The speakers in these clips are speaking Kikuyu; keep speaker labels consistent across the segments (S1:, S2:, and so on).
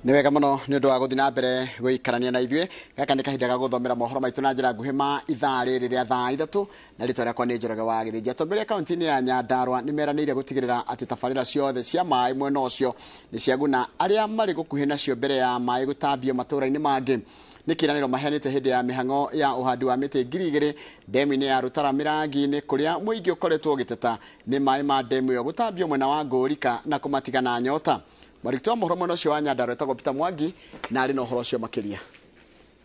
S1: Nĩ wega mũno nĩ ũndũ wa gũthiĩ na mbere gũikarania na ithuĩ. Gaka nĩ kahinda ga gũthomera mohoro maitũ na njĩra nguhĩ ma ithaa rĩrĩ rĩa thaa 3, na rĩtwa rĩakwa nĩ Njoroge wa Gĩthĩnji. Atongoria kaunti-inĩ ya Nyandarua nĩ meranĩire gũtigĩrĩra atĩ tabarĩra ciothe cia maĩ mwena ũcio nĩ ciaguna arĩa marĩ gũkuhĩ nacio mbere ya maĩ gũtambio matũũra-inĩ mangĩ. Nĩ kĩĩranĩro maheanĩte hĩndĩ ya mĩhang'o ya ũhandi wa mĩtĩ 2000 ndemu-inĩ ya Rũtara Mĩrangi-inĩ, kũrĩa mũingĩ ũkoretwo ũgĩteta nĩ maĩ ma ndemu ĩyo gũtambio mwena wa Ngũrika na kũmatiga na nyota. Mwandĩki wa mohoro mwena ũcio wa Nyandarua etagwo Peter Mwangi na arĩ na ũhoro ũcio makĩria.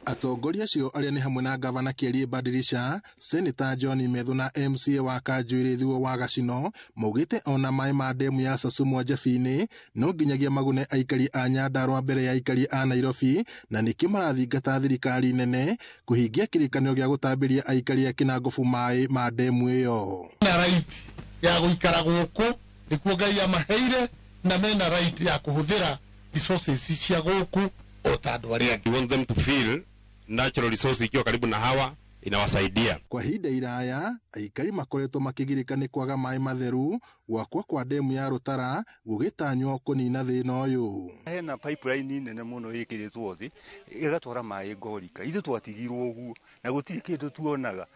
S2: Atongoria acio arĩa nĩ hamwe na Gavana Kĩarie Badilisha, Senator John Methu na MCA wa Kanjuĩrĩ Thuo wa Gacino maugĩte ona maĩ ma ndemu ya Sasumwa Njabini no nginyagia magune aikari a Nyandarua mbere ya aikari a Nairobi, na nĩkĩo marathingata thirikari nene kũhingia kĩrĩkanĩro gĩa gũtambĩria aikari a Kinangofu maĩ ma ndemu ĩyo.
S3: Na right ya gũikara gũkũ nĩkuo Ngai amaheire, na mena right ya kũhũthĩra resources cia gũkũ o ta andũ arĩa angĩ.
S4: We want them to feel natural resource ikiwa karibu na hawa inawasaidia.
S2: Kwa ihinda iraya aikari makoretwo makĩgirĩka nĩ kwaga maĩ matheru, gwakwa kwa ndemu ya Rũtara gũgĩtanywo kũnina thĩna ũyũ.
S5: Hena pipeline nene mũno ĩkĩrĩtwo thĩ ĩgatwara maĩ Ngorika. Ithuĩ twatigirwo ũguo na gũtirĩ kĩndũ tuonaga.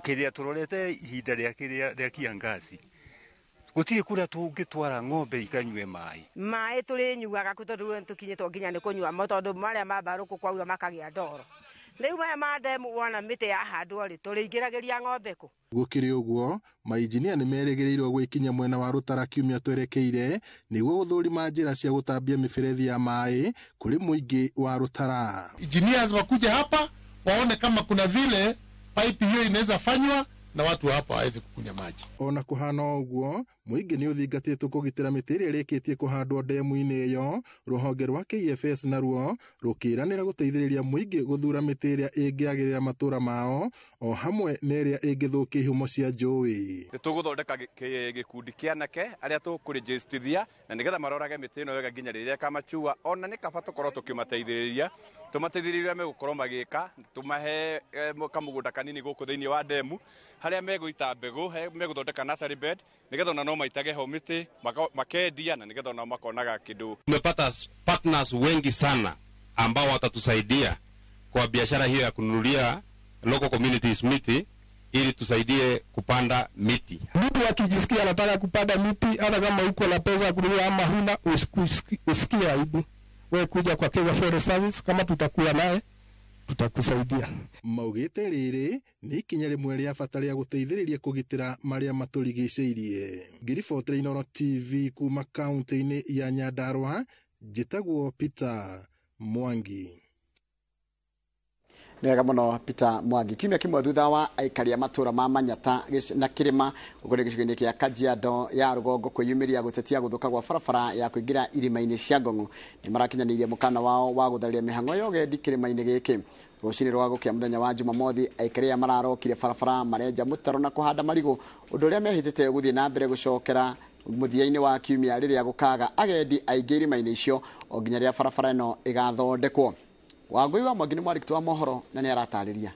S5: Kĩrĩa tũrorete ihinda rĩa kĩrĩa rĩa kiangazi, gũtirĩ kũrĩa tũngĩtwara ng'ombe ikanyue maĩ.
S6: Maĩ tũrĩnyuaga kũ tondũ tũkinyĩtwo nginya nĩ kũnyua mo, tondũ marĩa ma mbarũkũ kwaura makagĩa ndoro. Rĩu maya ma ndemu wona mĩtĩ yahandwo rĩ, tũrĩingĩragĩria ng'ombe kũ?
S2: Gũkĩrĩ ũguo, mainjinia nĩ merĩgĩrĩirwo gwĩkinya mwena wa Rũtara kiumia twerekeire nĩguo gũthũrima njĩra cia gũtambia mĩberethi ya maĩ kũrĩ mũingĩ wa Rũtara.
S3: Engineers wakuja hapa waone kama kuna vile pipe hiyo inaweza fanywa na watu hapa waweze kukunywa maji.
S2: Ona kuhana ũguo, mũingĩ nĩ ũthingatĩtwo kũgitĩra mĩtĩ ĩrĩa ĩrĩkĩtie kũhandwo ndemu-inĩ ĩyo. Rũhonge rwa KFS naruo rũkĩranĩra gũteithĩrĩria mũingĩ gũthura mĩtĩ ĩrĩa ĩngĩagĩrĩra matũũra mao o hamwe na ĩrĩa ĩngĩthũkia ihumo cia njũĩ.
S7: Nĩ tũgũthondeka gĩkundi kĩa anake arĩa tũkũrĩnjĩstithia na nĩgetha marorage mĩtĩ ĩno wega nginya rĩrĩa ĩkamachua. Ona nĩ kaba tũkorwo tũkĩmateithĩrĩria, tũmateithĩrĩrie ũrĩa megũkorwo magĩka, tũmahe kamũgũnda kanini gũkũ thĩinĩ wa ndemu harĩa megũita mbegũ, megũthondeka nursery bed nĩgetha ona no maitage ho mĩtĩ makendia na nĩgetha ona makonaga kĩndũ.
S4: Tumepata partners wengi sana ambao watatusaidia kwa biashara hiyo ya kununulia local communities miti ili tusaidie kupanda miti.
S8: Mtu akijisikia anataka kupanda miti, hata kama uko na pesa ya kununua ama huna, usikie aibu. Wewe kuja kwa Kenya Forest Service, kama tutakuwa naye tutakusaidia.
S2: Maugĩte rĩrĩ nĩ ikinya rĩmwe rĩa bata rĩa gũteithĩrĩria kũgitĩra marĩa matũrigicĩirie. Ngĩribotera Inooro TV kuma kaunti-inĩ ya Nyandarua, njĩtagwo Peter Mwangi.
S1: Nĩ wega mũno Peter Mwangi. Kiumia kĩmwe thutha wa aikari a matũũra ma Manyata na Kĩrĩma ũguo nĩ gĩcigo-inĩ kĩa Kajiado ya rũgongo kwĩyumĩria gũtetia gũthũka gwa barabara ya kũingĩra irĩma-inĩ cia Ngong'o, nĩ marakinyanĩirie mũkana wao wa gũtharia mĩhang'o ya ũgendi kĩrĩma-inĩ gĩkĩ. Rũcinĩ rwa gũkĩa mũthenya wa Jumamothi, aikari aya mararokire barabara marenja mũtaro na kũhanda marigũ, ũndũ ũrĩa mehĩtĩte gũthiĩ na mbere gũcokera mũthia-inĩ wa kiumia rĩrĩa gũkaga agendi aingĩ irĩma-inĩ icio o nginya rĩrĩa barabara ĩno ĩgathondekwo. Wangũi wa Mwangi nĩ mwandĩki wa mohoro na nĩ aratarĩria.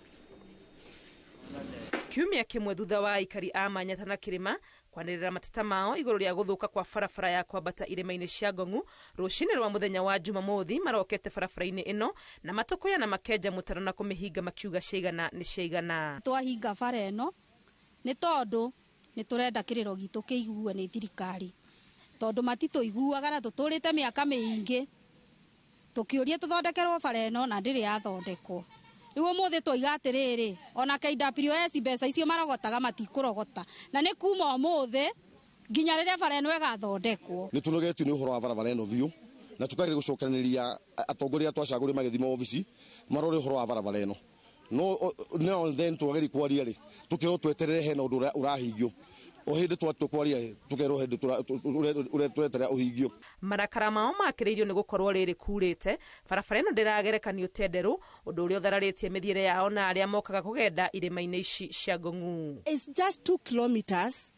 S9: Kiumia kĩmwe thutha wa aikari a Manyata na Kĩrĩma kwanĩrĩra mateta mao igũrũ rĩa gũthũka kwa barabara ya kwambata irĩma-inĩ cia Ngong'u, rũcinĩ rwa mũthenya wa Jumamothi marokete barabara-inĩ ĩno na matũkũya na makenja mũtaro na kũmĩhinga makiuga ciaigana nĩ ciaigana.
S10: Twahinga bara ĩno nĩ tondũ nĩ tũrenda kĩrĩro gitũ kĩiguo nĩ thirikari, tondũ matitũiguaga na tũtũrĩte mĩaka mĩingĩ tũkĩũria tũthondekerwo bara ĩno na ndĩrĩ yathondekwo. Rĩu ũmũthĩ twoiga atĩrĩrĩ, ona KWS mbeca icio marogotaga matikũrogota, na nĩ kuma ũmũthĩ nginya rĩrĩa bara ĩno ĩgathondekwo.
S11: Nĩ tũnogetio nĩ ũhoro wa barabara ĩno biũ, na tũkageria gũcokanĩrĩria atongoria twacagũrire magĩthiĩ maobici marore ũhoro wa barabara ĩno. No now and then twageria kwaria rĩ, tũkerwo tweterere hena ũndũ ũrahingio. O hĩndĩ twatua kwaria rĩ, tũkerwo hĩndĩ tũreterera ũhingio.
S9: Marakara mao makĩrĩirio nĩ gũkorwo rĩrĩ kurĩte, barabara ĩno ndĩragerekanio tenderũ, ũndũ ũrĩa ũthararĩtie mĩthiĩre yao na arĩa mokaga kũgenda irĩma-inĩ ici cia Ngong'u.
S12: It's just 2 kilometers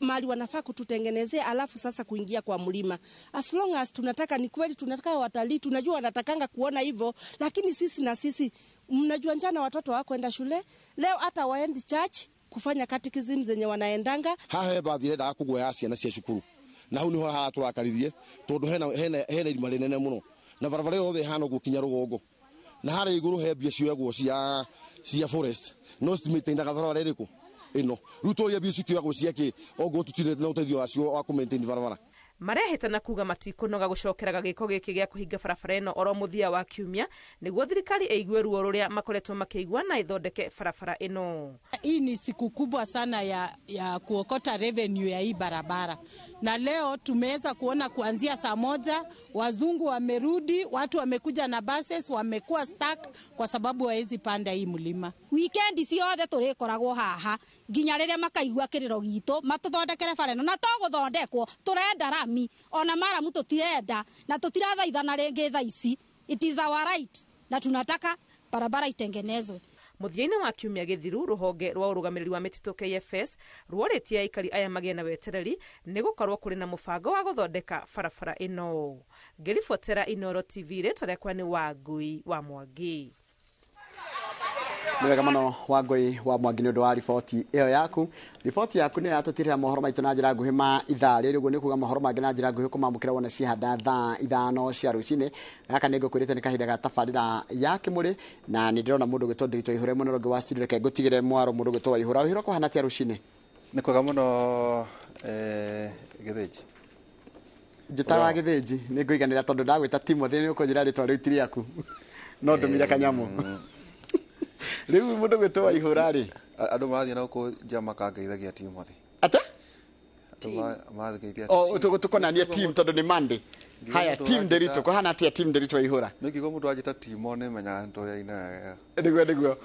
S12: mali wanafaa kututengenezea, alafu sasa kuingia kwa mlima. As long as tunataka, ni kweli tunataka watalii, tunajua wanatakanga kuona hivyo, lakini sisi na sisi mnajua njana watoto wako kwenda shule leo, hata waendi church kufanya catechism zenye wanaendanga.
S11: Haha he bathi irendaga kũgũa ya ciana cia cukuru, na hau niho haratura karirie tondu hena hena hena irima rinene muno Na barabara yothe ĩhana ũguo kinya rũgongo. Na harĩa igũrũ he mbia cioyagwo cia forest. No citimaintainaga barabara ĩrĩkũ? Ĩno. Rĩu tũria mbia cikĩoyagwo cia kĩ oguo tũtirĩ na ũteithio wacio wa kũ-maintain barabara.
S9: Marehĩta kuga matikunoga gũcokeraga gĩko gĩkĩ gĩa kũhinga barabara ĩno oro mũthia wa kiumia nĩguo thirikari ĩigue ruo rũrĩa makoretwo makĩigua na ĩthondeke barabara ĩno.
S13: Hii ni siku kubwa sana ya kuokota revenue ya hii barabara, na leo tumeweza kuona kuanzia saa 1 wazungu wamerudi, watu wamekuja na buses, wamekuwa stuck kwa sababu hawezi panda hii mlima.
S10: Weekend ciothe tũrĩkoragwo haha nginya rĩrĩa makaigua kĩrĩro gitũ matũthondekere bara ĩno, na to gũthondekwo tũrenda rami ona maramu tũtirenda na tũtirathaithana rĩngĩ thaa ici. It is our right na tunataka barabara itengenezwe.
S9: Mũthia-inĩ wa kiumia gĩthiru rũhonge rwa ũrũgamĩrĩri wa mĩtitũ KFS ruorĩtie aikari aya magĩe na wetereri nĩ gũkorwo kũrĩ na mũbango wa gũthondeka barabara ĩno. Ngĩribotera Inooro TV, rĩtwa rĩakwa nĩ Wangui wa Mwangi.
S1: Nĩ wega mũno Wangui wa Mwangi nĩ ũndũ wa riboti ĩyo yaku. Riboti yaku nĩyo yatũtirĩra mohoro maitũ na njĩra nguhĩ ma ithaa rĩrĩ, ũguo nĩ kuga mohoro mangĩ na njĩra nguhĩ kũmamũkĩra wona cihanda thaa 5 cia rũcinĩ. Gaka nĩ ngũkwĩrĩte nĩ kahinda ga tabarĩra ya Kĩmũrĩ, na nĩ ndĩrona mũndũ ũgwĩtwo Ndiritu Waihũra mwena ũngĩ wa studio. Reke ngũtigĩre mwaro mũndũ ũgwĩtwo Waihũra. Waihũra kũhana atĩa rũcinĩ?
S14: Nĩ kwega mũno Gĩthĩnji.
S1: Njĩtaga Gĩthĩnji nĩ ngũiganĩra tondũ ndagwĩta Timothy nĩ ũkũnjĩra rĩtwa rĩu ti rĩaku, no ndũmire kanyamũ. Rĩu mũndũ gwĩtwo Waihũra rĩ,
S14: andũ marathiĩ na gũkũ nja makangeithagia Timothy.
S1: Ate?
S14: Andũ
S1: tũkonania team tondũ nĩ Monday. Haya, team Ndiritu kũhana atĩa team Ndiritu Waihũra?
S14: Nĩ ngĩigua mũndũ anjĩta Timo nĩ menyaga nĩ tũyaine wega.
S1: Nĩguo nĩguo.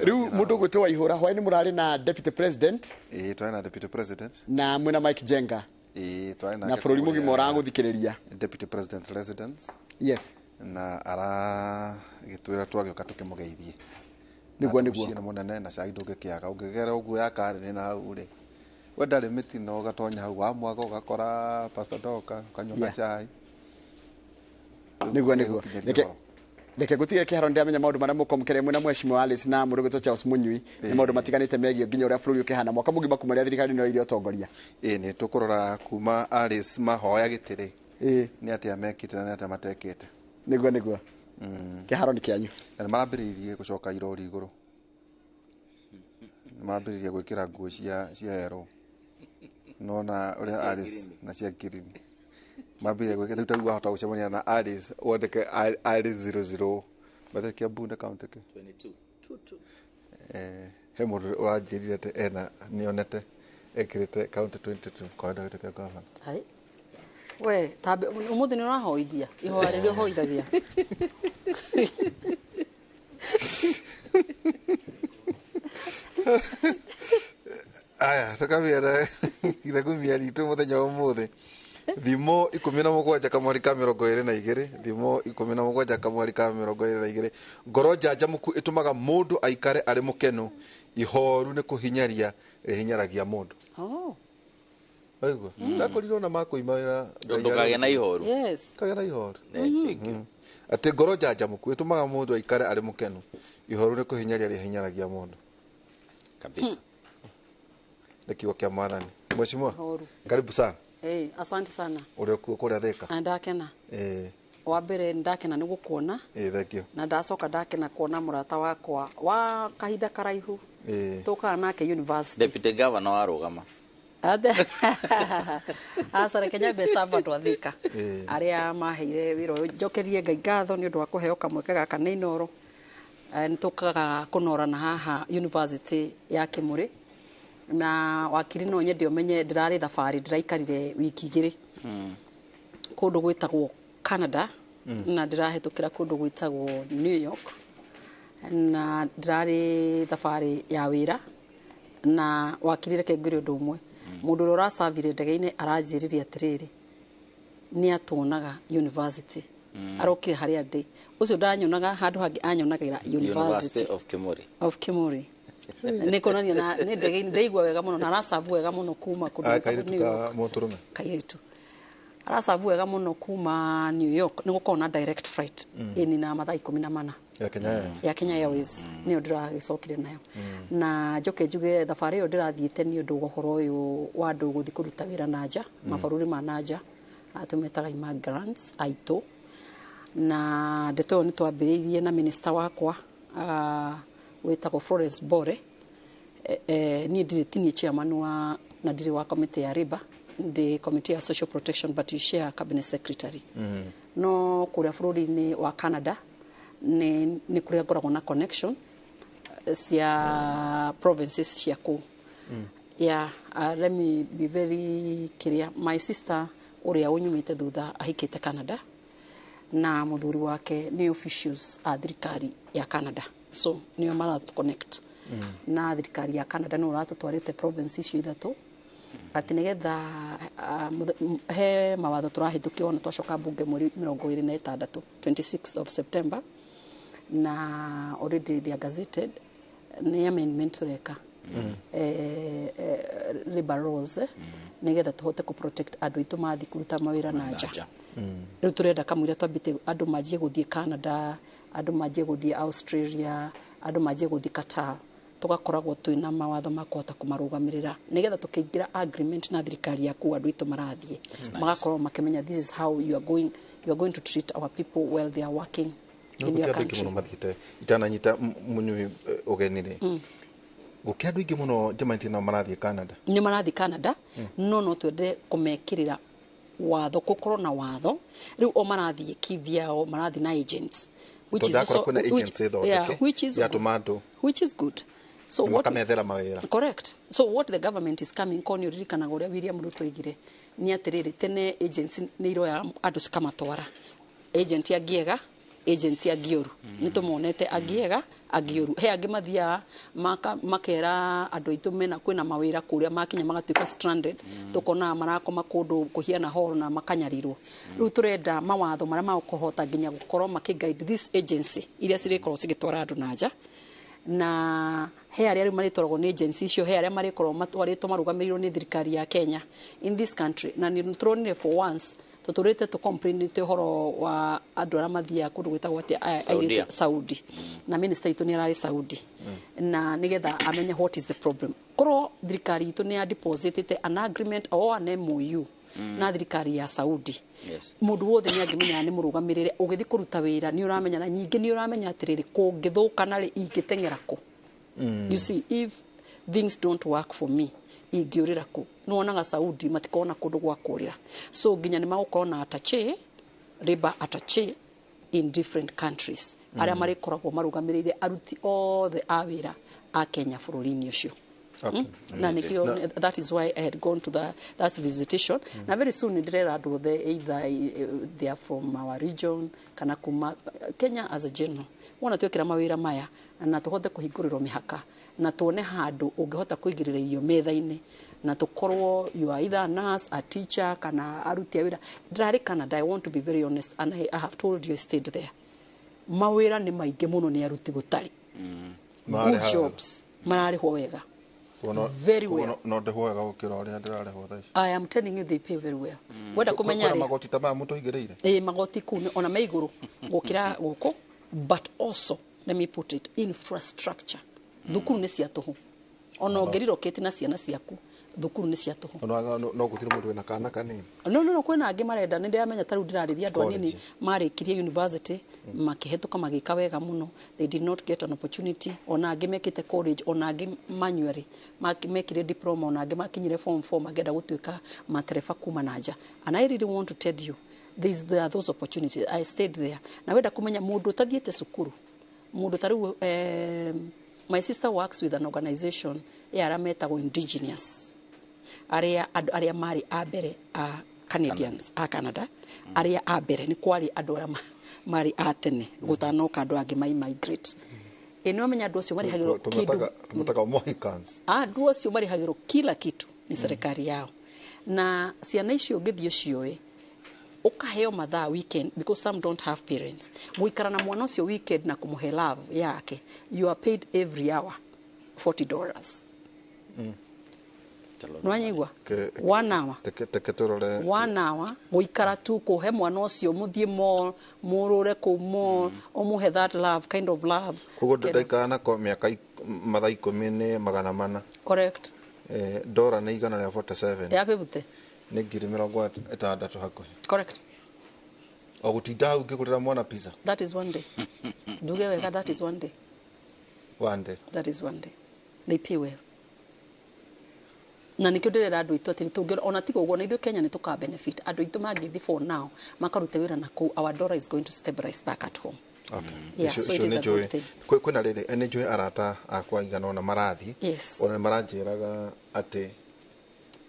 S1: Rĩu mũndũ gwĩtwo Waihũra, hwaĩ-inĩ mũrarĩ na deputy president.
S14: Ĩĩ, twarĩ na deputy president.
S1: Na mwĩna Mike Jenga.
S14: Ĩĩ, twarĩ
S1: na bũrũri mũgima ũragũthikĩrĩria.
S14: Deputy president residence.
S1: Yes.
S14: Na aragĩtwĩra twagĩũka tũkĩmũgeithie.
S1: Nĩguo nĩguo.
S14: Mũciĩ nĩ mũnene na cai ndũngĩkĩaga ũngĩgera ũguo ya karĩrĩ na hau rĩ, we ndarĩ mĩtino ũgatonya hau wa mwaga ũgakora Pastor Doka ũkanyua gacai.
S1: Nĩguo nĩguo. Reke ngũtigĩre kĩharo, nĩndĩramenya maũndũ marĩa mũkwamũkĩra mwĩna mheshimiwa Alice na mũndũ ũgwĩtwo Charles Munyui nĩ maũndũ matiganĩte megiĩ nginya ũrĩa bũrũri ũkĩhana mwaka mũgima kuma rĩrĩa thirikari ĩno ĩrĩ ũtongoria.
S14: Ĩĩ, nĩ tũkũrora kuma Alice mahoya gĩtĩ rĩ, nĩ atĩa mekĩte na nĩ atĩa matekĩte.
S1: Nĩguo nĩguo. Kĩharo nĩ kĩanyu.
S14: Na nĩ marambĩrĩirie gũcoka irori igũrũ. Nĩ marambĩrĩirie gwĩkĩra nguo cia yerũ. Nona ũrĩa Alice na cia green. Mambĩrĩria gwĩkĩra rĩu tarĩu wahota gũcemania na Alice wandĩke Alice 00. Bathe Kiambu nĩ kaunti kĩ?
S15: 22.
S14: He mũndũ ũranjĩrire atĩ ena nĩonete ekĩrĩte kaunti 22 kwenda gĩtĩ kĩa gavana.
S15: Hai. We tambe umuthi nĩ ũrahoithia ihoya rĩrĩa ũhoithagia.
S14: Aya, tũkambia na ritũ mũthenya wa ũmũthĩ. Thimo 17 kamweri ka 22, thimo 17 kamweri ka 22. Ngoro njanjamũku ĩtũmaga mũndũ aikare arĩ mũkenu, ihoru nĩ kũhinyaria rĩhinyaragia mũndũ.
S15: Oh.
S14: Waigua? Ndakorirwo na makũima wĩra.
S16: Ndũkagĩe na ihoru.
S15: Yes.
S14: Kagĩa na ihoru. Atĩ ngoro njanjamũku ĩtũmaga mũndũ aikare arĩ mũkenu, ihoru nĩ kũhinyaria rĩhinyaragia mũndũ.
S16: Kabisa.
S14: Nĩ kiugo kĩa Mwathani. Mheshimiwa, karibu sana.
S15: Eh, asante sana.
S14: Ũrĩa kuo kũrĩa Thika?
S15: Na ndakena.
S14: Eh.
S15: Wa mbere ndakena nĩ gũkuona.
S14: Eh, thank you.
S15: Na ndacoka ndakena kuona mũrata wakwa wa kahinda karaihu.
S14: Eh.
S15: Tũkaga nake university.
S16: Deputy governor warũgama.
S15: Aca reke nyambe serve andũ a Thika arĩa maheire wĩra ũyũ. Njokerie Ngai ngatho nĩ ũndũ wa kũheo kamweke gaka nĩ Inooro. Nĩ tũkaga kũnorana haha university ya Kĩmũrĩ. Na wakiri no nyende ũmenye ndĩrarĩ thabarĩ ndĩraikarire wiki 2 kũndũ gwĩtagwo Canada na ndĩrahĩtũkĩra kũndũ gwĩtagwo New York na ndĩrarĩ thabarĩ ya wĩra. Na wakiri reke ngwĩre ũndũ ũmwe, mũndũ ũrĩa ũracabire ndege-inĩ aranjĩrire atĩrĩrĩ, nĩ atuonaga university arokire harĩa ndĩ, ũcio ndanyonaga handũ hangĩ anyonagĩra University
S16: of Kimuri.
S15: Of Kimuri. Nĩ kuonania na nĩ ndege-inĩ ndaigua wega mũno na aracabu wega mũno kuma kũndũ gwĩtagwo New York.
S14: Mũtũrũme.
S15: Kairĩtu. Aracabu wega mũno kuma New York nĩ gũkorwo na direct flight ĩni na mathaa 14
S14: ya Kenya Airways.
S15: Ya Kenya Airways nĩyo ndĩragĩcokire nayo. Na njoke njuge thabarĩ ĩyo ndĩrathiĩte nĩ ũndũ wa ũhoro ũyũ wa andũ gũthiĩ kũruta wĩra na nja, mabũrũri ma na nja, tũmetaga immigrants aitũ. Na ndeto ĩyo nĩ twambĩrĩirie na minister wakwa wĩtagwo Florence Bore. Niĩ ndirĩ, tinie chairman wa na ndirĩ wa committee ya labor, ndĩ committee ya social protection, but you share cabinet secretary. No kũrĩa bũrũri-inĩ wa Canada nĩ kũrĩa ngoragwo na connection cia provinces cia kũu. Yeah, let me be very clear. My sister ũrĩa ũnyumĩte thutha ahikĩte Canada na mũthuri wake nĩ officials a thirikari ya Canada, so nĩo maratũ connect na thirikari ya Canada, nĩ ũratũtwarĩte province icio ithatũ atĩ nĩgetha he mawatho tũrahĩtũkia ona twacoka mbunge mweri 26, 26 of September, na already they are gazetted. Nĩ amendment tũreka labor laws, nĩgetha tũhote kũ protect andũ aitũ mathiĩ kũruta mawĩra na nja. Rĩu tũrenda kamũira twambĩte andũ manjie gũthiĩ Canada, andũ manjie gũthiĩ Australia, andũ manjie gũthiĩ Qatar, tũgakoragwo twĩna mawatho ma kũhota kũmarũgamĩrĩra nĩgetha tũkĩingĩra agreement na thirikari ya kũu andũ aitũ marathiĩ magakorwo makĩmenya this is how you are going to treat our people while they are working
S14: No
S15: in your
S14: gũkĩ andũ aingĩ
S15: country.
S14: Mũno mathiĩte itananyita mũnyui ũgeni rĩ, gũkĩ andũ aingĩ mũno njemanĩtie nao marathiĩ Canada.
S15: Nĩ marathiĩ Canada, no twende kũmekĩrĩra watho, gũkorwo na watho. Rĩu o marathiĩ kivyao, marathiĩ na agents, which is
S14: tondũ akorwo
S15: also,
S14: kwĩna
S15: which,
S14: agency
S15: yeah,
S14: thondeke
S15: which is
S14: yatũma andũ
S15: which is good. So what
S14: makamethera mawĩra.
S15: Correct. So what the government is coming ko nĩ ũririkanaga ũrĩa William Ruto oigire nĩ atĩrĩrĩ, tene agency nĩ iroya andũ cikamatwara, agent angiega, agent angĩũru, nĩ tũmonete angiega angĩũru, he angĩ mathiaga makera andũ aitũ mena kwĩna mawĩra kũrĩa, makinya magatuĩka stranded, tũkonaga marakoma kũndũ kũhiana horo na makanyarirwo. Rĩu tũrenda mawatho marĩa magũkũhota nginya gũkorwo makĩ guide this agency iria cirĩkorwo cigĩtwara andũ na nja, na he arĩa rĩu marĩtwaragwo nĩ agency icio, he arĩa marĩkorwo matwarĩtwo marũgamĩrĩirwo nĩ thirikari ya Kenya in this country. Na nĩ tũronire for once tũtũrĩte tũ ũhoro wa andũ arĩa mathiaga kũndũ gwĩtagwo atĩa, aya
S16: Saudia.
S15: airĩtu Saudi, na minister itũ nĩ ararĩ Saudi na nĩgetha amenye what is the problem. Korwo thirikari itũ nĩ ya depositĩte an agreement or an MOU na thirikari ya Saudi, mũndũ wothe nĩ angĩmenyaga nĩ mũrũgamĩrĩre. Ũgĩthiĩ kũruta wĩra nĩ ũramenya, na nyingĩ nĩ ũramenya atĩrĩrĩ, kũngĩthũka narĩ ingĩteng'era kũ? You see, if things don't work for me, ingĩũrĩra kũ? Nĩ wonaga Saudi matikorwo na kũndũ gwa kũrĩra, so nginya nĩ magũkorwo na attaché, labor attaché in different countries arĩa marĩkoragwo marũgamĩrĩire aruti othe a wĩra a Kenya bũrũri-inĩ ũcio. Na nikio that is why I had gone to that visitation. Na very soon ndirera andũ othe, either they are from our region kana kuma Kenya as a general, wona twekĩra mawĩra maya na tũhote kũhingũrĩrwo mĩhaka na tuone handũ ũngĩhota kũigĩrĩra irio metha-inĩ na tũkorwo you are either a nurse, a teacher kana aruti a wĩra. Ndĩrarĩ Canada, I want to be very honest, and I have told you I stayed there. Mawĩra nĩ maingĩ mũno, nĩ aruti gũtarĩ. Good
S14: Mararĩha
S15: jobs, mararĩhwo wega, very well.
S14: No ndĩhwo wega gũkĩra ũrĩa ndĩrarĩhwo thaa ici.
S15: I am telling you, they pay very well. Wenda kũmenya
S14: Kwĩna
S15: rĩ
S14: magoti ta maya mũtũigĩrĩire.
S15: Ĩ, magoti kũu ona me igũrũ gũkĩra gũkũ, but also let me put it, infrastructure, thukuru nĩ cia tũhũ. Ona ũngĩrirokĩte na ciana ciaku, thukuru nĩ cia tũhũ.
S14: No gũtirĩ mũndũ wĩna kana kanini.
S15: No, kwĩna angĩ marenda. Nĩ ndĩramenya ta rĩu ndĩrarĩria andũ anini
S14: College.
S15: marĩkirie university, makĩhetũka, magĩka wega mũno, they did not get an opportunity. Ona angĩ mekĩte college, ona angĩ manually mekire diploma, ona angĩ makinyire form 4 mangĩenda gũtuĩka matereba kuma na nja. And I really want to tell you there are those opportunities. I stayed there. Na wenda kũmenya mũndũ ũtathiĩte cukuru, mũndũ ta rĩu my sister works with an organization ya arĩa metagwo indigenous, arĩa andũ arĩa marĩ a mbere a Canadians a Canada, arĩa a mbere nĩ kwarĩ andũ arĩa marĩ a tene gũtanoka andũ angĩ mai migrate. Ĩ, nĩ wamenya andũ acio marĩhagĩrwo kĩndũ.
S14: Tũmetaga Mohicans.
S15: Andũ acio marĩhagĩrwo kila kitu nĩ serikali yao, na ciana icio ũngĩthiĩ ũcioe ũkaheo mathaa weekend, because some don't have parents, gũikara na mwana ũcio weekend na kũmũhe love yake, you are paid every hour $40. Nĩwanyigua? One hour.
S14: Teke tũrore.
S15: One hour gũikara tu kũhe mwana ũcio, mũthiĩ mall, mũrũre kũu mall, ũmũhe that love, kind of love.
S14: Koguo ndaikara nako mĩaka mathaa 10 nĩ 400.
S15: Correct.
S14: Ndora nĩ 147.
S15: Ya 50.
S14: Nĩ 60,000 hakuhĩ.
S15: Correct.
S14: O gũtinda hau ngĩgũrĩra mwana pizza.
S15: That is one day, nduge wega, that is one day.
S14: One day.
S15: That is one day. They pay well, na nikio ndĩrera andũ aitũ atĩ tũngĩ ona tiga ũguo na ithuĩ Kenya nĩ tũka benefit andũ aitũ mangĩthi for now makarute wĩra na kũu, our dollar is going to stabilize back at home. Yeah, so it is a good thing.
S14: Kwĩna rĩrĩ, nĩ njũĩ arata akwa igana ũna marathiĩ. Ona nĩ maranjĩraga atĩ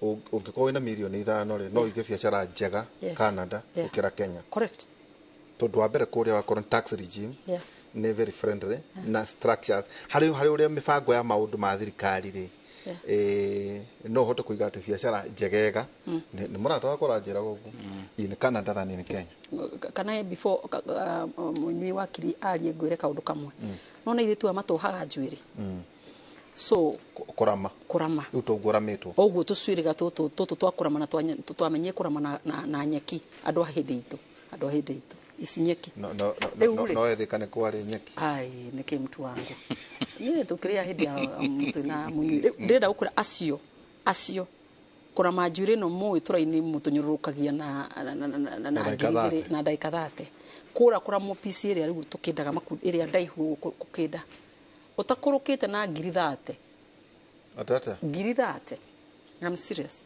S14: ũngĩkorwo wĩna mirioni 5 rĩ, no ũige biacara njega Canada gũkĩra Kenya. Tondũ wa mbere kũrĩa wakorwo nĩ tax regime nĩ very friendly na structures harĩ ũrĩa mĩbango ya maũndũ ma thirikari rĩ, no ũhote kũiga atĩ biacara njegega. Nĩ mũrata wakwa ũranjĩraga ũguo in Canada than in Kenya.
S15: Kana before mũnyui wa kiri arie, ngwĩre kaũndũ kamwe. Nona airĩtu aya matũhaga njuĩrĩ, so
S14: kũrama.
S15: Kũrama.
S14: Rĩu toguo ũramĩtwo.
S15: Ũguo tũcuĩrĩga tũtũ tũtũ twa kũrama na twamenyie kũrama na nyeki, andũ a hĩndĩ itũ, andũ a hĩndĩ itũ, ici nyeki.
S14: No
S15: Rĩu rĩ.
S14: No ethĩka nĩ kwarĩ nyeki.
S15: Ai, nĩkĩ mtu wangu niĩ tũkĩrĩa hĩndĩ ya twĩna mũnyui. Rĩu ndĩrenda gũkwĩra acio kũrama njuĩrĩ ĩno mũĩ tũraini mũtũnyũrũrũkagia na
S14: Na ndagĩka
S15: 2000
S14: 30.
S15: Na ndagĩka 30 kũra kũramwo piece ĩrĩa rĩu tũkĩndaga ĩrĩa ndaihu gũkĩnda ũtakũrũkĩte na 30,000.
S14: Atata.
S15: 30,000. I'm serious,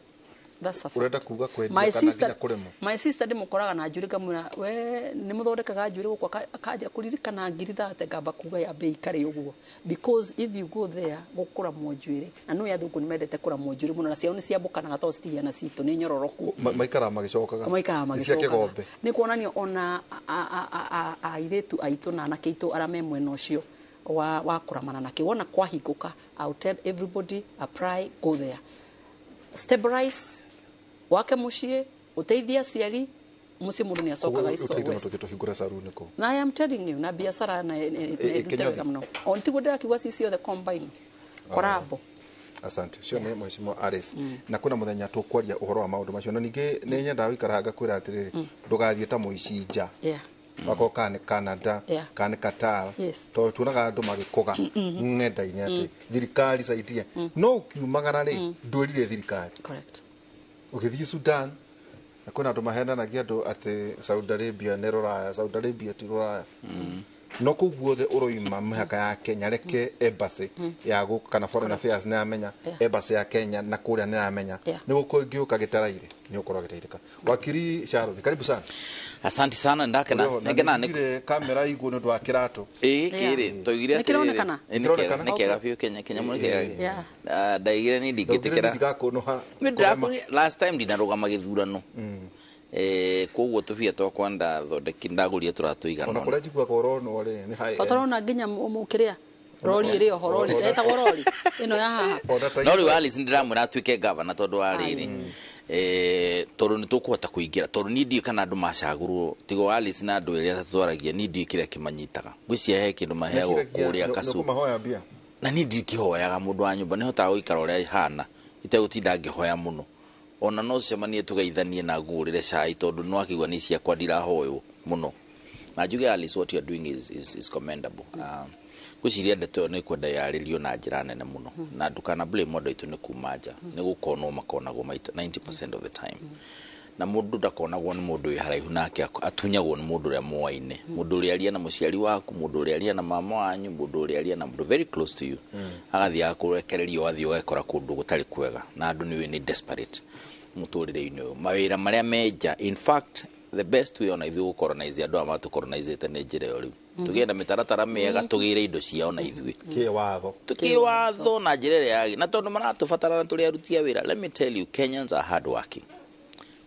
S15: that's a fact.
S14: Ũrenda kuga kwendia
S15: My
S14: kana
S15: sister
S14: nginya kũrĩmwo?
S15: My sister ndĩmũkoraga na njuĩrĩ, ngamwĩra, "We nĩ mũthondekaga njuĩrĩ gũkũ?" Akanja kũririkana 30,000, ngamba kuga yambe ikare ũguo, because if you go there gũkũramwo njuĩrĩ, na nĩ athũngũ nĩ mendete kũramwo njuĩrĩ mũno, na ciao nĩ ciambũkanaga tondũ citihiana citũ, nĩ nyororoku.
S14: Maikaraga magĩcokaga.
S15: Maikaraga
S14: Nĩ cia
S15: magĩcokaga.
S14: kĩgombe.
S15: Nĩ kuonania ona airĩtu aitũ na anake aitũ arĩa me mwena ũcio wa kũramana nakĩ, wona kwahingũka, I'll tell everybody, apply, go there, stabilize, wake mũciĩ, ũteithie aciari mũciĩ, mũndũ nĩ acokaga east or
S14: Ũteithio
S15: west.
S14: tũthiĩ tũhingũre saruni kũu.
S15: Na I am telling you, na biacara na ĩrute
S14: Kĩnyothe.
S15: wega mũno. O tiguo ndĩrakiuga, ci ciothe combine korabo.
S14: Asante. Cio nĩ Mheshimiwa Alice, na kwĩna mũthenya tũkwaria ũhoro wa maũndũ macio, na ningĩ nĩ nyendaga gũikara ngakwĩra atĩrĩrĩ, ndũgathiĩ ta mũici nja, wakorwo kana nĩ Canada, kana nĩ Qatar, tondũ tuonaga andũ magĩkũga ng'enda-inĩ atĩ thirikari caitie, no ũkiumagara rĩ, ndwĩrire thirikari. Ũgĩthiĩ Sudan, na kwĩna andũ mahenanagia andũ atĩ Saudi Arabia nĩ rũraya. Saudi Arabia ti rũraya. No kũu guothe ũroima mĩhaka ya Kenya, reke embassy ya gũkũ kana foreign affairs nĩ yamenya, embassy ya Kenya na kũrĩa nĩ yamenya, nĩ gũkũ ĩngĩũka gĩtaraire nĩ ũkorwo agĩteithĩka. Wakiri Charles, karibu sana.
S16: Asante sana, ndakena.
S14: Ũrĩho, na
S16: Nĩngena nĩ
S14: nĩndigire kamera igũ nĩ ũndũ wa kĩratũ.
S16: Ĩĩ, kĩrĩ tũigire
S15: Nĩ kĩronekana?
S16: Ĩ, nĩ kĩega, nĩ kĩega biũ. Kenya mũno kĩega. Ah, ndaigire ni ndingĩtĩkĩra.
S14: Ndigakũnũha.
S16: Nĩ ndĩrakũria last time ndinarũgama gĩthurano, koguo tũbia twakwa ndathondeki ndagũrire tũratũigana.
S14: Ona kũrĩa njiguaga ũronwo rĩ, nĩ high
S15: To tũrona nginya mũkĩrĩa rori ĩrĩ oho, rori ĩtagwo rori ĩno ya haha.
S16: No rĩu Alice ndĩramwĩra atuĩke gavana tondũ wa rĩrĩ, tondũ nĩ tũkũhota kũingĩra, tondũ niĩ ndiũĩ kana andũ macagũrwo tigo Alice na andũ erĩa twaragia, niĩ ndiũĩ kĩrĩa kĩmanyitaga, ngwĩciria he kĩndũ maheagwo kũrĩa kacu.
S14: Mahoya mbia.
S16: Na niĩ ndikĩhoyaga mũndũ wa nyũmba, nĩhotaga gũikara ũrĩa hana itegũtinda ngĩhoya mũno, ona no tũcemanie tũgeithanie na ngũgũrĩre cai, tondũ nĩ wakĩigua nĩ ciakwa, ndirahoywo mũno. Na njuge Alice, what you are doing is commendable. Ngwĩciria ndeto ĩyo nĩ kwenda yarĩrio na njĩra nene mũno, na ndũkana blame andũ aitũ nĩ kuma nja, nĩ gũkonwo makonagwo maita 90% of the time, na mũndũ ndakonagwo nĩ mũndũ wĩ haraihu nake, atunyagwo nĩ mũndũ ũrĩa moaine, mũndũ ũrĩa aria na mũciari waku, mũndũ ũrĩa aria na mama wanyu, mũndũ ũrĩa aria na mũndũ very close to you, agathiĩ agakũrekereria, ũgathiĩ ũgekora kũndũ gũtarĩ kwega, na andũ nĩ nĩ desperate mũtũrĩre-inĩ ũyũ, mawĩra marĩa menja. In fact, the best way ona ithuĩ gũcolonize andũ aya matũcolonizĩte nĩ njĩra ĩyo rĩu tũgĩe na mĩtaratara mĩega, tũgĩre indo ciao na ithuĩ
S14: kĩwatho.
S16: Kĩwatho na njĩra ĩrĩa yagĩ, na tondũ maratũbatara na tũrĩ aruti a wĩra. Let me tell you, Kenyans are hard working.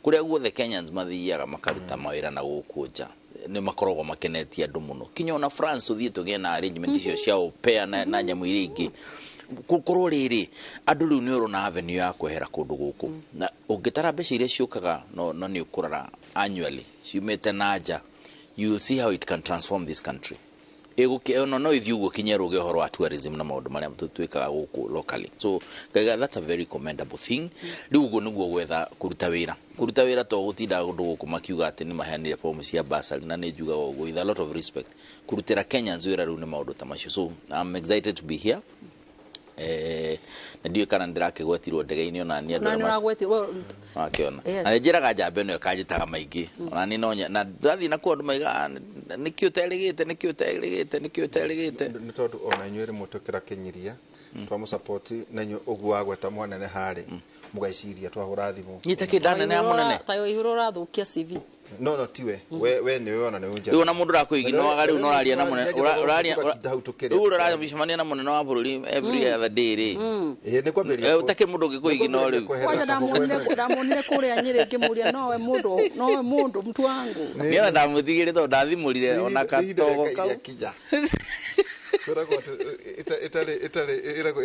S16: Kũrĩa guothe Kenyans mathiaga makaruta mawĩra na gũkũ nja, nĩ makoragwo makenetie andũ mũno, kinya ona France ũthiĩ tũgĩe na arrangement icio cia au pair na nyamũ iria ingĩ gũkorwo rĩrĩ andũ rĩu nĩ ũrona avenue ya kwehera kũndũ gũkũ, na ũngĩtara mbeca iria ciũkaga no nĩ ũkũrora annually ciumĩte na nja, you will see how it can transform this country. Ĩgũkĩ no ithiĩ ũguo kinya rũge ũhoro wa tourism na maũndũ marĩa twĩkaga gũkũ locally. So ngaiga that's a very commendable thing. Rĩu ũguo nĩguo gwetha kũruta wĩra, to gũtinda kũndũ gũkũ makiuga atĩ nĩ maheanire fomu cia bursary, na nĩ njugaga ũguo with a lot of respect, kũrutĩra Kenyans wĩra rĩu nĩ maũndũ ta macio. So I'm excited to be here. Na ndiũĩ kana ndĩrakĩgwetirwo ndege-inĩ ona niĩ andũ
S15: Na
S16: arĩa
S15: nĩ ũragwetirwo.
S16: Wakĩona.
S15: Yes.
S16: Na njĩraga njamba ĩno ĩkanjĩtaga maingĩ ona niĩ no na ndathiĩ nakuo andũ maiga nĩkĩ ũterĩgĩte, nĩkĩ ũterĩgĩte, nĩkĩ ũterĩgĩte.
S14: Nĩ tondũ ona inyuĩ rĩmwe tũkĩrakĩnyiria twamũsupport na inyuĩ ũguo wagweta mwanene harĩ mũgeciria twahũra thimũ.
S16: Nyita kĩ ndanene ya mũnene.
S15: Tayo ihũrũ ũrathũkia CV.
S14: No tiwe we nĩwe ona nĩwe.
S16: Rĩu ona mũndũ ũrakũiginoaga rĩu no ũraria na mũnene ũraria rĩu ũracemania na mũnene wa bũrũri every other day rĩ.
S14: Ĩĩ, nĩ kwambĩrĩria.
S16: Ũtakĩrĩ mũndũ ũngĩkũiginoa rĩu.
S15: Kwanja ndamuonire kũrĩa Nyĩrĩ ngĩmũria nowe mũndũ, nowe mũndũ mtu wangu.
S16: Niĩ ona ndamũtigĩre tondũ ndathimũrire ona katogo kau.
S14: Kwĩragwo atĩ ĩtarĩ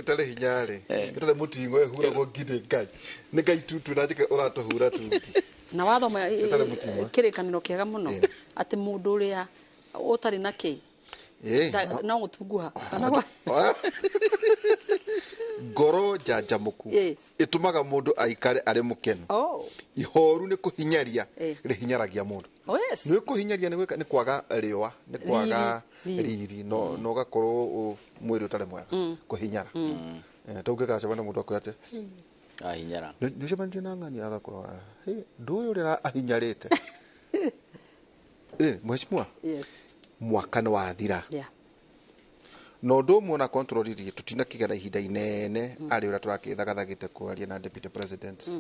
S14: ĩtarĩ hinya rĩ, ĩtarĩ mũting'o ĩhuragwo ngi nĩ Ngai, nĩ Ngai tu na njĩka ũratũhura tungi.
S15: Na wathoma
S14: Ĩtarĩ mũting'o.
S15: Kĩrĩkanĩro kĩega mũno atĩ mũndũ ũrĩa ũtarĩ na kĩ no gũtunguha kana
S14: Ngoro njanjamũku ĩtũmaga mũndũ aikare arĩ mũkenu. Ihoru nĩ kũhinyaria rĩhinyaragia mũndũ.
S15: Oh, yes.
S14: Nĩ kũhinyaria, nĩ gwĩka, nĩ kwaga rĩũa, nĩ kwaga
S15: Riri.
S14: riri, no ũgakorwo mwĩrĩ ũtarĩ mwega kũhinyara. Ta ũngĩgacemania na mũndũ akwĩra atĩ
S16: ahinyara.
S14: Nĩ ũcemanĩtie na ng'ani agakwĩra, "Hey, ndũĩ ũrĩa ahinyarĩte." Mheshimiwa,
S15: Yes.
S14: mwaka nĩ wathira. Na ũndũ ũmwe ona control-irie tũtinakĩgĩa na ihinda inene arĩ ũrĩa tũrakĩthagathagĩte kwaria na deputy president.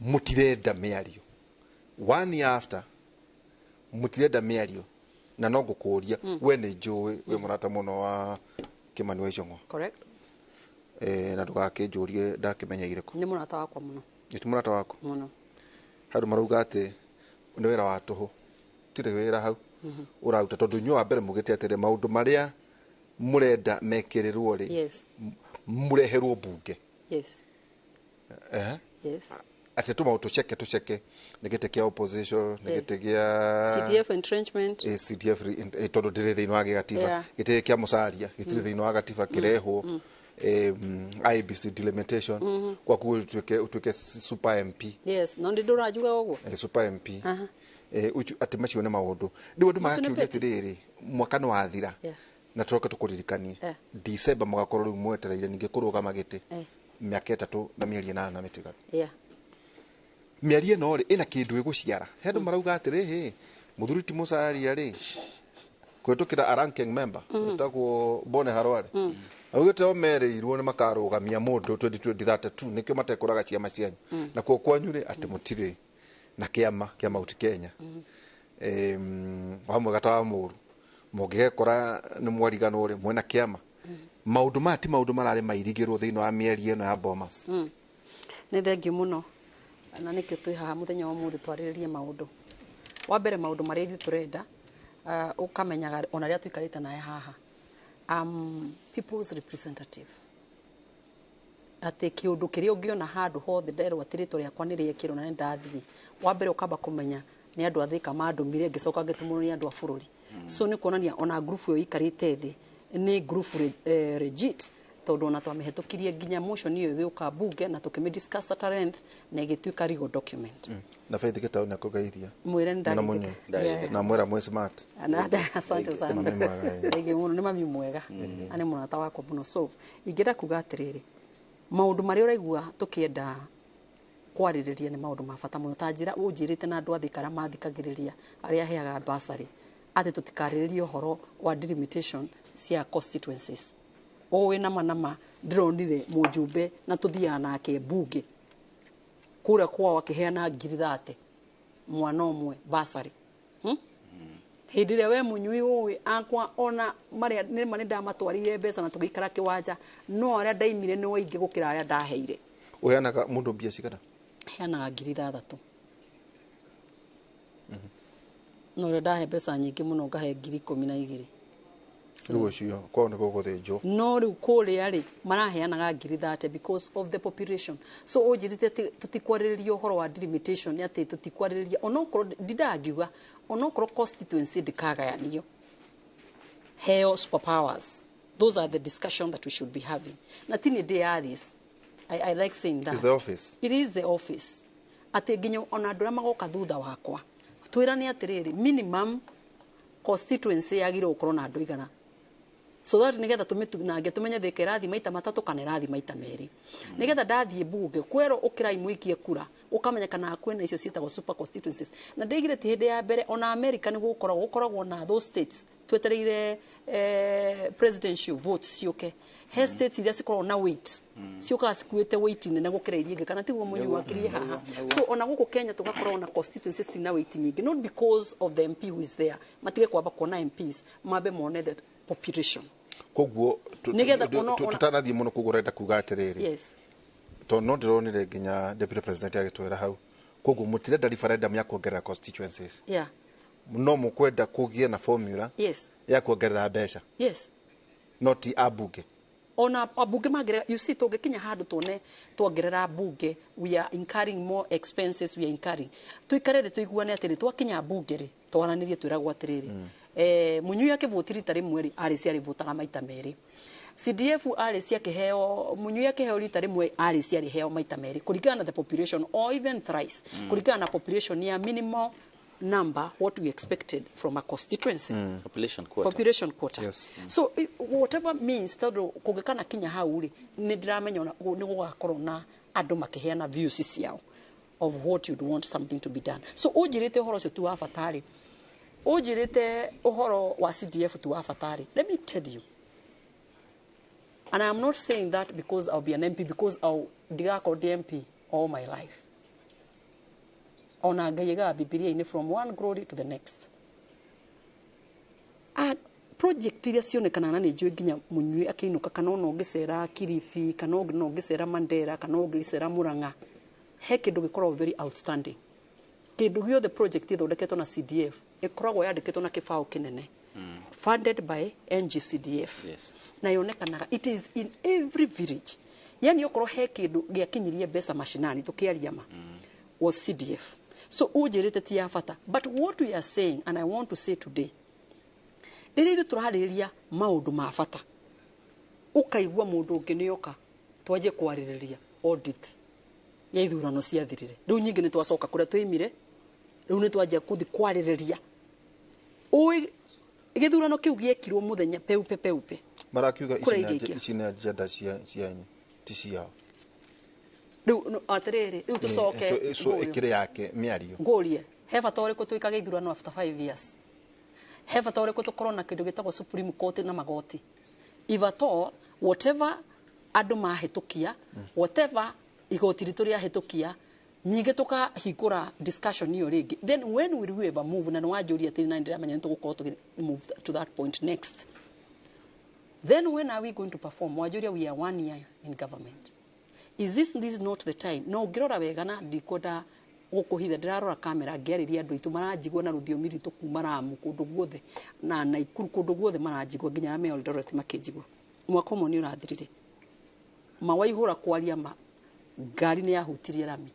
S14: Mũtirenda mĩario one year after, mũtirenda mĩario, na no ngũkũria, we nĩ njũĩ wĩ mũrata mũno wa Kĩmani wa Ichung'wa.
S15: Correct.
S14: Na ndũgakĩnjũrie ndakĩmenyeire kũ.
S15: Nĩ mũrata wakwa mũno.
S14: Nĩ ti mũrata waku?
S15: Mũno.
S14: Handũ marauga atĩ nĩ wĩra wa tũhũ, tirĩ wĩra hau ũraruta, tondũ inyuĩ wa mbere mugĩte atĩrĩ maũndũ marĩa mũrenda mekĩrĩrwo rĩ, mũreherwo mbunge. Atĩ tũmaũndũ tũceke tũceke, nĩ gĩtĩ kĩa opposition, nĩ gĩtĩ gĩa
S15: CDF entrenchment.
S14: CDF tondũ ndĩrĩ thĩinĩ wa gĩgatiba. Gĩtĩ kĩa Musalia gĩtirĩ thĩinĩ wa gatiba kĩrehwo. IEBC delimitation, gwaku ũtuĩke super MP.
S15: Yes, no ndĩ ndũranjuga ũguo.
S14: Super MP. Atĩ macio nĩ maũndũ rĩu andũ
S15: Macio nĩ
S14: magakĩũria
S15: petty.
S14: atĩrĩrĩ, mwaka nĩ wathira na tũroke tũkũririkanie December mũgakorwo rĩu mwetereire ningĩ kũrũgama gĩtĩ mĩaka 3 na mĩeri 8 mĩtigaru. Mĩario ĩno rĩ, ĩna kĩndũ ĩgũciara? He andũ marauga atĩrĩ, hĩ mũthuri ti Musalia rĩ, kũhĩtũkĩra a ranking member wĩtagwo Bone Harware, augĩte o merĩirwo nĩ makarũgamia mũndũ 2032, nĩkĩo matekũraga ciama cianyu. Nakuo kwanyu rĩ, atĩ mũtirĩ na kĩama kĩa Mount Kenya. Wa mwega ta wa mũru mũngĩgekora nĩ mwariganwo rĩ, mwĩna kĩama. Maũndũ maya ti maũndũ mararĩ mairigĩrwo thĩinĩ wa mĩario ĩno ya Bomas?
S15: Nĩ thengiũ mũno, na nĩkĩo twĩ haha mũthenya wa ũmũthĩ twarĩrĩrie maũndũ. Wa mbere, maũndũ marĩa ithuĩ tũrenda, ũkamenyaga ona rĩrĩa tũikarĩte nawe haha, people's representative, atĩ kĩũndũ kĩrĩa ũngĩona handũ hothe nderwo atĩ rĩtwa rĩakwa nĩ rĩekĩrwo na nĩ ndathiĩ, wa mbere ũkamba kũmenya nĩ andũ a Thĩka mandũmire, ngĩcoka ngĩtũmwo nĩ andũ a bũrũri. So nĩ kuonania ona ngurubu ĩyo ĩikarĩte thĩ nĩ ngurubu legit, tondũ ona twamĩhetũkirie nginya motion ĩyo ĩgĩũka mbunge na tũkĩmĩ discuss at length na ĩgĩtuĩka legal document.
S14: Na Faith Gĩtaũ nĩ akũgeithia.
S15: Mwĩre nĩ
S14: Mwĩna
S15: ndageithĩka.
S14: mũnyue. Na mwĩra mwĩ smart.
S15: Na asante sana.
S14: Mami mwega, eh.
S15: Thengiũ mũno, nĩ mami mwega na nĩ mũrata wakwa mũno. So ingĩenda kuga atĩrĩrĩ, maũndũ marĩa ũraigua tũkĩenda kwarĩrĩria nĩ maũndũ ma bata mũno, ta njĩra ũnjĩrĩte na andũ a Thĩka arĩa mathikagĩrĩria, arĩa heaga bursary, atĩ tũtikarĩrĩrie ũhoro wa delimitation cia constituencies. Ũĩ nama nama ndĩronire mũjumbe na tũthiaga nake mbunge kũrĩa kwao akĩheana 30,000 mwana ũmwe bursary, Hĩndĩ ĩrĩa we mũnyui ũĩ akwa ona marĩa nĩma nĩ ndamatwarĩire mbeca na tũgĩikara kĩwanja, no arĩa ndaimire nĩ waingĩ gũkĩra arĩa ndaheire.
S14: Ũheanaga mũndũ mbia cigana?
S15: Heanaga 6,000, no ũrĩa ndahe mbeca nyingĩ mũno ngahe 12,000.
S14: Rĩu ũcio kwao nĩ gũgũthĩnjwo.
S15: No rĩu kũrĩa rĩ, maraheanaga 30,000 because of the population. So ũnjĩrĩte atĩ tũtikwarĩrĩria ũhoro wa delimitation, nĩ atĩ tũtikwarĩrĩria onokorwo ndindangiuga onokorwo constituency ndĩkagayanio heo superpowers. Those are the discussion that we should be having, na ti nĩ ndĩ Aris. I like saying that
S14: Is the office.
S15: It is the office, atĩ nginya ona andũ arĩa magoka thutha wakwa twĩrane atĩrĩrĩ, minimum constituency yagĩrĩirwo gũkorwo na andũ igana. So that nigetha tumitunange tumenye Thika irathi maita matatu kana irathi maita meri. Nigetha ndathie bunge kwero ukirai muikie kura ukamenya kana kwina icio cietagwo super constituencies. Na ndigire ti hindi ya mbere ona America ni gukoragwo na those states twetereire presidential votes ciuke. He states iria cikoragwo na weight ciukaga cikuĩte weight nene gũkĩra iria ingĩ, kana tiguo mũnyui wakirie haha. So ona gũkũ Kenya tũgakorwo na constituencies cina weight nyingĩ, not because of the MP who is there, matige kwamba kuona MPs mambe mone the population.
S14: Koguo tutanathiĩ mũno koguo ũrenda kuga atĩrĩrĩ,
S15: yes,
S14: tondũ no ndĩronire nginya deputy president agĩtwĩra hau, koguo mũtirenda referendum ya kuongerera constituencies,
S15: yeah,
S14: no mũkwenda kũgĩe na formula,
S15: yes,
S14: ya kuongerera mbeca,
S15: yes,
S14: no ti ambunge.
S15: Ona abunge mangerera, you see, tũngĩkinya handũ tuone tuongerera bunge, we are incurring more expenses, we are incurring. Tuikare thĩ tuiguane atĩrĩ, twakinya bunge rĩ, twaranĩrie twĩragwo atĩrĩrĩ, Munyui akĩvũti rita rĩmwe rĩ, arĩ arĩvũtaga maita merĩ. CDF arĩ ciakĩheo, Munyui akĩheo rita rĩmwe, arĩ ciarĩheo maita merĩ kũringana na the population, or even thrice, kũringana na population ya minimal number what we expected from a constituency.
S16: Population quota.
S15: Population quota.
S14: Yes.
S15: So whatever means tondu kungikana kinya hau ri ni ndiramenya ona ni gugakorwo na andu makiheana views ciao of what you'd want something to be done. So unjirite uhoro ucio tu wa batari, unjirite uhoro wa CDF tu wa batari. Let me tell you, and I am not saying that because I'll be an MP, because I'll ndigakorwo ndi MP all my life. Ona Ngai ĩgaga Bibilia-inĩ from one glory to the next. A project iria cionekanaga na nĩ njũĩ nginya Munyui akĩinũka, kana ona ũngĩcera Kilifi, kana ona ũngĩcera Mandera, kana ũngĩcera Murang'a, he kĩndũ gĩkoragwo very outstanding. Kĩndũ gĩothe project ĩthondeketwo na CDF ĩkoragwo yandĩkĩtwo na kĩbaũ kĩnene, funded by NGCDF.
S16: Yes.
S15: Na yonekanaga it is in every village. Yani okorwo he kĩndũ gĩakinyirie mbeca mashinani tũkĩaria ma was CDF. So unjirite ti ya bata, but what we are saying, and I want to say today, rĩrĩa ithuĩ tũrarĩrĩria maũndũ ma bata, ũkaigua mũndũ ũngĩ nĩoka twanjie kwarĩrĩria audit ya ithurano ciathirire. Rĩu nyingĩ nĩ twacoka kũrĩa tũimire, rĩu nĩ twanjia kũthi kwarĩrĩria ũĩ gĩthurano kĩu gĩekirwo mũthenya peupe peupe.
S14: Marakiuga
S15: Kũrĩa ingĩikia.
S14: Ici nĩ agenda cianyu ti ciao.
S15: Rĩu atĩrĩrĩ, rĩu tũcoke
S14: so ĩkĩrĩ yake mĩario.
S15: Ngũrie, he bata ũrĩkũ twĩkage ithurano after 5 years? He bata ũrĩkũ tũkorwo na kĩndũ gĩtagwo Supreme Court na magoti? If at all, whatever andũ mahĩtũkia, whatever igoti ritũ rĩahĩtũkia, nyingĩ tũkahingũra discussion ĩyo rĩngĩ, then when will we ever move? Na nĩwanjũria atĩrĩ, na nĩndĩramenya nĩtũgũkorwo tũgĩ move to that point next. Then when are we going to perform? Wanjũria, we are 1 year in government. Is this not the time? No ngirora wega na ndikwenda gũkũhitha, ndĩrarora kamera ngĩarĩria andũ aitũ maranjigua na rũthiomi rwitũ kuma Ramu kũndũ guothe na Naikuru kũndũ guothe maranjigua nginya arĩa me Eldoret makĩnjigua. Mwaka ũmwe nĩ ũrathirire, mawaihũra kwaria ma ngari nĩ yahutirie rami.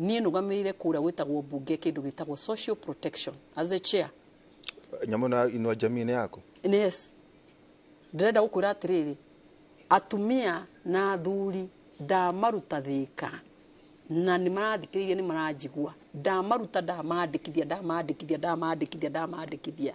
S15: Niĩ nũgamĩrĩire kũrĩa gwĩtagwo mbunge kĩndũ gĩtagwo social protection as a chair.
S14: Nyamũ na Inua Jamii nĩ yaku?
S15: Yes. Ndĩrenda gũkwĩra atĩrĩrĩ, atumia na athuri ndamaruta Thika na nĩ marathikĩrĩria nĩ maranjigua, ndamaruta, ndamandĩkithia, ndamandĩkithia, ndamandĩkithia, ndamandĩkithia,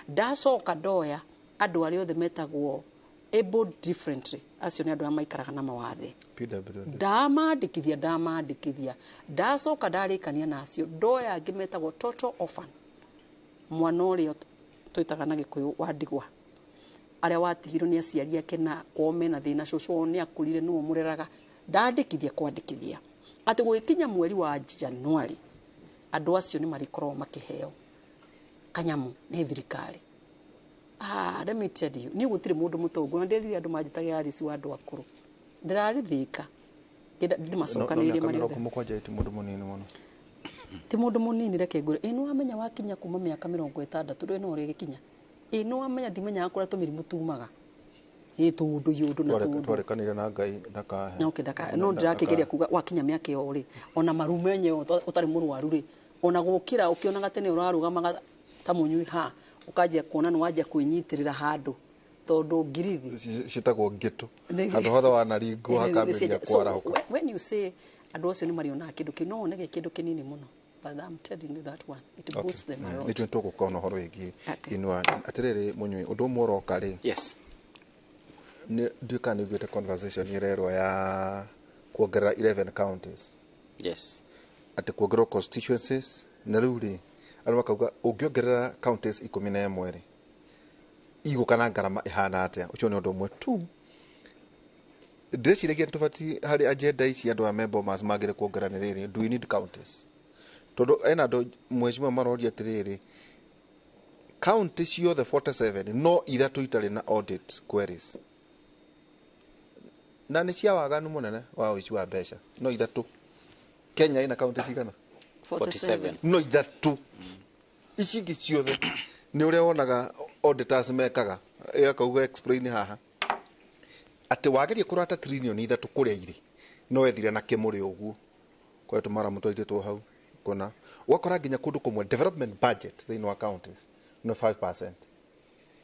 S15: ndacoka ndoya andũ arĩa othe metagwo able differently, acio nĩ andũ arĩa maikaraga na mawathe,
S14: PWD,
S15: ndamandĩkithia, ndamandĩkithia, ndacoka ndarĩkania na acio, ndoya angĩ metagwo total orphan, mwana ũrĩa twĩtaga na Gĩkũyũ wa ndigwa, arĩa watigirwo nĩ aciari ake na kwao mena thĩna, cũcũ wao nĩ akũrire nĩwe mũreraga, ndandĩkithia kwandĩkithia atĩ gũgĩkinya mweri wa Januari andũ acio nĩ marĩkoragwo makĩheo kanyamu nĩ thirikari. Let me tell you, niĩ gũtirĩ mũndũ mũtongu, na ndĩrire andũ manjĩtage Alice wa andũ akũrũ, ndĩrarĩ Thika ndĩmacokanĩrĩrie marĩ othe.
S14: Mĩrongo mũgwanja ti mũndũ mũnini mũno.
S15: Ti mũndũ mũnini, reke ngwĩre, ĩ nĩwamenya wakinya kuma mĩaka 60 ndũrĩ no ũrĩgĩkinya. Ĩ nĩwamenya ndimenyaga kũrĩa tũmĩrimũ tumaga, ĩ tũndũ yũndũ na tũndũ.
S14: Twarekanire na Ngai ndakahe.
S15: No ndaka, no ndĩrakĩgeria kuga wakinya mĩaka ĩyo rĩ, ona marumenye ũtarĩ mũrwaru rĩ, ona gũkĩra ũkĩonaga tene ũrarũgamaga ta mũnyui ha, ũkanjia kuona nĩ wanjia kwĩnyitĩrĩra handũ tondũ ngirithi
S14: ciĩtagwo ngĩtũ, handũ hothe wanaringwo hakambĩrĩria kwarahũka.
S15: When you say andũ acio nĩ marĩonaga kĩndũ kĩu, no wonege kĩndũ kĩnini mũno, but I'm telling you that one, it boosts them a lot.
S14: Nĩtũĩ tũgũkorwo na ũhoro wĩgiĩ Inua. Atĩrĩrĩ Mũnyui, ũndũ ũmwe ũroka rĩ,
S16: yes,
S14: Ndiũĩ kana nĩ ũiguĩte conversation ĩrerwo ya kuongerera 11 counties.
S16: Yes.
S14: Atĩ kuongererwo constituencies, na rĩu rĩ, andũ makauga ũngĩongerera counties 11 rĩ, igũka na ngarama ĩhana atĩa? Ũcio nĩ ũndũ ũmwe tu. Ndĩreciragia nĩ tũbatiĩ harĩ agenda ici andũ a me Bomas magĩrĩ kuongerera nĩ rĩrĩ, do we need counties? Tondũ ena andũ, mheshimiwa, maroria atĩrĩrĩ, county ciothe 47 no ithatũ itarĩ na audit queries na nĩ cia waganu mũnene wa ũici wa mbeca, no ithatũ. Kenya ĩna county cigana?
S16: 47.
S14: No ithatũ. Ici ingĩ ciothe nĩ ũrĩa wonaga auditors mekaga, akauga explain haha atĩ wageria kũrata 3 trillion kũrĩa irĩ no ethire na kĩmũrĩ ũguo kwa tũmara mũtwairĩtwo hau kũna, ũgakora nginya kũndũ kũmwe development budget thĩinĩ wa counties no 5%.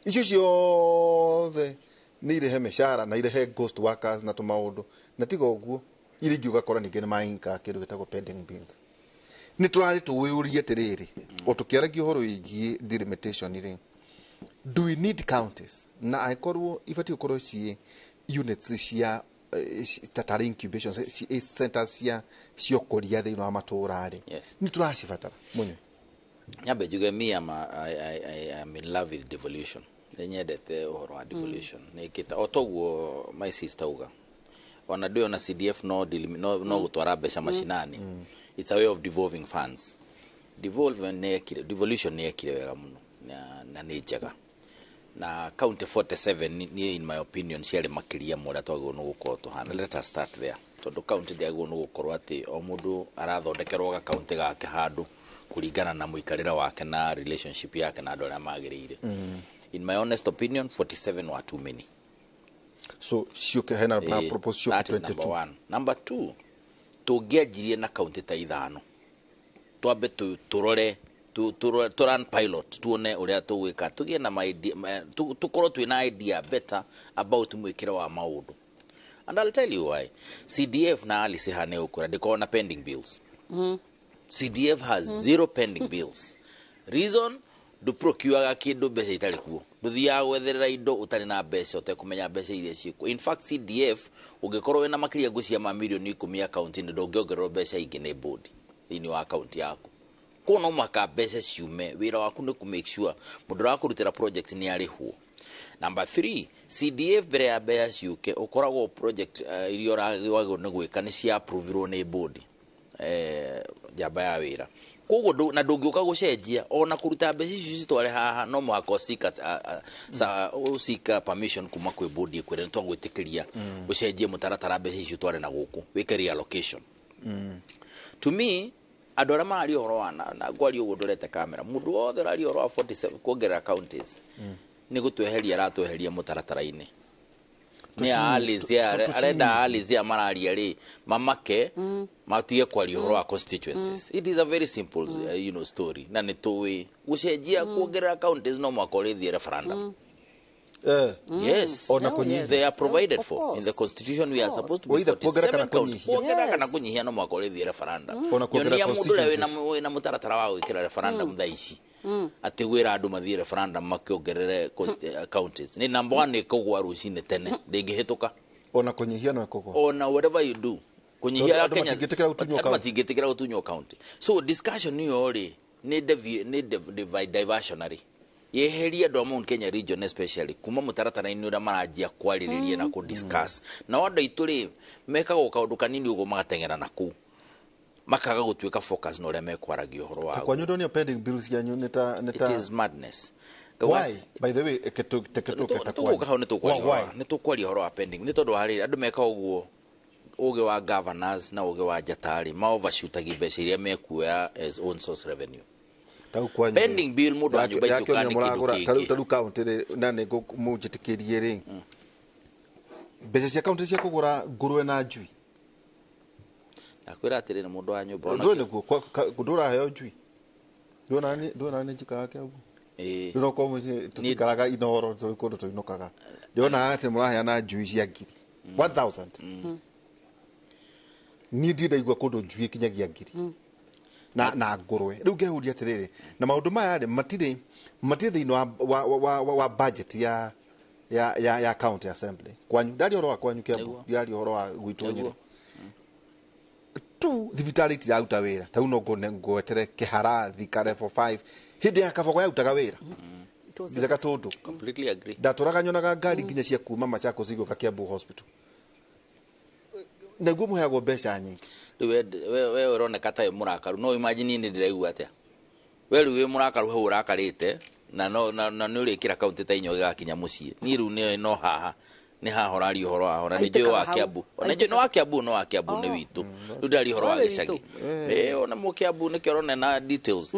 S14: Icio ciothe nĩ irehe mĩcara na irehe ghost workers na tũmaũndũ, na tiga ũguo iria ingĩ ũgakora ningĩ nĩ mainka kĩndũ gĩtagwo pending bills. Nĩ tũrarĩ tũwĩũrie atĩrĩrĩ, o tũkĩaragia ũhoro wĩgiĩ delimitation rĩ, do we need counties? Na angĩkorwo ibatiĩ gũkorwo ciĩ units cia ta tarĩ incubation centers cia ũkũria thĩinĩ wa matũũra rĩ, nĩ tũracibatara, Mũnywe?
S16: Nyambe njuge me am a, I, I, I am in love with devolution. Nĩ nyendete ũhoro wa devolution. Nĩ kĩta o toguo my sister uga, ona ndũĩ ona CDF no gũtwara mbeca macinani. It's a way of devolving funds. Devolve nĩ yekire, devolution nĩ yekire wega mũno na nĩ njega, na county 47 niĩ in my opinion ciarĩ makĩria ma ũrĩa twagĩrĩirwo nĩ gũkorwo tũhana. Let us start there, tondũ county ndĩagĩrĩirwo nĩ gũkorwo atĩ o mũndũ arathondekerwo gakaunti gake handũ kũringana na mũikarĩre wake na relationship yake na andũ arĩa magĩrĩire. In my honest opinion, 47 were too many.
S14: So ciũke hena na propose ciũke
S16: That is number
S14: 22.
S16: one. Number two, tũngĩanjirie na kaunti ta ithano, twambe tũrore tu run pilot, tuone ũrĩa tũgwĩka, tũgĩe na ma idea, tũkorwo twĩna idea better about mwĩkĩre wa maũndũ. And I'll tell you why. CDF na Alice hane ũkũra ndĩkoragwo na pending bills. CDF has zero pending bills. Reason, ndũprocureaga kĩndũ mbeca itarĩ kuo, ndũthiaga gwetherera indo ũtarĩ na mbeca, ũtekũmenya mbeca iria ciĩkuo. In fact, CDF ũngĩkorwo wĩna makĩria ngwĩciria ma mirioni 10 akaunti-inĩ, ndũngĩongererwo mbeca ingĩ nĩ board thĩinĩ wa akaunti yaku. Koguo no mũhaka mbeca ciume. Wĩra waku nĩ kũ make sure mũndũ ũrĩa wakũrutĩra project nĩ arĩhwo. Number three, CDF mbere ya mbeca ciũke ũkoragwo project iria ũragĩrwo nĩ gwĩka nĩ cia approvirwo nĩ board, njamba ya wĩra. Koguo na ndũngĩũka gũcenjia ona kũruta mbeca icio citware haha, no mũhaka ũcika permission kuma kwĩ board ĩkwĩre nĩ twagwĩtĩkĩria ũcenjie mũtaratara, mbeca icio tware na gũkũ, wĩke reallocation. To me, andũ arĩa mararia ũhoro wa na ngwaria ũguo ndorete kamera, mũndũ wothe ũraria ũhoro wa 47 kuongerera counties nĩ gũtweheria aratweheria mũtaratara-inĩ. Nĩ Alice arenda Alice aya mararia rĩ mamake matige kwaria ũhoro wa constituencies. It is a very simple story, na nĩ tũĩ gũcenjia kuongerera counties no mwaka ũrĩthiĩ referendum. Yes.
S14: Ona kũnyihia.
S16: They are provided
S15: Of
S16: for in the
S15: course.
S16: constitution. We are supposed to be
S14: Either kuongerera kana
S16: 47 counties.
S14: kũnyihia.
S16: Kuongerera kana kũnyihia no mwaka ũrĩthiĩ referendum.
S14: Ona kuongerera
S16: Nyonia mũndũ ũrĩa
S14: constituencies.
S16: wĩna mũtaratara wa gwĩkĩra referendum thaa ici atĩ gwĩra andũ mathiĩ referendum makĩongerere counties. Nĩ number one ĩkũgwa rũcinĩ tene, ndĩngĩhĩtũka.
S14: Ona kũnyihia no ĩkũgwa.
S16: Ona whatever you do, kũnyihia
S14: Tondũ andũ
S16: Kenya
S14: matingĩtĩkĩra gũtunywo
S16: andũ
S14: county.
S16: matingĩtĩkĩra gũtunywo county. So discussion ĩyo rĩ nĩ diversionary, yeheria andũ a Mount Kenya region especially kuma mũtaratara-inĩ ũrĩa maranjia kwarĩrĩria na kũ-discuss. Nao andũ aitũ rĩ mekaga o kaũndũ kanini ũguo magateng'era na kũu, makaga gũtuĩka focus na ũrĩa mekwaragia ũhoro wa
S14: Kwanyu ndonio pending bills cianyu nĩ ta nĩ
S16: It
S14: ta
S16: is madness.
S14: Why, by the way, teke ta
S16: Tũgũka hau, nĩ tũkwaria
S14: Why?
S16: ũhoro nĩ tũkwaria ũhoro wa pending. Nĩ tondũ wa rĩrĩ, andũ meka ũguo, ũgĩ wa governors na ũgĩ wa njata rĩ, ma overshootagia mbeca iria mekuoya as own source revenue.
S14: Tau kwanyu rĩ,
S16: Pending bill mũndũ wa nyũmba itũ
S14: yakĩonio
S16: kana nĩ kĩndũ
S14: mũragũra tarĩu
S16: kĩngĩ.
S14: Tarĩu county rĩ, na nĩ mũnjĩtĩkĩrie rĩ, mbeca cia county cia kũgũra ngũrwe na njui.
S16: Nakwĩra atĩrĩrĩ, mũndũ wa nyũmba ona
S14: Ndũĩ nĩguo ndũraheo njui, ndũĩ nĩ njikaraga Kĩambu.
S16: Ĩĩ.
S14: Rĩu no korwo mũciĩ tũtikaraga Inoro, tũrĩ kũndũ tũinũkaga, ndĩrona atĩ mũraheana njui cia ngiri 1000. Niĩ ndirĩ ndaigua kũndũ njui ĩkinyagia ngiri na ngũrwe. Rĩu ngehuria atĩrĩrĩ, na maũndũ maya rĩ, matirĩ thĩinĩ wa budget ya ya county assembly kwanyu ndari horo wa kwanyu Kiambu ndari horo wa gwitũ Nyeri tu thibitarĩ itiraruta wĩra tau no ngwetere Kĩhara Thika level 5 hĩndĩ ya Kabogo yarutaga wĩra nginya Gatũndũ.
S16: Completely agree.
S14: Ndatũraga nyonaga ngari nginya cia kuma Machakos igũka Kiambu hospital naguo mũheagwo mbeca nyingĩ.
S16: Rĩu we ũroneka ta wĩ mũrakaru no imagine nĩ ndĩraigua atĩa we rĩu wĩ mũrakaru hau ũrakarĩte na no na nĩ ũrĩkĩra kaunti ta inya ũgĩgakinya mũciĩ niĩ rĩu nĩ no haha nĩ haha ũraria ũhoro waho na nĩ njũĩ wa Kiambu ona njũĩ no wa Kiambu no wa Kiambu nĩ witũ rĩu ndĩraria ũhoro wa gĩcagi ona mũ Kiambu nĩkĩo ũrona na details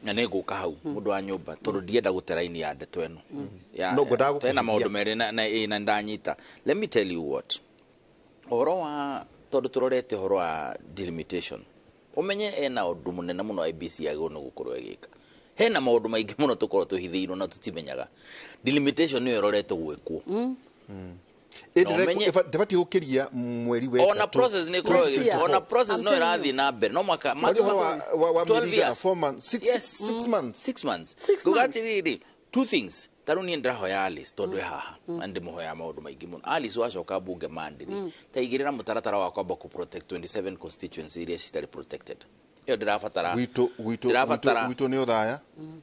S16: na nĩ ngũka hau mũndũ wa nyũmba tondũ ndienda gũte raini ya ndeto ĩno twena maũndũ merĩ na ndanyita. Let me tell you what ũhoro wa tondũ tũrorete ũhoro wa delimitation ũmenye ena ũndũ mũnene mũno IEBC yagĩrĩirwo nĩ gũkorwo ĩgĩka. Hena maũndũ maingĩ mũno tũkorwo tũhithĩirwo na tũtimenyaga. Delimitation nĩyo ĩrorete gwĩkwo.
S14: Ndĩbatiĩ gũkĩria mweri wa
S16: ona process nĩ ĩkorwo ona process no ĩrathiĩ na mbere no mwaka
S14: wa 12 years 4 months 6 months
S16: 6 months kuga atĩrĩrĩ two things tarĩu niĩ ndĩrahoya Alice tondũ ĩ haha na ndĩmũhoya maũndũ maingĩ mũno. Alice wacoka mbunge mandĩrĩ ta igĩrĩra mũtaratara wa kwamba kũ protect 27 constituency iria citarĩ protected ĩyo ndĩrabatara
S14: gwitũ nĩ Othaya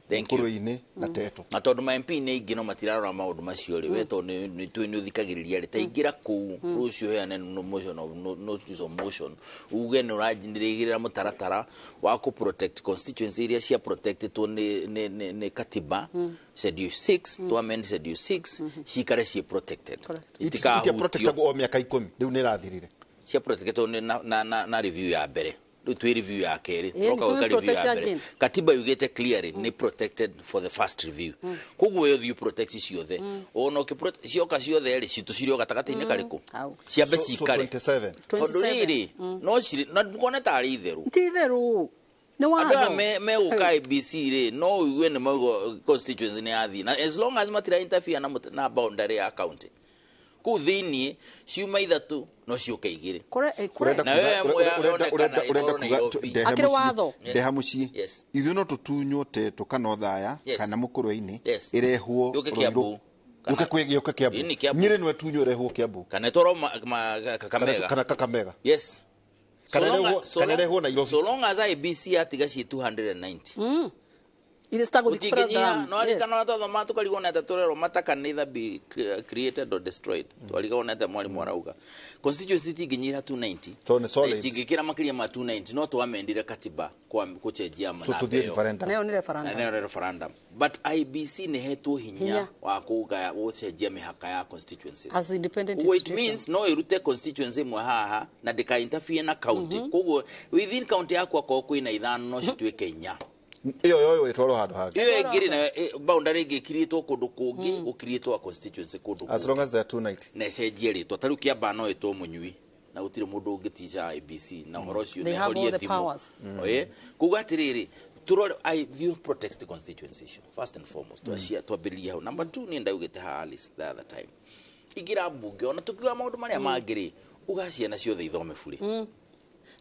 S14: Mũkũrwe-inĩ na Teto
S16: na tondũ ma MP nĩ aingĩ no matirarora maũndũ macio rĩ we tondũ nĩ ũthikagĩrĩria rĩ ta ingĩra kũu rũciũ heane motion of notice of motion uge nĩ ũranjĩrĩra mũtaratara wa kũ protect constituency iria cia protectedwo nĩ katiba schedule 6 to amend schedule 6 cikare ciĩ protected
S14: itikahutio o mĩaka 10 rĩu nĩ ĩrathirire
S16: cia protectedwo na review ya mbere rĩu review ya kerĩ tũroka gwĩka review ya mbere katiba yugĩte clearly nĩ protected for the first review koguo yo thiĩ protect ciothe ona cioka ciothe rĩ citũ o gatagatĩ-inĩ karĩkũ ciambe cikare tondũ rĩrĩ no cirĩ na ndũkone tarĩ itherũ
S15: ti itherũ nĩ watho
S16: andũ aya megũka IEBC rĩ no ũigue nĩ mauga constituency nĩ yathiĩ na as long as matira interfere na boundary ya county kũu thĩiniĩ ciuma ithatũ no ciũke igĩrĩ
S14: ndeha mũciĩ ithuĩ no tũtunywo Teto kana Othaya kana Mũkũrwe-inĩ ĩrehwo
S16: yũke Kiambu
S14: yũke Kiambu Nyĩrĩ no ĩtunywo ĩrehwo Kiambu
S16: kana ĩtwarwo Kakamega
S14: kana Kakamega
S16: yes
S14: kana ĩrehwo Nairobi
S16: so long as IEBC yatiga ciĩ 290
S15: Ile sitagũthiĩ
S16: kũratha no arikana twathoma tũkarigwo nĩ atĩa tũrerwo mata can neither be created or destroyed twarigwo nĩ atĩa mwarimũ arauga constituency itingĩnyihĩra 290
S14: so nĩ solid
S16: itingĩkĩra makĩria ma 290 no twamendire katiba kwa gũcenjia
S14: so tũthiĩ referendum
S15: nayo nĩ referendum
S16: nayo nĩ referendum but IEBC nĩ hetwo hinya wa kũgaya gũcenjia mĩhaka ya constituencies
S15: as independent
S16: institution it means no ĩrute constituency ĩmwe haha na ndĩka interfere na county koguo within county yakwa korwo kwĩna ithano no cituĩke inya
S14: iyo yoyo itwarwo handu hangi
S16: iyo ingiri na boundary ingi kiritwo kundu kungi gukiritwo constituency kundu
S14: as long as they are 290
S16: na icenjie ritwa ta riu Kiambaa no itwo Munyui na gutire mundu ungitica IEBC na uhoro ucio
S15: na horie thimu
S16: oye kuga atiriri turore I you protect the constituency issue first and foremost twacia twambiririe hau number 2 ni ndaugite ha Alice the other time igira mbunge ona tukiuga maundu maria mangiri uga ciana ciothe ithome bure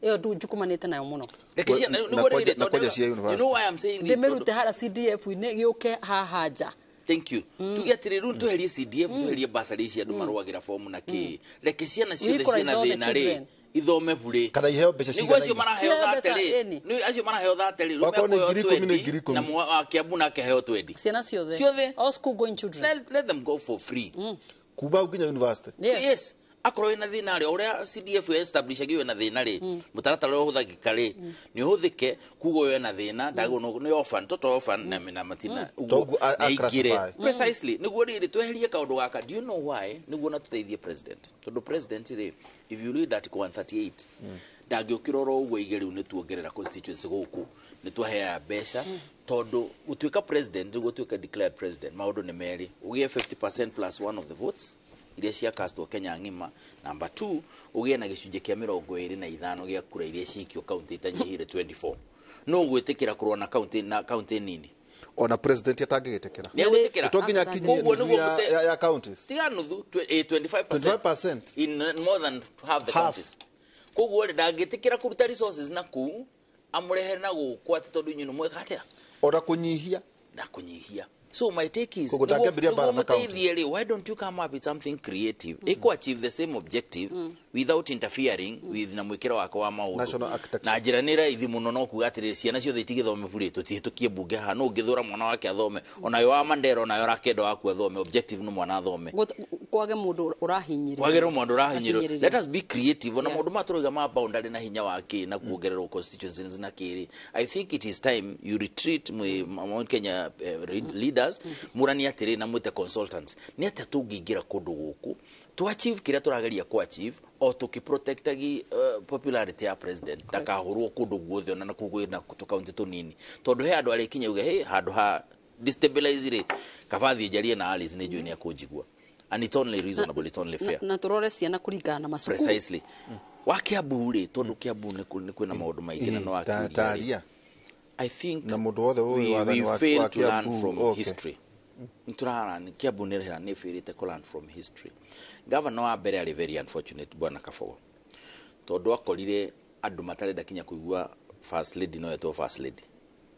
S15: iyo ndu njukumanite nayo muno
S16: you know why I'm saying this
S15: ndimerute hara CDF ini giuke haha nja
S16: thank you tuge atiri riu tweherie CDF tweherie basari ici andu marũagĩra fomu na kĩ reke ciana ciothe ciĩna thĩna rĩ ithome bure
S14: kana iheo mbeca
S16: cigana acio maraheo thate rĩ nĩ acio maraheo thate rĩ rĩu mekuheo 20 na wa Kiambu nake aheo 20
S15: ciana ciothe all school going children
S16: let them go for free
S14: kuma nginya university
S16: yes akorwo wina thina ri uria CDF establish agio na thina ri mutaratara uria uhuthagika ri ni uhuthike kugo wina thina ndagwo ni orphan toto orphan na matina
S14: uguo
S16: aingire precisely niguo riri tweherie kaundu gaka do you know why niguo na tuteithie president tondu president ri if you read article 138 ndangiukira oro uguo ige riu ni tuongerera constituency guku ni twahea mbeca tondu gutuika president niguo tuika declared president maundu ni meri ugie 50% plus one of the votes iria cia castwo Kenya ng'ima number 2 ugie na gicunjĩ kia 25 gĩa kura iria cikio county itanyihire 24 no gwitikira kurwa na county na county nini
S14: ona president atangĩgĩtĩkĩra
S16: nĩ egwĩtĩkĩra
S14: to nginya kinye nuthu ya counties
S16: tiga nuthu 25% in more than half the counties koguo rĩ ndangĩtĩkĩra kũruta resources na kũu amũrehe na gũkũ atĩ tondũ inyuĩ nĩ mweka atĩa
S14: ona kũnyihia
S16: na kũnyihia So my take is,
S14: Koguo ndangĩambĩrĩria mbara na county.
S16: Mũteithie rĩ, why don't you come up with something creative ĩkũ achieve the same objective without interfering with na mwĩkĩro wake wa maũndũ?
S14: National architecture.
S16: Na njĩra nĩ raithi mũno, no kuga atĩrĩrĩ, ciana ciothe itigĩthome bure, tũtihĩtũkie mbunge haha. No ũngĩthũra mwana wake athome, onayo wa Mandera, onayo ũrakĩenda waku athome, objective nĩ mwana athome.
S15: Kwage mũndũ ũrahinyĩrĩria.
S16: Kwagĩrĩrwo mũndũ ũrahinyĩrĩrio.
S15: Ahinyĩrĩrio.
S16: Let us be creative ona maũndũ maya tũrauga ma boundary na hinya wa kĩ na kuongererwo constituencies na kĩrĩ. I think it is time you retreat, mwe Mount Kenya leaders, mũranie atĩrĩ na mwĩte consultants, nĩ atĩa tũngĩingĩra kũndũ gũkũ to achieve kĩrĩa tũrageria ku achieve, o tũkĩprotectagi popularity ya president, ndakahũrwo kũndũ guothe, ona nakũu kwĩna tũkaunti tũnini, tondũ he andũ arĩkinya uge hey, handũ ha destabilize rĩ, kaba thiĩ njarie na Alice, nĩ njũĩ nĩ akũnjigua, and it's only reasonable, it's only fair.
S15: Na tũrore ciana kũringana na macukuru.
S16: Precisely. Wa Kiambu rĩ, tondũ Kiambu nĩ kwĩna maũndũ maingĩ na no wakĩũria rĩ,
S14: Taria.
S16: I think
S14: Na mũndũ wothe ũĩ wathani
S16: we
S14: wa
S16: fail
S14: wa
S16: to learn
S14: Kiambu,
S16: from history. Nĩtũrara Kiambu nĩ nĩ failĩte kũ learn from history. Governor wa mbere arĩ very unfortunate, bwana Kabogo, tondũ akorire andũ matarenda kinya kũigua first lady no etwo first lady.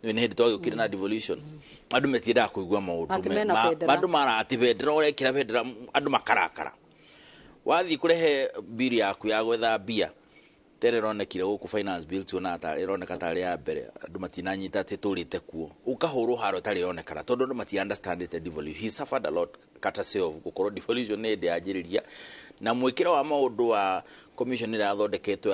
S16: Nĩ hĩndĩ twagĩũkire na devolution, andũ metiendaga kũigua maũndũ.
S15: Atĩ mena bendera.
S16: Andũ mara atĩ bendera, ũrekĩra bendera andũ makarakara. Wathiĩ kũrehe biri yaku ya gwetha mbia tere ĩronekire gũkũ finance bill, tuona ta ĩroneka tarĩ ya mbere, andũ matinanyita atĩ tũrĩte kuo, ũkahũrwo haro ĩtarĩ yonekana, tondũ andũ mati understandĩte devolution. He suffered a lot courtesy of gũkorwo devolution nĩ hĩndĩ yanjĩrĩria, na mwĩkĩro wa maũndũ wa commission ĩrĩa yathondeketwo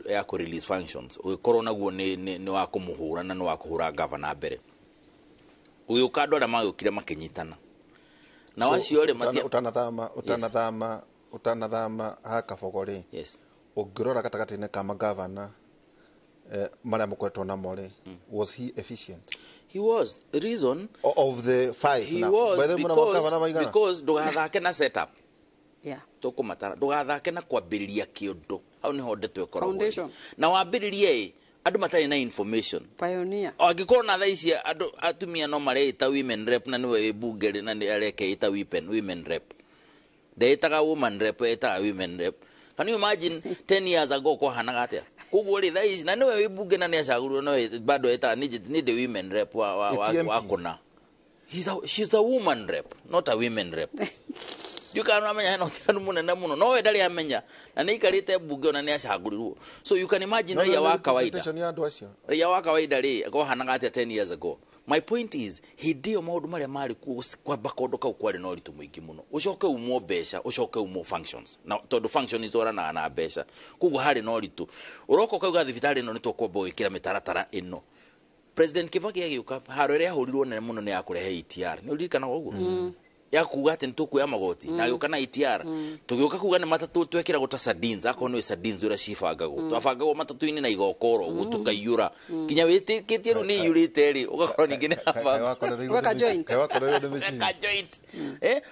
S16: ya kũ release functions ũgĩkorwo naguo nĩ wa kũmũhũra na nĩ wa kũhũra gavana mbere. Ũgĩũka andũ arĩa magĩũkire makĩnyitana na
S14: So,
S16: wacio rĩ
S14: ũtanathama ha Kabogo rĩ,
S16: Yes.
S14: ũngĩrora gatagatĩ-inĩ ka magavana marĩa mũkoretwo namo rĩ, was he efficient?
S16: He was. Reason
S14: Of the five
S16: he
S14: now.
S16: was
S14: By the way, muna magavana maigana?
S16: Because ndũgathake na setup. Tũkũmatara, ndũgathake na kwambĩrĩria kĩũndũ, hau nĩho ndeto ĩkoragwo.
S15: Foundation.
S16: Na wambĩrĩrie ĩ andũ matarĩ na information.
S15: Pioneer.
S16: Angĩkorwo na thaa ici andũ atumia no mareĩta women rep, na nĩwe wĩ bunge rĩ, na nĩ arekeĩta women rep, ndeĩtaga woman rep, ĩtaga women rep. Can you imagine 10 years ago kwahanaga atĩa? Koguo rĩ, thaa ici na nĩwe wĩ bunge na nĩ acagũrirwo, no bado ĩtaga nĩ ndĩ women rep wa
S14: ATMP.
S16: wa kũna. She's a woman rep, not a women rep. Ndiũ kana amenya hena ũtiganu mũnene mũno, no we ndarĩ amenya na nĩ aikarĩte bunge ona nĩ acagũrirwo. So you can imagine
S14: No, no,
S16: raia
S14: no,
S16: wa kawaida,
S14: representation ya andũ acio.
S16: Raia wa kawaida rĩ, kwahanaga atĩa 10 years ago? My point is, hĩndĩ ĩyo maũndũ marĩa marĩ kuo, kwamba kũndũ kau kwarĩ na ũritũ mũingĩ mũno, ũcoke umwo mbeca, ũcoke umwo functions, na tondũ function itwaranaga na mbeca, koguo harĩ na ũritũ. Ũroka ũkauga thibitarĩ ĩno nĩ tũkwamba gwĩkĩra mĩtaratara ĩno. President Kibaki agĩũka, haro ĩrĩa yahũrirwo nene mũno nĩ ya kũrehe ETR, nĩ ũririkanaga ũguo, ya kuga atĩ nĩ tũkuoya magoti, na agĩũka na ETR. Tũgĩũka kuga nĩ matatũ twekĩragwo ta sardines, akorwo nĩ sardines ũrĩa cibangagwo, twabangagwo matatũ-inĩ na igokoro ũguo, tũkaiyũra nginya wĩtĩkĩtie rĩu nĩ iyũrĩte rĩ, ũgakorwo ningĩ nĩ
S15: Weka joint.
S14: Wakorereirwo nĩ mĩcibi.
S16: Ka joint.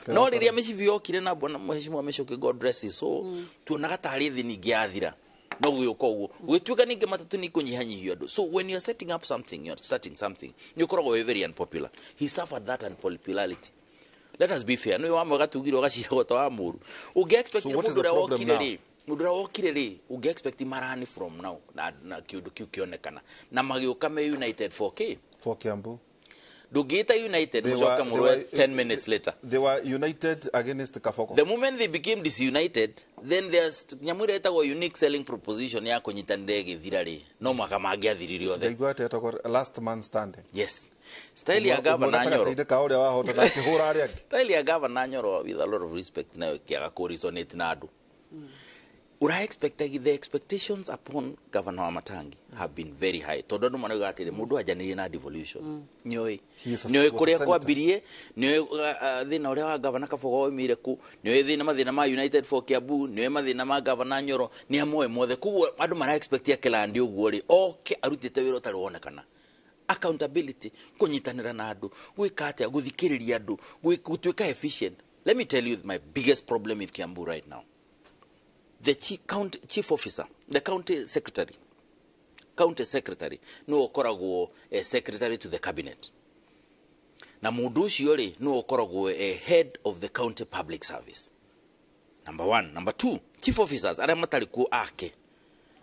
S16: No rĩrĩa mĩcibi yokire na bwana mheshimiwa Michuki, God rest his soul, tuonaga tarĩ thĩ ningĩ yathira, no gũgĩũka ũguo gũgĩtuĩka ningĩ matatũ nĩ ikũnyihanyihio andũ. So when you're setting up something, you're starting something, nĩ ũkoragwo wĩ very unpopular. He suffered that unpopularity. Let us be fair, nĩ wa mwega tugire ũgaciragwo ta wa mũru. Ũngĩ expect
S14: So what is
S16: mũndũ
S14: the
S16: ũrĩa
S14: problem
S16: wokire
S14: now?
S16: rĩ, mũndũ ũrĩa wokire rĩ, ũngĩ expect marani from now na kĩũndũ kĩu kĩonekana na magĩũka me united 4K.
S14: For Kiambu.
S16: Ndũngĩĩta united
S14: They
S16: mũcoke mũrũe 10 minutes later.
S14: They were united against Kabogo.
S16: The moment they became disunited, then there's nyamũ ĩrĩa ĩtagwo unique selling proposition ya kũnyitanĩra ĩgĩthira rĩ, no mwaka mangĩathirire othe.
S14: Ndaigua atĩ etagwo last man standing.
S16: Yes, style ya Governor Nyoro.
S14: Gatagatĩ-inĩ ka ũrĩa wahotana akĩhũra arĩa angĩ.
S16: Style ya Governor Nyoro, with a lot of respect, nayo ĩkĩaga kũ resonate na andũ. Ura expect, the expectations upon Governor Wamatangi have been very high, tondũ andũ marauga atĩrĩ, mũndũ anjanĩrie na devolution, nĩoĩ
S14: He is a-
S16: nĩoĩ
S14: was a
S16: kũrĩa
S14: senator.
S16: kwambirie, nĩoĩ thĩna ũrĩa wa Governor Kabogo waumire kũ, nĩoĩ thĩna mathĩna ma United for Kiambu, nĩoĩ mathĩna ma Governor Nyoro, nĩ amoĩ mothe. Koguo andũ mara expect akĩlandi ũguo rĩ, oke arutĩte wĩra ũtarĩ wonekana, accountability, kũnyitanĩra na andũ, gwĩka atĩa, gũthikĩrĩria andũ, gũtuĩka efficient. Let me tell you my biggest problem with Kiambu right now: the chief, county, chief officer, the county secretary, county secretary nĩwe ũkoragwo secretary to the cabinet, na mũndũ ũcio rĩ, nĩwe ũkoragwo head of the county public service, number one. Number two, chief officers arĩa matarĩ kuo ake,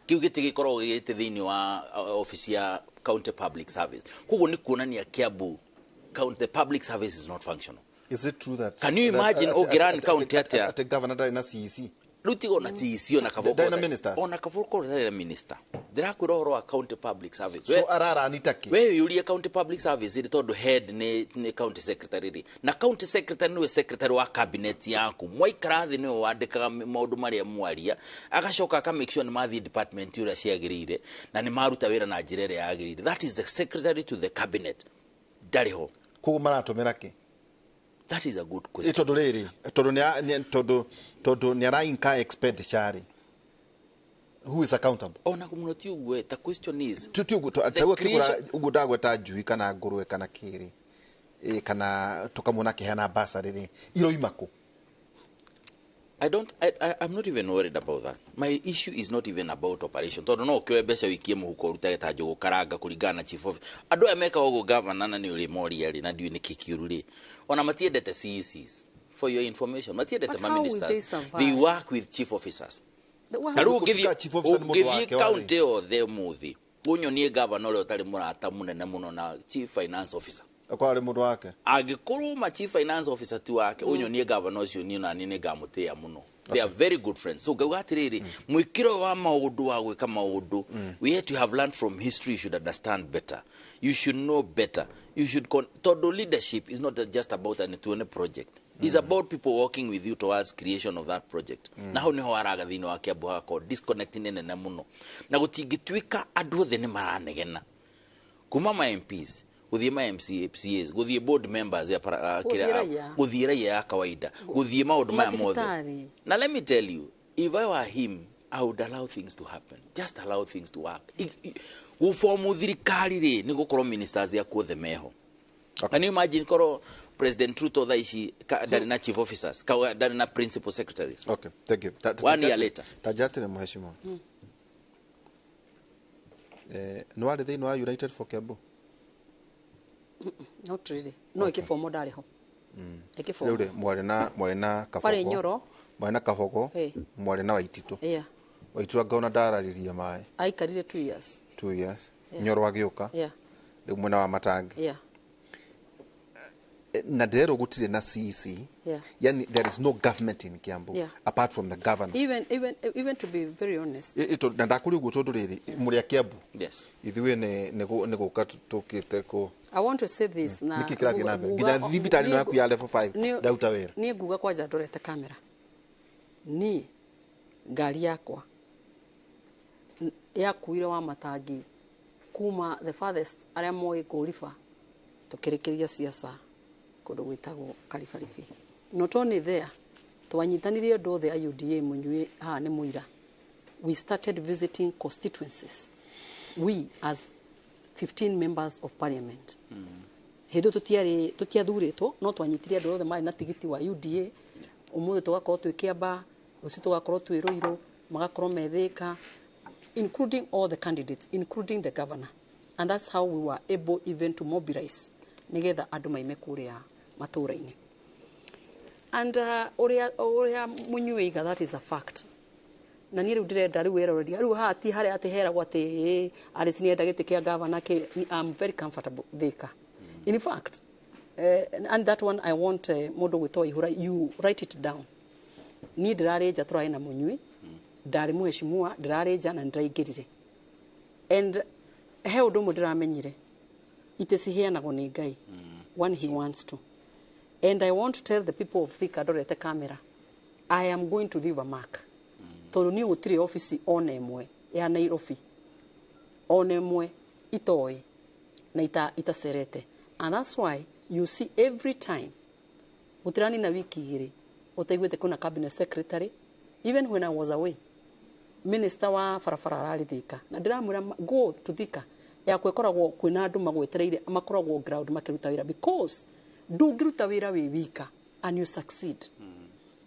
S16: kĩu gĩtĩ gĩkoragwo gĩgĩte thĩinĩ wa office ya county public service. Koguo nĩ kuonania Kiambu county, the public service is not functional.
S14: Is it true that
S16: Can you imagine ũngĩrun county atĩa?
S14: Atĩ governor ndarĩ na CEC?
S16: Rĩu tiga ona TEC, ona Kaboko
S14: Ndarĩ na ministers?
S16: Ona Kaboko ndarĩ na minister. Ndĩrakwĩra ũhoro wa county public service.
S14: So ararani takĩ?
S16: We yũrie county public service rĩ, tondũ head nĩ county secretary rĩ, na county secretary nĩwe secretary wa cabinet yaku. Mwaikara thĩ, nĩwe wandĩkaga maũndũ marĩa mwaria, agacoka aka make sure nĩ mathiĩ department ũrĩa ciagĩrĩire na nĩ maruta wĩra na njĩra ĩrĩa yagĩrĩire. That is the secretary to the cabinet, ndarĩ ho.
S14: Koguo maratũmĩra kĩ?
S16: That is a good question.
S14: Tondũ rĩrĩ, tondũ tondũ nĩ ara incur expenditure rĩ, who is accountable?
S16: Ona mũno ti ũguo. The question is
S14: Ti ũguo
S16: the
S14: tarĩu akĩgũra
S16: creation-
S14: ũguo ndagweta njui kana ngũrwe kana kĩrĩ, kana tũkamwona akĩheana bursary rĩ, iroima kũ?
S16: I don't, I'm not even worried about that. My issue is not even about operation. Tondũ no ũkĩoe mbeca ũikie mũhuko ũrutage ta njũgũ karanga kũringana na chief officer. Andũ aya mekaga ũguo, governor, na nĩ ũrĩ moria rĩ, na ndiũĩ nĩkĩ kĩũru rĩ. Ona matiendete CECs. For your information, matiendete
S15: But
S16: ma
S15: how will they
S16: ministers.
S15: survive?
S16: They work with chief officers. Ta rĩu
S14: Gũtuĩka chief officer nĩ mũndũ
S16: ũngĩthiĩ
S14: wake warĩ.
S16: county yothe ũmũthĩ, ũnyonie governor ũrĩa ũtarĩ mũrata mũnene mũno na chief finance officer.
S14: Akorwo arĩ mũndũ wake.
S16: Angĩkorwo ma chief finance officer ti wake, ũnyonie governor ũcio, niĩ nani nĩ ngamũtĩĩa mũno. They are very good friends. So ngauga atĩrĩrĩ, mwĩkĩro ũyũ wa maũndũ wa gwĩka maũndũ, we yet you have learned from history. You should understand better, you should know better, you should tondũ leadership is not just about an tuone project. It's about people working with you towards creation of that project. Na hau niho haraga thĩinĩ wa Kiambu, hagakorwo disconnect nĩ nene mũno, na gũtingĩtuĩka andũ othe nĩ maranegena, kuma ma MPs gũthiĩ ma MCAs, gũthiĩ board members ya
S15: Gũthiĩ raia.
S16: Gũthiĩ raia ya kawaida, gũthiĩ maũndũ maya mothe.
S15: Mathibitari.
S16: Na let me tell you, if I were him, I would allow things to happen, just allow things to work. Gũbomu thirikari rĩ, nĩ gũkorwo ministers yaku othe meho. Can you imagine korwo President Ruto thaa ici ndarĩ na chief officers, ndarĩ na principal secretaries?
S14: Okay, thank you.
S16: One year later.
S14: Ta atĩrĩ, mheshimiwa, nĩ warĩ thĩinĩ wa United for Kiambu?
S15: Not really. No ĩkĩbomo ndarĩ ho.
S14: Rĩu
S15: Ĩkĩbomo.
S14: rĩ, mwarĩ na
S15: Warĩ
S14: Kabogo.
S15: Nyoro.
S14: Mwarĩ na Kabogo. Mwarĩ na Waititũ. Waititũ angaona ndararĩria maĩ.
S15: Aikarire 2 years.
S14: 2 years.
S15: Yeah.
S14: Nyoro agĩũka. Rĩu mwena wa Matangi. Na ndĩrerwo gũtirĩ na CEC. Yani there is no government in Kiambu apart from the governor.
S15: Even to be very honest.
S14: Na ndakũria ũguo tondũ rĩrĩ, mũrĩ a Kiambu.
S16: Yes.
S14: Ithuĩ nĩ gũka tũkĩte kũ
S15: I want to say this na
S14: Nĩkĩ kĩrathiĩ na mbere nginya thibitarĩ ĩno yaku ya level 5 ndaruta wĩra?
S15: Niĩ nguga kwanja ndorete kamera, niĩ ngari yakwa yakuire wa Matangi kuma the farthest arĩa moĩ Ngũriba, tũkĩrĩkĩria siasa kũndũ gwĩtagwo Karibaribi. Not only there, twanyitanirie andũ othe a UDA. Mũnyuĩ haha nĩ mũira. We started visiting constituencies, we as 15 members of parliament. Hĩndĩ ĩyo tũtiarĩ, tũtiathurĩtwo, no twanyitire andũ othe marĩ na tigiti wa UDA. Ũmũthĩ tũgakorwo twĩ Kĩamba, rũciũ tũgakorwo twĩ Rũirũ, magakorwo me Thĩka, including all the candidates, including the governor. And that's how we were able even to mobilize nĩgetha andũ maime kũrĩa matũũra-inĩ. And ũrĩa mũnyuĩ iga, that is a fact. Na niĩ rĩu ndĩrenda rĩu eroreria rĩu haha ti harĩa atĩ heragwo atĩ ĩĩ, Alice nĩenda gĩtĩ kĩa gavana kĩ. I'm very comfortable Thika, in fact. And that one I want mũndũ gwĩtwo Ihũra, you write it down. Niĩ ndĩrarĩ nja, tũrarĩ na mũnyui, ndarĩ mũheshimiwa, ndĩrarĩ nja na nĩndĩraingĩrire. And he ũndũ ũmwe ndĩramenyire, itĩ ciheanagwo nĩ Ngai when he wants to. And I want to tell the people of Thika, ndorete kamera, I am going to leave a mark, tondũ niĩ gũtirĩ obici ona ĩmwe ya Nairobi ona ĩmwe itoĩ na itacerete. And that's why you see every time gũtiranina wiki 2 ũtaiguĩte kwĩna cabinet secretary. Even when I was away, minister wa barabara ararĩ Thika, na ndĩramwĩra go to Thika yakwa, ĩkoragwo kwĩna andũ magwetereire, makoragwo ground makĩruta wĩra, because ndũngĩruta wĩra wĩ wika and you succeed.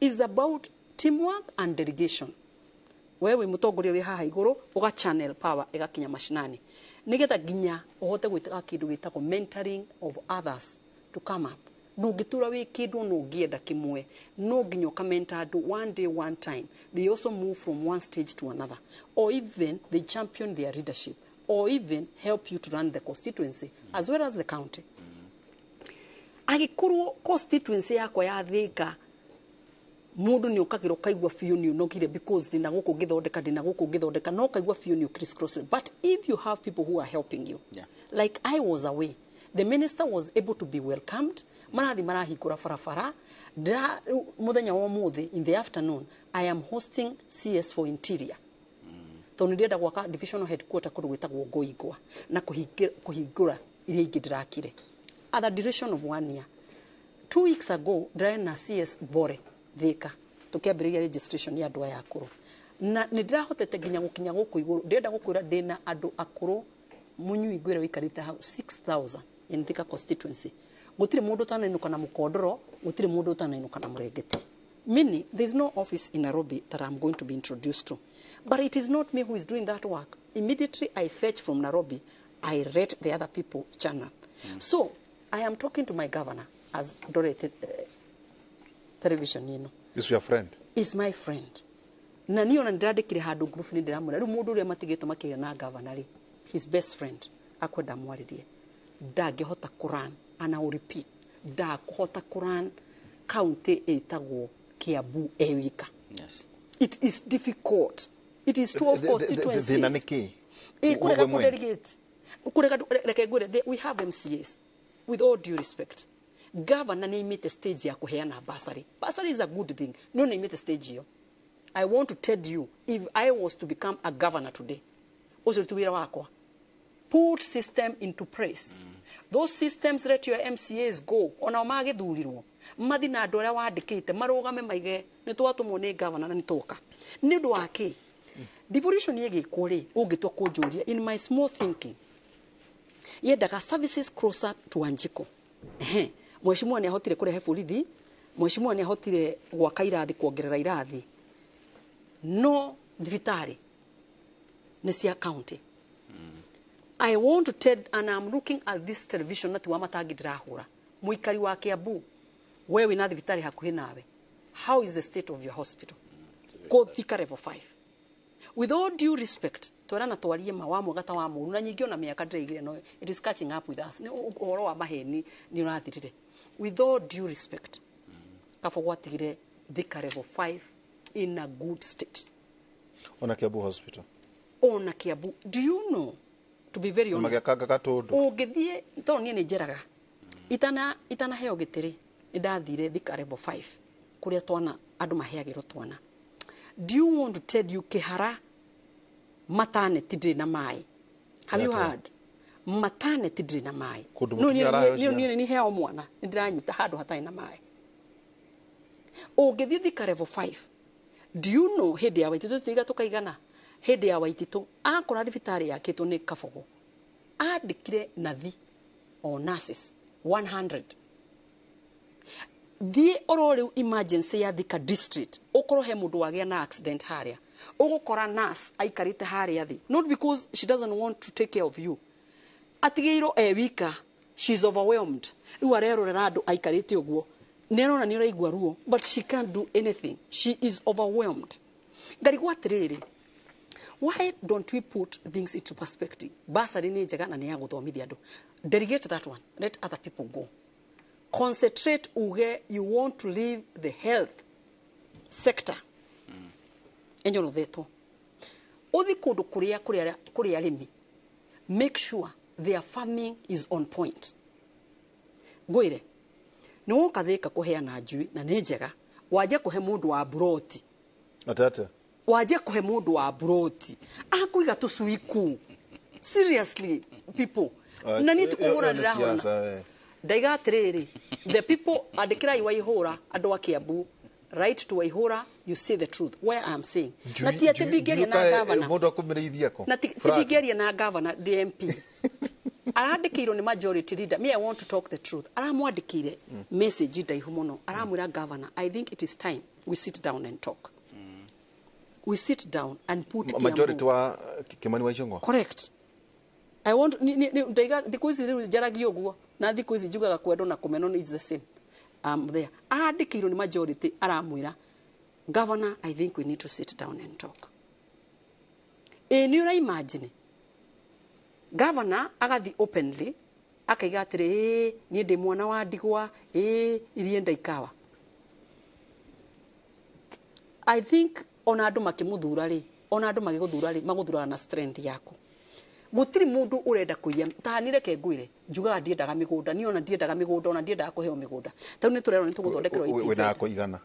S15: Is about teamwork and delegation. We wĩ mũtongoria wĩ haha igũrũ, ũga channel power ĩgakinya mashinani, nĩgetha nginya ũhote gwĩka kĩndũ gĩtagwo mentoring of others to come up. Ndũngĩtura wĩ kĩndũ no ũngĩenda kĩmwe, no nginya ũkamenta andũ. One day, one time, they also move from one stage to another, or even they champion their leadership, or even help you to run the constituency as well as the county. Agĩkorwo constituency yakwa ya Thika mundu ni ukagirwo kaigua biũ ni unogire, because ndina gũkũ ngĩthondeka, ndina gũkũ ngĩthondeka, no kaigua biũ ni criss cross. But if you have people who are helping you, like I was away, the minister was able to be welcomed. Marathi marahingũra barabara. Mũthenya wa ũmũthĩ in the afternoon I am hosting CS for Interior, tondũ ndĩrenda gwaka divisional headquarter kũndũ gwĩtagwo Ngoingwa na kũhingũra iria ingĩ ndĩrakire at the duration of one year. 2 weeks ago ndĩrarĩ na CS Bore Thika, tũkĩambĩrĩria registration ya andũ aya akũrũ, na nĩ ndĩrahotete nginya gũkinya gũkũ igũrũ. Ndĩrenda gũkwĩra ndĩna andũ akũrũ mũnyui ngwĩre wĩikarĩte hau 6000 in Thika constituency. Gũtirĩ mũndũ ũtanainũka na mũkondoro, gũtirĩ mũndũ ũtanainũka na mũrengeti. Meaning there is no office in Nairobi that I'm going to be introduced to, but it is not me who is doing that work. Immediately I fetch from Nairobi, I rate the other people channel. So I am talking to my governor as ndorete television ĩno.
S14: Is your friend.
S15: Is my friend, na niĩ ona ndĩrandĩkire handũ group nĩ ndĩramwĩra rĩu mũndũ ũrĩa matigĩtwo makĩgĩa na governor rĩ, his best friend, akwenda mwarĩrie, ndangĩhota kũrun, and I will repeat, ndakũhota kũrun county ĩtagwo Kiambu e wika. It is difficult. It is 12 constituencies.
S14: Thĩna nĩ kĩ?
S15: Ĩ kũrega
S14: We mwene.
S15: kũdelegate, kũrega. Reke ngwĩre, we have MCAs. With all due respect, governor nĩ aimĩte stage ya kũheana bursary. Bursary is a good thing, no nĩ aimĩte stage ĩyo. I want to tell you, if I was to become a governor today, ũcio ti wĩra wakwa. Put system into place. Those systems, let your MCAs go, onao magĩthurirwo mathi na andũ arĩa wandĩkĩte marũgame maige nĩ twatũmwo nĩ governor na nĩ twoka. Nĩ ũndũ wa kĩ devolution ĩgĩkwo rĩ, ũngĩtua kũnjũria, in my small thinking, yendaga services closer to Wanjiko. Ehe, mheshimiwa nĩ ahotire kũrehe borithi, mheshimiwa nĩ ahotire gwaka irathi, kuongerera irathi, no thibitarĩ nĩ cia county. I want to tell, and I'm looking at this television, na ti wa matangi ndĩrahũra mũikari wa Kiambu, we wĩna thibitarĩ hakuhĩ nawe, how is the state of your hospital? Kũ Thika level 5, with all due respect, twerana twarie ma wa mwega ta wa mũru, na nyingĩ ona mĩaka ndĩraigire, no it is catching up with us. Nĩ ũhoro wa maheni nĩ ũrathirire. With all due respect, kabo gwatigire Thika level 5 in a good state.
S14: Ona Kiambu hospital.
S15: Ona Kiambu. Do you know, to be very honest,
S14: Magĩakanga gatũndũ.
S15: Ũngĩthiĩ, tondũ niĩ nĩ njeraga itana itanaheo gĩtĩ rĩ, nĩ ndathire Thika level 5 kũrĩa twana andũ maheagĩrwo twana. Do you want to tell you Kĩhara maternity ndĩrĩ na maĩ? Have you heard maternity ndĩrĩ na maĩ?
S14: Kũndũ
S15: No,
S14: mũtumia
S15: niĩ
S14: araheo
S15: niĩ
S14: ciana.
S15: Niĩ nĩ heo mwana, nĩ ndĩranyita handũ hatarĩ na maĩ. Ũngĩthiĩ Thika level 5, do you know hĩndĩ ya Waititũ tũiga tũkaigana, hĩndĩ ya Waititũ akora thibitarĩ yakĩtwo nĩ Kabogo, andĩkire nathi o nurses 100. Thiĩ oro rĩu emergency ya Thika district, ũkorwo he mũndũ wagĩa na accident harĩa, ũgũkora nurse aikarĩte harĩa thĩ, not because she doesn't want to take care of you, atigĩirwo e wika. She is overwhelmed. Rĩu arerorera andũ aikarĩte ũguo, nĩ arona nĩ ũraigua ruo, but she can't do anything. She is overwhelmed. Ngarigwo atĩrĩrĩ, why don't we put things into perspective? Bursary nĩ njega na nĩ ya gũthomithia andũ. Delegate that one, let other people go. Concentrate, uge you want to leave the health sector ĩnyorothetwo, ũthi kũndũ kũrĩa kũrĩ arĩmi, make sure their farming is on point. Ngwĩre nĩ woka Thĩka kũheana njui na nĩ njega, wanjia kũhe mũndũ wa buroti.
S14: Atĩ?
S15: Wanjia kũhe mũndũ wa buroti akũiga tũcui kuu. Seriously, people, na niĩ ti kũhũra
S14: Ĩyo nĩ
S15: ndĩrahũra.
S14: siasa, eh.
S15: Ndaiga atĩrĩrĩ, the people, andĩkĩrai Waihũra, andũ a Kiambu, write to Waihũra, you say the truth where I am saying. Na ti atĩ ndingĩaria na gavana.
S14: Mũndũ akũmĩrĩithia kũ?
S15: Na ti ndingĩaria na gavana ndĩ MP. Arandĩkĩirwo nĩ majority leader. Me, I want to talk the truth. Aramwandĩkĩire message ndaihu mũno, aramwĩra, "Governor, I think it is time we sit down and talk. We sit down and put Kiambu."
S14: Majority wa Kimani wa Ichung'wa.
S15: Correct. I want ni ndaiga thikũ ici rĩu njaragia ũguo, na thikũ ici njugaga kwendwo na kũmenwo is the same. There arandĩkĩirwo nĩ majority, aramwĩra, "Governor, I think we need to sit down and talk." Ĩ nĩ ũra imagine governor agathi openly Akaiga atĩrĩ, "Ĩĩ, niĩ ndĩ mwana wa ndigwa, ĩĩ, irie ndaikawa." I think ona andũ makĩmũthura rĩ, ona andũ magĩgũthura rĩ, magũthuraga na strength yaku. Gũtirĩ mũndũ ũrenda kũiya. Ta ni reke ngwĩre, njugaga ndiendaga mĩgũnda. Niĩ ona ndiendaga mĩgũnda, ona ndiendaga kũheo mĩgũnda. Ta rĩu nĩ tũrerwo nĩ tũgũthondekerwo EPZ.
S14: Wĩna akwa igana.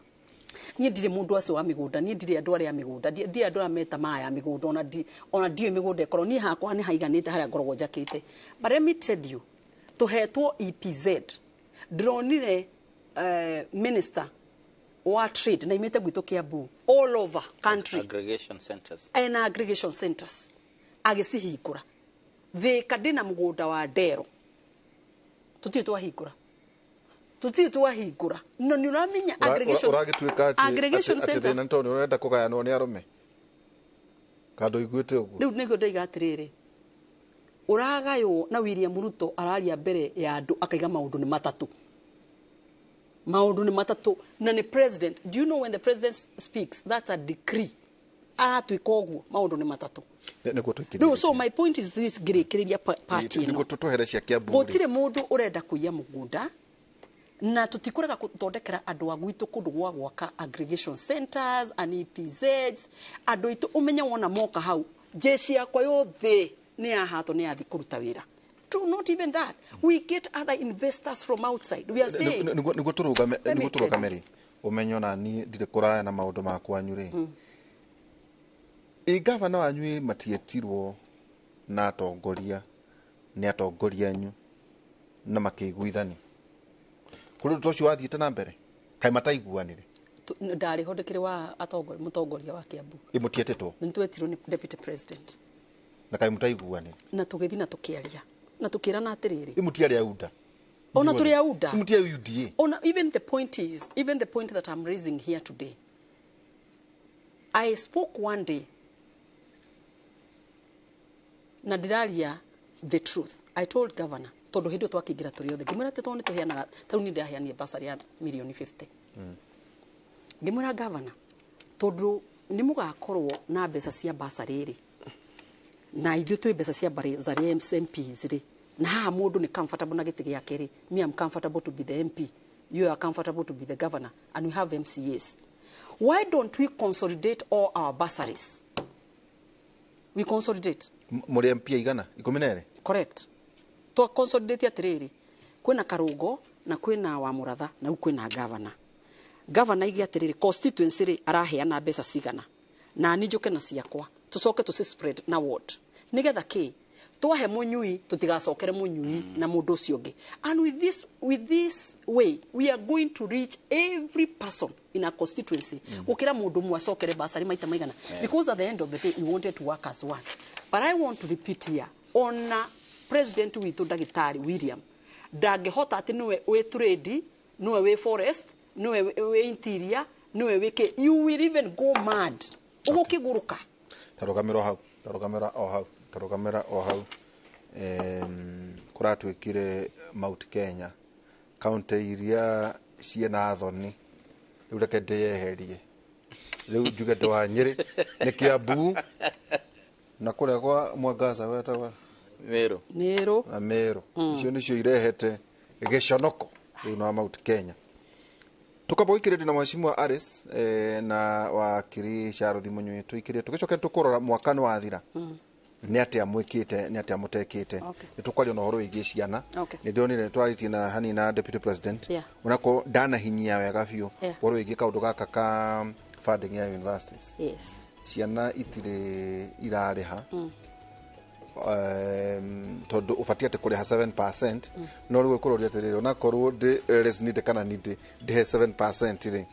S15: Niĩ ndirĩ mũndũ acio wa mĩgũnda. Niĩ ndirĩ andũ arĩa a mĩgũnda. Ndirĩ andũ arĩa meta maya mĩgũnda. Ona ndiũĩ mĩgũnda ĩkorwo. Niĩ hakwa nĩ haiganĩte harĩa ngoragwo njakĩte. But let me tell you, tũhetwo EPZ. Ndĩronire minister wa trade na imĩte gwitũ Kiambu, all over country.
S16: Aggregation centers.
S15: Ena aggregation centers agĩcihingũra. Thĩka ndĩna mũgũnda wa ndero, tũtirĩ twahingũra, tũtirĩ twahingũra. No nĩ ũramenya aggregation
S14: Ũragĩtuĩka atĩ
S15: aggregation
S14: atĩ
S15: center.
S14: Thĩna nĩ tondũ nĩ ũrenda kũgayanwo nĩ arũme kandũ iguĩte ũguo.
S15: Rĩu nĩguo ndaiga atĩrĩrĩ, ũragaywo na William Ruto araria mbere ya andũ akaiga maũndũ nĩ matatũ, maũndũ nĩ matatũ, na nĩ president. Do you know when the president speaks, that's a decree? Aratuĩka ũguo, maũndũ nĩ matatũ.
S14: Nĩguo tũikĩrie.
S15: No, so my point is this, ngĩrĩkĩrĩria part ĩno.
S14: Nĩguo tũhere cia Kiambu rĩ.
S15: Gũtirĩ mũndũ ũrenda kũiya mũgũnda, na tũtikũrega gũthondekera andũ a gwitũ kũndũ gwa gwaka aggregation centers and EPZs. Andũ aitũ ũmenye wona moka hau, jeshi yakwa yothe nĩ yahatwo, nĩ yathi kũruta wĩra. True, not even that, we get other investors from outside. We are saying
S14: Nĩguo tũrũgame.
S15: Let me
S14: Nĩguo
S15: tell
S14: tũrũgame rĩ, ũmenyo na niĩ ndirĩ kũraya na maũndũ ma kwanyu rĩ. Ĩ gavana wanyu ĩ matietirwo na atongoria nĩ atongoria anyu na makĩiguithania kũrĩ ũndũ ta ũcio wathiĩte na mbere, kaĩ mataiguanire?
S15: Ndarĩ ho, ndĩkĩrĩ wa atongoria, mũtongoria wa Kiambu.
S14: Ĩ mũtietĩtwo?
S15: Nĩ twetirwo nĩ deputy president.
S14: Na kaĩ mũtaiguanire?
S15: Na tũgĩthiĩ na tũkĩaria na tũkĩrana atĩrĩrĩ.
S14: Ĩ mũtiarĩ auda?
S15: Ona tũrĩ auda.
S14: Ĩ mũtiarĩ UDA?
S15: Ona, even the point is, even the point that I'm raising here today, I spoke one day na ndĩraria the truth. I told governor, tondũ hĩndĩ ĩyo twakĩingĩra tũrĩ othe, ngĩmwĩra atĩ tondũ nĩ tũheanaga, ta rĩu niĩ ndĩraheanire bursary ya mirioni 50. Ngĩmwĩra governor, tondũ nĩ mũgakorwo na mbeca cia bursary rĩ, na ithuĩ twĩ mbeca cia bursary MPs rĩ, na haha mũndũ nĩ comfortable na gĩtĩ gĩake rĩ, me, I'm comfortable to be the MP, you are comfortable to be the governor, and we have MCAs, why don't we consolidate all our bursaries? We consolidate.
S14: Mũrĩ MP igana 12?
S15: Correct. Twa consolidate atĩrĩrĩ, kwĩna Karũngo na kwĩna wa Mũratha na rĩu kwĩna governor. Governor ige atĩrĩrĩ, constituency rĩ, araheana mbeca cigana, na niĩ njũke na ciakwa, tũcoke tũci spread na ward, nĩgetha kĩ twahe mũnyui tũtigacokere mũnyui na mũndũ ũcio ũngĩ. And with this way we are going to reach every person in a constituency, gũkĩra mũndũ ũmwe acokere basarĩ maita maigana. Because at the end of the day we wanted to work as one. But I want to repeat here, ona president witũ ndagĩtarĩ William ndangĩhota atĩ nĩwe wĩ trade, nĩwe wĩ forest, nĩwe wĩ interior, nĩwe wĩ kĩ. You will even go mad, ũgũkĩgũrũka.
S14: Tarũgamĩra o hau, tarũgamĩra o hau, tarũgamĩra o hau. Kũratuĩkire Mount Kenya kaunti iria ciĩna thoni, rĩu reke ndĩyeherie, rĩu njuge ndĩ wa Nyĩrĩ nĩ Kiambu na kũrĩa kwa Mwangaza wetagwa
S16: Meru.
S15: Meru.
S14: Na Meru. Icio nĩcio irehete gĩconoko thĩinĩ wa Mount Kenya. Tukamba gũikĩrĩria na mheshimiwa Alice na wakiri Charles Munyui, tũikĩrie tũgĩcoke tũkũrora mwaka nĩ wathira, nĩ atĩa mwĩkĩte, nĩ atĩa mũtekĩte. Nĩ tũkwaria na ũhoro wĩgiĩ ciana. Nĩ ndĩronire twarĩtie na hanini na deputy president, onako ndanahinyia wega biũ ũhoro wĩgiĩ kaũndũ gaka ka funding ya universities. Ciana itirĩ irarĩha, tondũ ũbatiĩ atĩ kũrĩha 7%, no rĩu ũkũroria atĩrĩrĩ, onakorwo ndĩ less needy kana needy, ndĩhe 7% rĩ,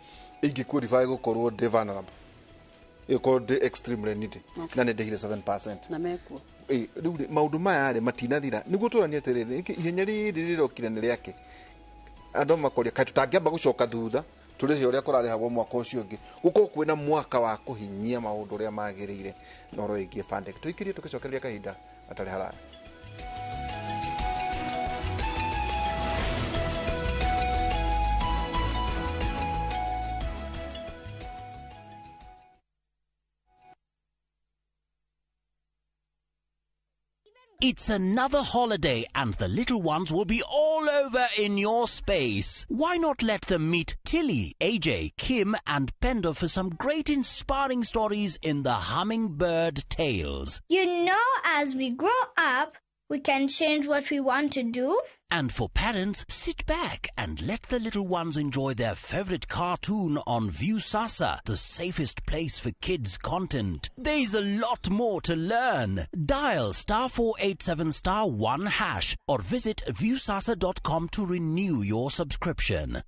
S14: ingĩ qualify gũkorwo ndĩ vulnerable, ĩkorwo ndĩ extremely needy, na nĩ ndĩhire 7%.
S15: Na mekuo.
S14: Ĩ, rĩu rĩ, maũndũ maya rĩ matinathira, nĩguo tũranie atĩrĩrĩ, nĩkĩ ihenya rĩrĩ rĩrokire nĩ rĩake? Andũ makoria kaĩ tũtangĩamba gũcoka thutha tũrĩhe ũrĩa kũrarĩhagwo mwaka ũcio ũngĩ, gũkorwo kwĩna mwaka wa kũhinyia maũndũ ũrĩa magĩrĩire na ũhoro wĩgiĩ funding. Tũikĩrie tũgĩcokereria kahinda gatarĩ haraya.
S17: It's another holiday and the little ones will be all over in your space. Why not let them meet Tilly, AJ, Kim and Pendo for some great inspiring stories in the Hummingbird Tales.
S18: You know, as we grow up, we can change what we want to do.
S17: And for parents, sit back and let the little ones enjoy their favorite cartoon on Viusasa, the safest place for kids' content. There's a lot more to learn. Dial *487*1# or visit viusasa.com to renew your subscription.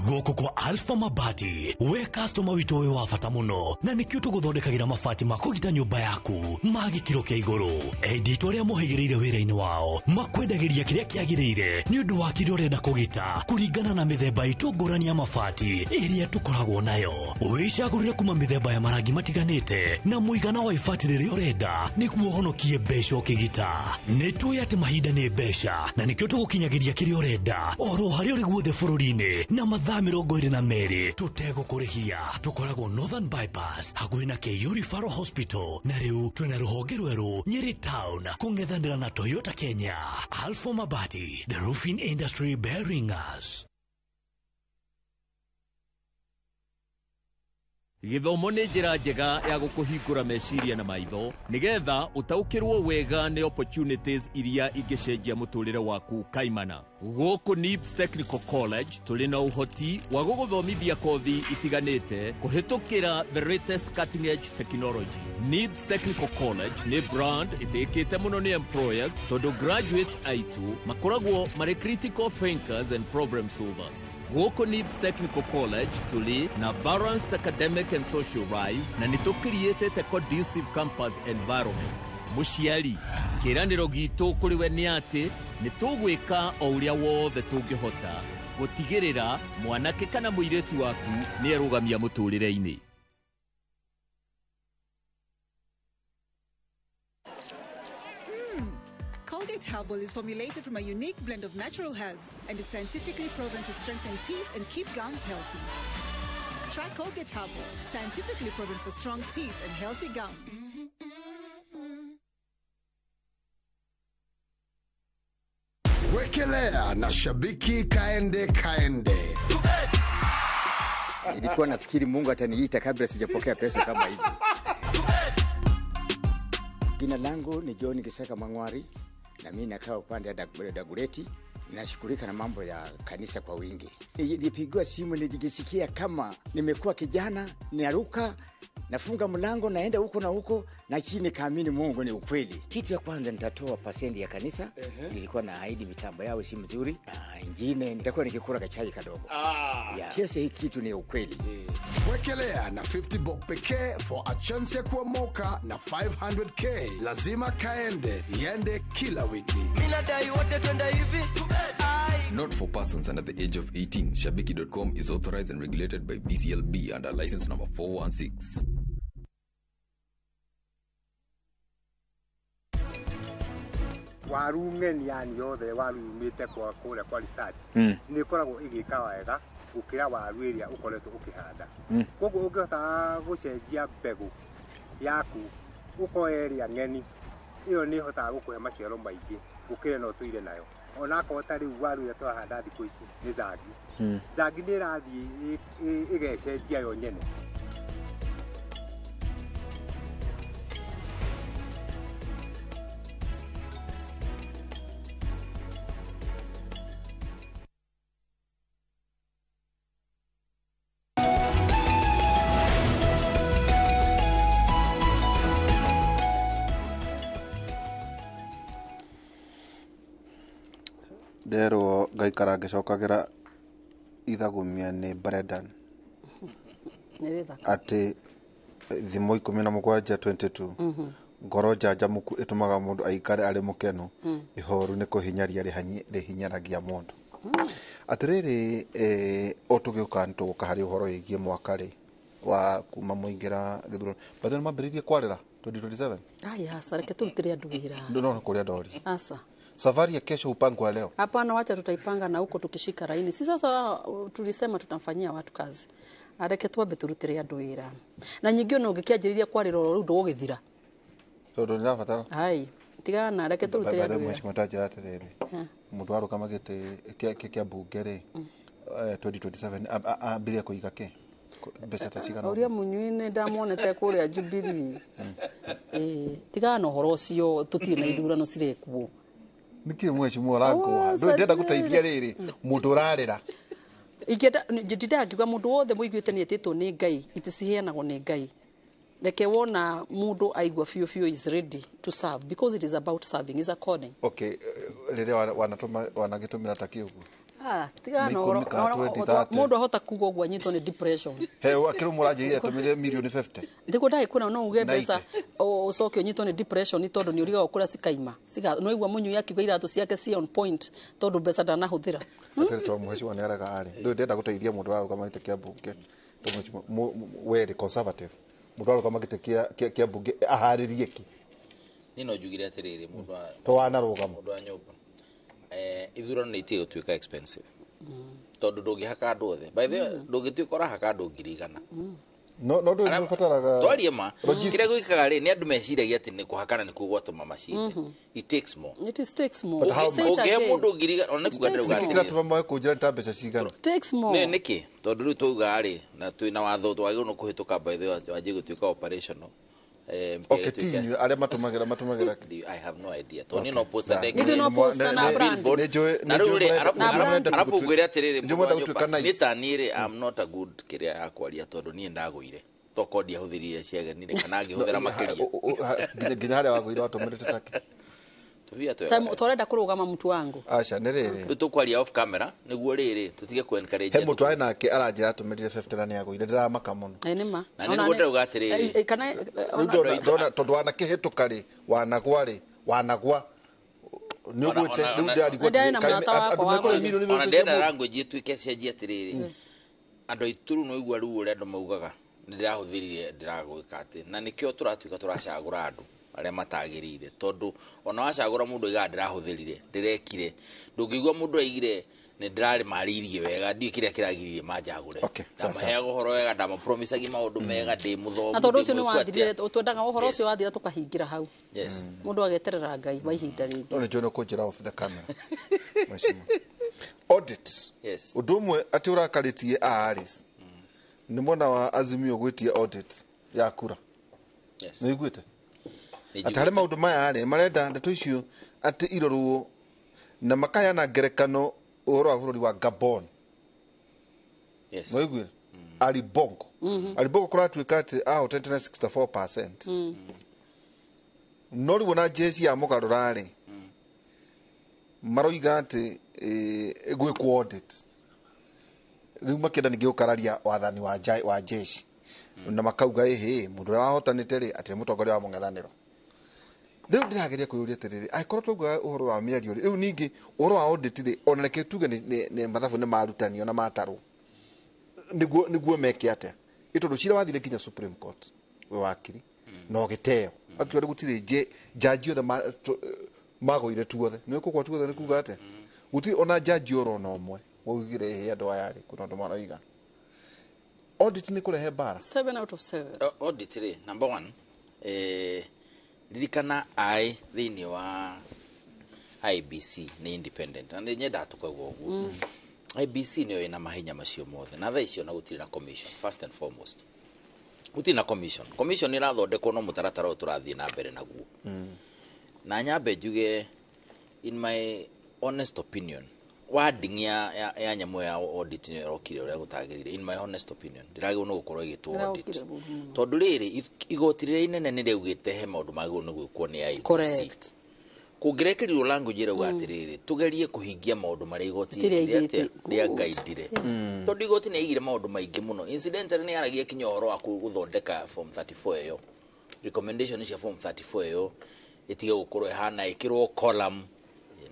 S19: Gũkũ kwa Alpha Mabati we customer witũ wĩ wa bata mũno na nĩkĩo tũgũthondekagĩra mabati ma kũgita nyũmba yaku ma gĩkĩro kĩa igũrũ. Endi arĩa mohĩgĩrĩire wĩra-inĩ wao makwendagĩria kĩrĩa kĩagĩrĩire nĩ ũndũ wa kĩrĩa ũrenda kũgita kũringana na mĩthemba itũ ngũrani ya mabati ĩrĩa tũkoragwo nayo. Wĩcagũrĩre kuma mĩthemba ya marangi matiganĩte na mũigana wa ibati rĩrĩa ũrenda nĩguo ũhonokie mbeca ũkĩgita. Nĩ tũĩ atĩ mahinda nĩ mbeca na nĩkĩo tũgũkinyagĩria kĩrĩa ũrenda oro harĩa ũrĩ guothe bũrũri-inĩ na mathaa 22 tũtegũkũrĩhia. Tũkoragwo Northern Bypass hakuhĩ na KU Referral Hospital na rĩu twĩna rũhonge rwerũ Nyeri Town kũng'ethanĩra na Toyota Kenya. Alpha Mabati, the roofing industry bearing us.
S20: Gĩthomo nĩ njĩra njega ya gũkũhingũra meciria na maitho nĩgetha ũtaũkĩrwo wega nĩ opportunities iria ingĩcenjia mũtũrĩre waku kaimana. Gũkũ NIBS Technical College tũrĩ na ũhoti wa gũgũthomithia kothi itiganĩte kũhĩtũkĩra the latest cutting edge technology. NIBS Technical College nĩ brand ĩtĩkĩte mũno nĩ employers tondũ graduates aitũ makoragwo marĩ critical thinkers and problem solvers. Gũkũ NIBS Technical College tũrĩ na balanced academic and social life na nĩ tũkiriĩtĩte conducive campus environment. Mũciari, kĩĩranĩro gitũ kũrĩ we nĩ atĩ nĩ tũgwĩka o ũrĩa wothe tũngĩhota gũtigĩrĩra mwanake kana mũirĩtu waku nĩ erũgamia mũtũrĩre-inĩ.
S21: Colgate Herbal is formulated from a unique blend of natural herbs and is scientifically proven to strengthen teeth and keep gums healthy. Try Colgate Herbal, scientifically proven for strong teeth and healthy gums.
S22: Wekelea na shabiki kaende kaende.
S23: Nilikuwa nafikiri Mungu ataniita kabla sijapokea pesa kama hizi. Jina langu ni John Kisaka Mangwari na mimi nakaa upande wa Dagoretti. Nashughulika na mambo ya kanisa kwa wingi. Nilipigiwa simu nilijisikia kama nimekuwa kijana, naruka, nafunga mlango naenda huko na huko na chini kaamini Mungu ni ukweli. Kitu ya kwanza nitatoa pasendi ya kanisa. Nilikuwa na ahidi mitambo yao si mzuri. Na ingine nitakuwa nikikula kachai kadogo. Kesi hii kitu ni ukweli.
S22: Wekelea na 50 bob pekee for a chance ya kuomoka na 500k. Lazima kaende, iende kila wiki.
S24: Mimi nadai wote twende hivi.
S25: Not for persons under the age of 18. Shabiki.com is authorized and regulated by BCLB under license number 416.
S26: Waru ng'eni yani yothe waru yumĩte kwa kũrĩa kwa research nĩ ĩkoragwo ĩgĩka wega gũkĩra waru ĩrĩa ũkoretwo ũkĩhanda. Koguo ũngĩhota gũcenjia mbegũ yaku ũkoya ĩrĩa ng'eni ĩyo nĩ ĩhotaga gũkũhe maciaro maingĩ gũkĩra ĩno ũtũire nayo. Ona akorwo ta rĩu waru ĩrĩa tũrahanda thikũ ici nĩ zangi. Zangi nĩ ĩrathiĩ ĩgecenjia yo nyene.
S14: Nderwo ngaikara ngĩcokagĩra ithagumia nĩ Brendan atĩ thimo 17:22 ngoro njanjamũku ĩtũmaga mũndũ aikare arĩ mũkenu, ihoru nĩ kũhinyaria rĩhinyaragia mũndũ. Atĩrĩrĩ, o tũgĩũka nĩ tũgũka harĩ ũhoro wĩgiĩ mwaka rĩ wa kuma mũingĩra gĩthurano but then mambĩrĩrie kwarĩra 2027.
S15: Aya, aca reke tũrutĩre andũ wĩra.
S14: Ndũrona kũrĩa ndori.
S15: Aca.
S14: Safari ya kesho hupangwa leo.
S15: Hapana, wacha tutaipanga na huko tukishika raini. Si sasa tulisema tutamfanyia watu kazi. Areke twambe tũrutĩre andũ wĩra. Na nyingĩ ona ũngĩkĩanjĩrĩria kwarĩra ũrĩa rĩu ndũgũgĩthira.
S14: Tondũ nĩrabatara.
S15: Ai, tigana na reke tũrutĩre andũ wĩra.
S14: Mheshimiwa tanjĩra atĩrĩrĩ, mũndũ warũgama gĩtĩ kĩa mbunge rĩ 2027 ambĩrĩrie kũiga kĩ mbeca ta cigana?
S15: Ũrĩa Mũnyui nĩ ndamuonete kũrĩa Jubilee. Tigana na ũhoro ũcio, tũtirĩ na ithurano cirekwo.
S14: Nĩkĩ mheshimiwa ũrangũha? Ndũĩ ndĩrenda gũteithia rĩrĩ mũndũ ũrarĩra.
S15: Ingĩenda ndindaga ngiuga mũndũ wothe mũiguĩte nĩ etĩtwo nĩ Ngai, iticiheanagwo nĩ Ngai. Reke wona mũndũ aigua biũ biũ is ready to serve, because it is about serving, is a calling.
S14: Okay, rĩrĩa wanatũma wanagĩtũmĩra ta kĩ ũguo?
S15: Tigana na ũhoro mũndũ ahota kuga ũguo anyitwo nĩ depression.
S14: He akĩrĩ mũranjĩrire atũmĩre mirioni 50.
S15: Ndĩguo ndagĩkwĩra no uge mbeca ũcoke ũnyitwo nĩ depression tondũ nĩ ũrigagwo kũrĩa cikaima. No igua Mũnyui akiuga iratũ ciake ci on point tondũ mbeca ndanahũthĩra.
S14: Atĩrĩ to mheshimiwa nĩ arega arĩ. Ndũĩ ndĩrenda gũteithia mũndũ warũgama gĩtĩ kĩa mbunge. To mheshimiwa we rĩ conservative. Mũndũ warũgama gĩtĩ kĩa mbunge aharĩrie kĩ?
S16: Niĩ no njugire atĩrĩrĩ mũndũ wa
S14: to wanarũgama.
S16: Mũndũ wa nyũmba. Ithurano nĩ itige gũtuĩka expensive. Tondũ ndũngĩhaka andũ othe. By the way, ndũngĩtuĩka ũrahaka andũ 100,000.
S14: No no ndũĩ nĩũbataraga
S16: twarie ma kĩrĩa gwĩkaga rĩ nĩ andũ meciragia atĩ nĩ kũhakana nĩkuo gwatũma macinde. It takes more.
S15: It takes more.
S16: Ũngĩhe mũndũ 100,000 ona nĩ kuga ndĩrauga
S14: atĩrĩrĩ. Kĩratũma moe kũnjĩra nĩ ta mbeca cigana?
S15: It takes more.
S16: Nĩ nĩkĩ? Tondũ rĩu twauga rĩ na twĩna watho twagĩrĩirwo nĩ kũhĩtũka by the way wanjie gũtuĩka operational.
S14: Okay, ti inyuĩ arĩa matũmagĩra
S16: I have no idea. Tondũ niĩ no poster
S15: ndekire. No poster na brand.
S16: Na rĩu rĩ arabu ngwĩre atĩrĩrĩ nĩ ta niĩ rĩ I'm not a good kĩrĩa ya kwaria tondũ niĩ ndagũire. Tokorwo ndiahũthĩrire ciagenire kana ngĩhũthĩra makĩria.
S14: Nginya harĩa wagũire watũmĩrĩte take.
S16: Tũbia twega.
S15: Twarenda kũrũgama mtu wangu.
S14: Aca nĩ rĩrĩ.
S16: Rĩu tũkwaria off camera nĩguo rĩrĩ tũtige ku encourage.
S14: He mũndũ arĩ nake aranjĩra atũmĩrire 50 na nĩagũire ndĩramaka mũno.
S15: Ĩ nĩ ma.
S16: Na nĩguo ndĩrauga atĩrĩrĩ.
S15: Kana
S14: ndona tondũ wanakĩhĩtũka rĩ wanagwa rĩ wanagwa nĩ ũgwĩte rĩu ndĩrarigwo andũ mekũrĩ milioni
S16: ona ndĩrenda language ĩtuĩke cenjie atĩrĩrĩ. Andũ aitũ rĩu no igua rĩu ũrĩa andũ maugaga nĩ ndĩrahũthĩrire ndĩragwĩka atĩ na nĩkĩo tũratuĩka tũracagũra andũ arĩa matagĩrĩire tondũ ona wacagũra mũndũ aigaga ndĩrahũthĩrire ndĩrekire ndũngĩigua mũndũ aigire nĩ ndĩrarĩmarĩirie wega ndiũĩ kĩrĩa kĩragiririe manjagũre. Ndamaheaga ũhoro wega ndamapromisagia maũndũ mega ndĩ mũthomu.
S15: Na tondũ ũcio nĩ wathirire twendaga ũhoro ũcio wathira tũkahingĩra hau.
S16: Yes.
S15: Mũndũ ageterera Ngai wa ihinda rĩngĩ.
S14: No nĩ njũĩ nĩ ũkũnjĩra off the camera. Mheshimiwa. Audit.
S16: Yes.
S14: Ũndũ ũmwe atĩ ũrakarĩtie arĩ nĩ mwena wa Azimio gwĩtia audit ya kura.
S16: Yes.
S14: Nĩ ũiguĩte? Atĩ harĩ maũndũ maya rĩ marenda ndeto icio atĩ irorwo na makaheana ngerekano ũhoro wa bũrũri wa Gabon.
S16: Yes.
S14: Nĩ ũiguire? Ali Bongo. Ali Bongo kũratuĩka atĩ ahotete na 64%. No rĩu ona jeshi ya mũgarũra rĩ maroiga atĩ gwĩkwo audit. Rĩu makĩenda ningĩ gũkararia wathani wa jeshi. Na makauga ĩhĩ mũndũ ũrĩa wahotanĩte rĩ atĩ nĩ mũtongoria wa mũng'ethanĩro. Rĩu ndĩrageria kwĩyũria atĩrĩrĩ angĩkorwo twaugaga ũhoro wa mĩario rĩ rĩu ningĩ ũhoro wa audit rĩ ona reke tuge nĩ mathabu nĩ marutanio na matarwo nĩguo meke atĩa ĩ tondũ cira wathire nginya Supreme Court we wakiri na ũgĩteo akiuga rĩu gũtirĩ jaji othe magũire tuothe nĩ kũgwa tuothe nĩ kuga atĩa gũtirĩ ona jaji orona ũmwe waugire ĩhĩ andũ aya rĩ kwĩna ũndũ maroiga. Audit nĩ kũrehe mbara.
S15: 7 out of 7.
S16: Audit rĩ number 1 ririkana I thĩinĩ wa IBC nĩ independent na nĩ nyendaga tũkauga ũguo. IBC nĩyo ĩna mahinya macio mothe na thaa icio na gũtirĩ na commission first and foremost. Gũtirĩ na commission. Commission ĩrathondekwo no mũtaratara ũyũ tũrathiĩ na mbere naguo. Na nyambe njuge in my honest opinion wording ya nyamũ ya audit nĩ ĩrokire ũrĩa gũtagĩrĩire in my honest opinion ndĩragĩrĩirwo nĩ gũkorwo ĩgĩtwo audit tondũ rĩrĩ igoti rĩrĩa inene nĩ rĩaugĩte he maũndũ magĩrĩirwo nĩ gwĩkwo nĩ IEBC.
S15: Correct.
S16: Kũngĩrekerirwo language ĩrauga atĩrĩrĩ tũgerie kũhingia maũndũ marĩa igoti rĩangaindire tondũ igoti nĩ yaigire maũndũ maingĩ mũno. Incidentally nĩ yaragia kinya ũhoro wa gũthondeka form 34 ĩyo recommendation cia form 34 ĩyo ĩtige gũkorwo ĩhana ĩkĩrwo column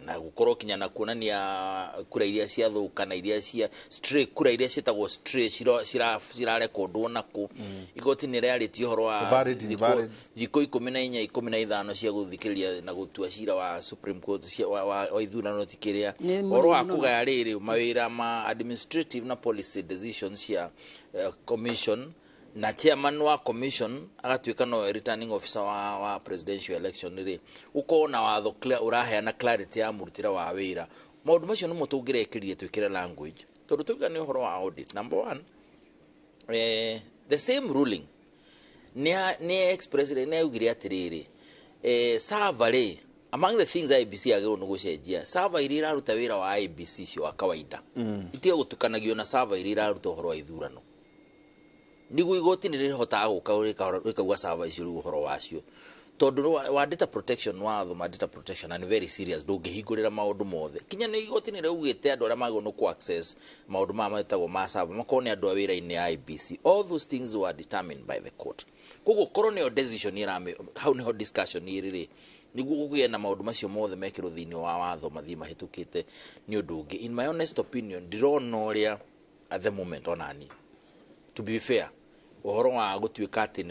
S16: Na gukorwo kinya na kuonania kura iria ciathũka na iria cia stray, kura iria ciĩtagwo stray cirarekondwo naku. Igoti nĩ rĩarĩtie ũhoro wa
S14: Valid, invalid.
S16: Thikũ 14, 15 cia gũthikĩrĩria na gũtua cira wa Supreme Court wa ithurano ti kĩrĩa.
S15: Nĩ
S16: ũhoro wa
S15: mũno.
S16: Kũgaya rĩrĩ mawĩra ma administrative na policy decisions cia commission, na chairman wa commission agatuĩka nowe returning officer wa presidential election rĩ, ũkorwo na watho clear ũraheana clarity ya mũrutĩre wa wĩra. Maũndũ macio nĩmo tũngĩrekĩrire twĩkĩre language, tondũ tuiga nĩ ũhoro wa audit. Number one, the same ruling nĩ express nĩ yaugire atĩrĩrĩ, server rĩ, among the things IEBC yagĩrĩirwo nĩ gũcenjia, server iria iraruta wĩra wa IEBC cio wa kawaida itige gũtukanagio na server iria iraruta ũhoro wa ithurano, niguo igoti nĩ rĩhotaga gũka rĩkauga server icio rĩu ũhoro wacio, tondũ wa data protection, watho ma data protection and very serious, ndũngĩhingũrĩra maũndũ mothe. Kinya nĩ igoti nĩ rĩaugĩte andũ arĩa magĩrĩirwo nĩ kũ access maũndũ maya metagwo ma server makorwo nĩ andũ a wĩra-inĩ ya IEBC. All those things were determined by the court. Koguo korwo nĩyo decision ĩrame hau, nĩho discussion ĩrĩ rĩ, nĩguo kũgĩe na maũndũ macio mothe mekĩrwo thĩinĩ wa watho mathiĩ mahĩtũkĩte. Nĩ ũndũ ũngĩ, in my honest opinion, ndirona ũrĩa at the moment, onani to be fair, ũhoro wa gũtuĩka atĩ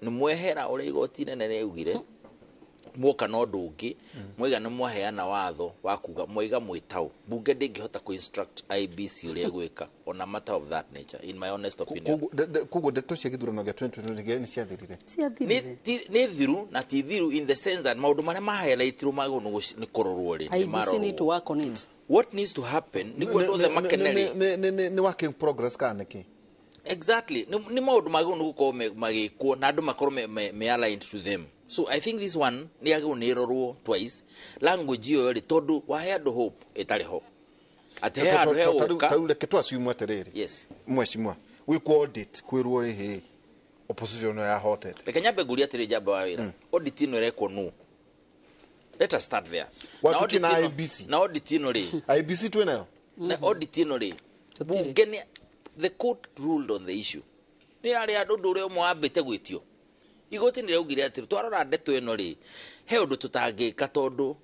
S16: nĩ mwehera ũrĩa igoti inene rĩaugire, muoka na ũndũ ũngĩ, mwaiga nĩ mwaheana watho wa kuga mwaiga mwĩtaũ bunge ndĩngĩhota kũ instruct IEBC ũrĩa gwĩka on a matter of that nature, in my honest opinion.
S14: Koguo ndeto cia gĩthurano gĩa 2020 nĩ ciathirire?
S16: Nĩ thiru na ti thiru, in the sense that maũndũ marĩa mahighlightirwo magĩrĩirwo nĩ kũrorwo rĩ, nĩ
S15: IEBC need to
S16: marorwo.
S15: work on it.
S16: What needs to happen nĩguo andũ othe makenere?
S14: Nĩ work in progress kana nĩkĩ?
S16: Exactly, nĩ maũndũ magĩrĩirwo nĩ gũkorwo magĩkwo na andũ makorwo me aligned to them. So I think this one nĩ yagĩrĩirwo nĩ ĩrorwo twice, language ĩyo rĩ, tondũ wahe andũ hope ĩtarĩ ho, atĩ he handũ he gũka.
S14: Tarĩu reke twasiumwe atĩrĩrĩ, mheshimiwa, gwĩkwo audit, kwĩrwo ĩhĩ opposition no yahotete.
S16: Reke nyambe ngurie atĩrĩ, njamba wa wĩra, audit ĩno ĩrekwo nũ? Let us start there.
S14: Watu
S16: Na audit
S14: tina
S16: ĩno-
S14: IEBC.
S16: Na audit ĩno rĩ,
S14: IEBC twĩ nayo.
S16: Na audit ĩno rĩ, bunge nĩ, the court ruled on the issue, nĩ yarĩ andũ ũndũ ũrĩa ũmwe wambĩte gwĩtio. Igoti nĩ rĩaugire atĩrĩ, twarora ndeto ĩno rĩ, he ũndũ tũtangĩka, tondũ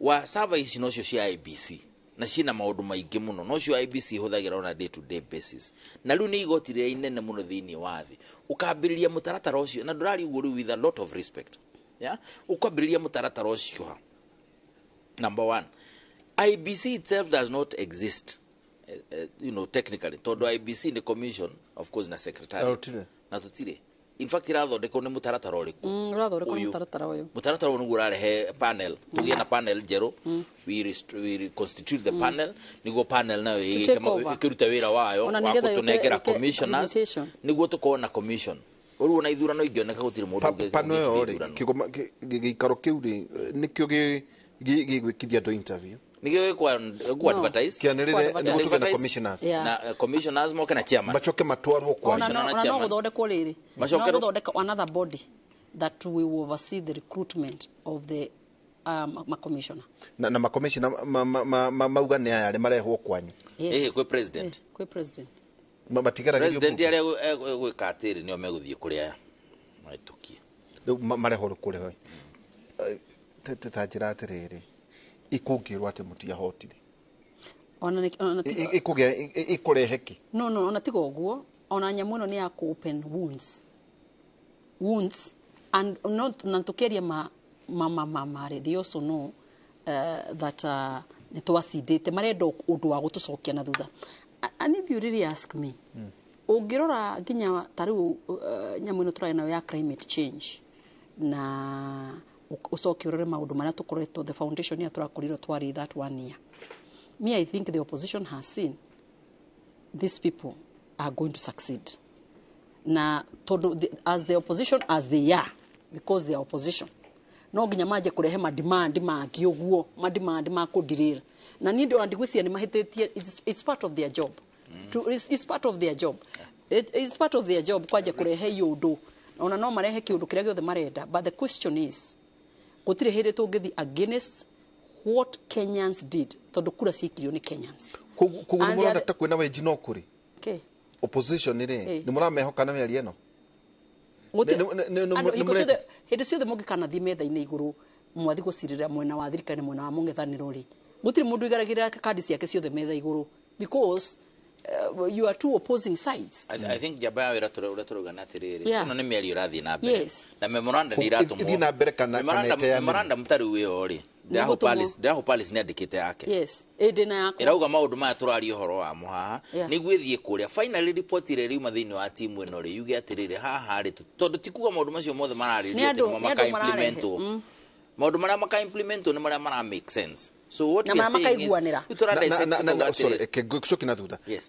S16: wa server ici nocio cia IEBC na ciĩna maũndũ maingĩ mũno, nocio IEBC ĩhũthagĩra on a day to day basis, na rĩu nĩ igoti rĩrĩa inene mũno thĩinĩ wa thĩ. Ũkambĩrĩria mũtaratara ũcio, na ndũraria ũguo rĩu with a lot of respect, yeah? Ũkwambĩrĩria mũtaratara ũcio ha? Number one, IEBC itself does not exist, technically, tondũ IEBC nĩ commission, of course, na secretary.
S14: Na tũtirĩ.
S16: Na tũtirĩ. In fact, irathondekwo nĩ mũtaratara ũrĩkũ?
S15: Ũrathondekwo nĩ
S16: Ũyũ.
S15: mũtaratara ũyũ.
S16: Mũtaratara ũyũ nĩguo ũrarehe panel, tũgĩe na panel njerũ. We reconstitute the panel nĩguo panel nayo
S15: To take over.
S16: ĩkĩrute wĩra wayo
S15: Ona
S16: wa
S15: nĩgetha
S16: gũtũnengera commissioners
S15: accreditation.
S16: Nĩguo tũkorwo na commission. Rĩu ona ithurano ingĩoneka, gũtirĩ mũndũ
S14: Pano ĩyo
S16: ũngĩthiĩ
S14: rĩ,
S16: ithurano.
S14: kĩgoma gĩikaro kĩu rĩ, nĩkĩo gĩgwĩkithia andũ interview?
S16: Nĩkĩo gĩkũ advertise.
S14: Kĩanĩrĩre nĩguo tũgĩe na
S16: Advertise.
S14: commissioners.
S16: Na commissioners moke na chairman.
S14: Macoke matwarwo
S15: Ona
S14: kwanyu.
S15: no,
S16: na
S15: ona no
S16: chairman.
S15: gũthondekwo rĩrĩ, no gũthondekwo another body that will oversee the recruitment of the macommissioner.
S14: Na makomishona mauga nĩ aya arĩa marehwo kwanyu?
S15: Yes.
S16: Ĩhĩ, kwĩ president.
S15: Eh, kwĩ president.
S14: Matigeragĩrio
S16: President arĩa egwĩka atĩrĩ, nĩo megũthiĩ kũrĩ aya mahĩtũkie.
S14: Rĩu marehwo rĩ kũrĩ ta njĩra atĩrĩrĩ, ikũngĩrwo atĩ mũtiahotire,
S15: Ona ona
S14: ikũgĩa ikũrehe kĩ?
S15: No, ona tiga ũguo, ona nyamũ ĩno nĩ ya kũ open wounds and not na tũkĩaria ma rĩ, they also know that nĩ twacindĩte, marenda ũndũ wa gũtũcokia na thutha. And if you really ask me, ũngĩrora nginya ta rĩu nyamũ ĩno tũrarĩ nayo ya climate change, na ũcoke ũrore maũndũ marĩa tũkoretwo, the foundation ĩrĩa tũrakorirwo twarĩ that one year, me, I think the opposition has seen these people are going to succeed. Na tondũ as the opposition as they are, because they are opposition, no nginya manje kũrehe mademand mangĩ ũguo, mademand ma kũndirĩra. Na niĩ ndona ndigwĩciria nĩ mahĩtĩtie. It's part of their job to, it's part of their job. It's part of their job kwanja kũrehe iũndũ, ona no marehe kĩũndũ kĩrĩa gĩothe marenda, but the question is, gũtirĩ hĩndĩ tũngĩthiĩ against what Kenyans did, tondũ kura ciaikirio nĩ Kenyans.
S14: Koguo nĩ
S15: And the
S14: mũrona ta kwĩna wenji no kũrĩ
S15: Okay.
S14: opposition rĩ, nĩ mũramehoka na mĩario ĩno?
S15: Andũ, hingo ciothe, hĩndĩ ciothe mũngĩkanathiĩ metha-inĩ igũrũ mwathi gũcirĩra mwena wa thirikari na mwena wa mũng'ethanĩro rĩ, Gũtirĩ mũndũ igaragĩrĩra kandi ciake ciothe metha igũrũ because you are two opposing sides.
S16: I think njamba ya wĩra ũrĩa tũrauga nĩ atĩrĩrĩ,
S15: Yeah.
S16: ĩno nĩ mĩario ĩrathiĩ na mbere.
S15: Yes.
S16: Na memorandum nĩ iratũmwo.
S14: Ĩthiĩ na mbere kana ĩteanĩrio?
S16: Memorandum ta rĩu ĩyo rĩ,
S15: Nĩ gũtũmwo.
S16: Ndĩraho Palace nĩ andĩkĩte yake.
S15: Yes, ĩndĩ na yakwa.
S16: Ĩrauga maũndũ maya tũraria ũhoro wamo haha
S15: Yeah.
S16: nĩguo ĩthiĩ kũrĩa finally report ĩrĩa ĩriuma thĩinĩ wa timu ĩno rĩ yuge atĩrĩrĩ haha rĩ tondũ ti kuga maũndũ macio mothe
S15: Nĩ
S16: mararĩrĩrio atĩ
S15: andũ
S16: nĩmo
S15: nĩ andũ mararehe.
S16: maka-implementwo.
S15: Mm.
S16: Maũndũ marĩa maka-implementwo nĩ marĩa mara make sense. So what
S15: Na
S16: we are
S15: marĩa
S16: saying is
S15: makaiguanĩra.
S16: rĩu tũra dissect tũkauga
S14: Sorry,
S16: atĩrĩrĩ,
S14: ke ngũcokia na thutha.
S16: Yes.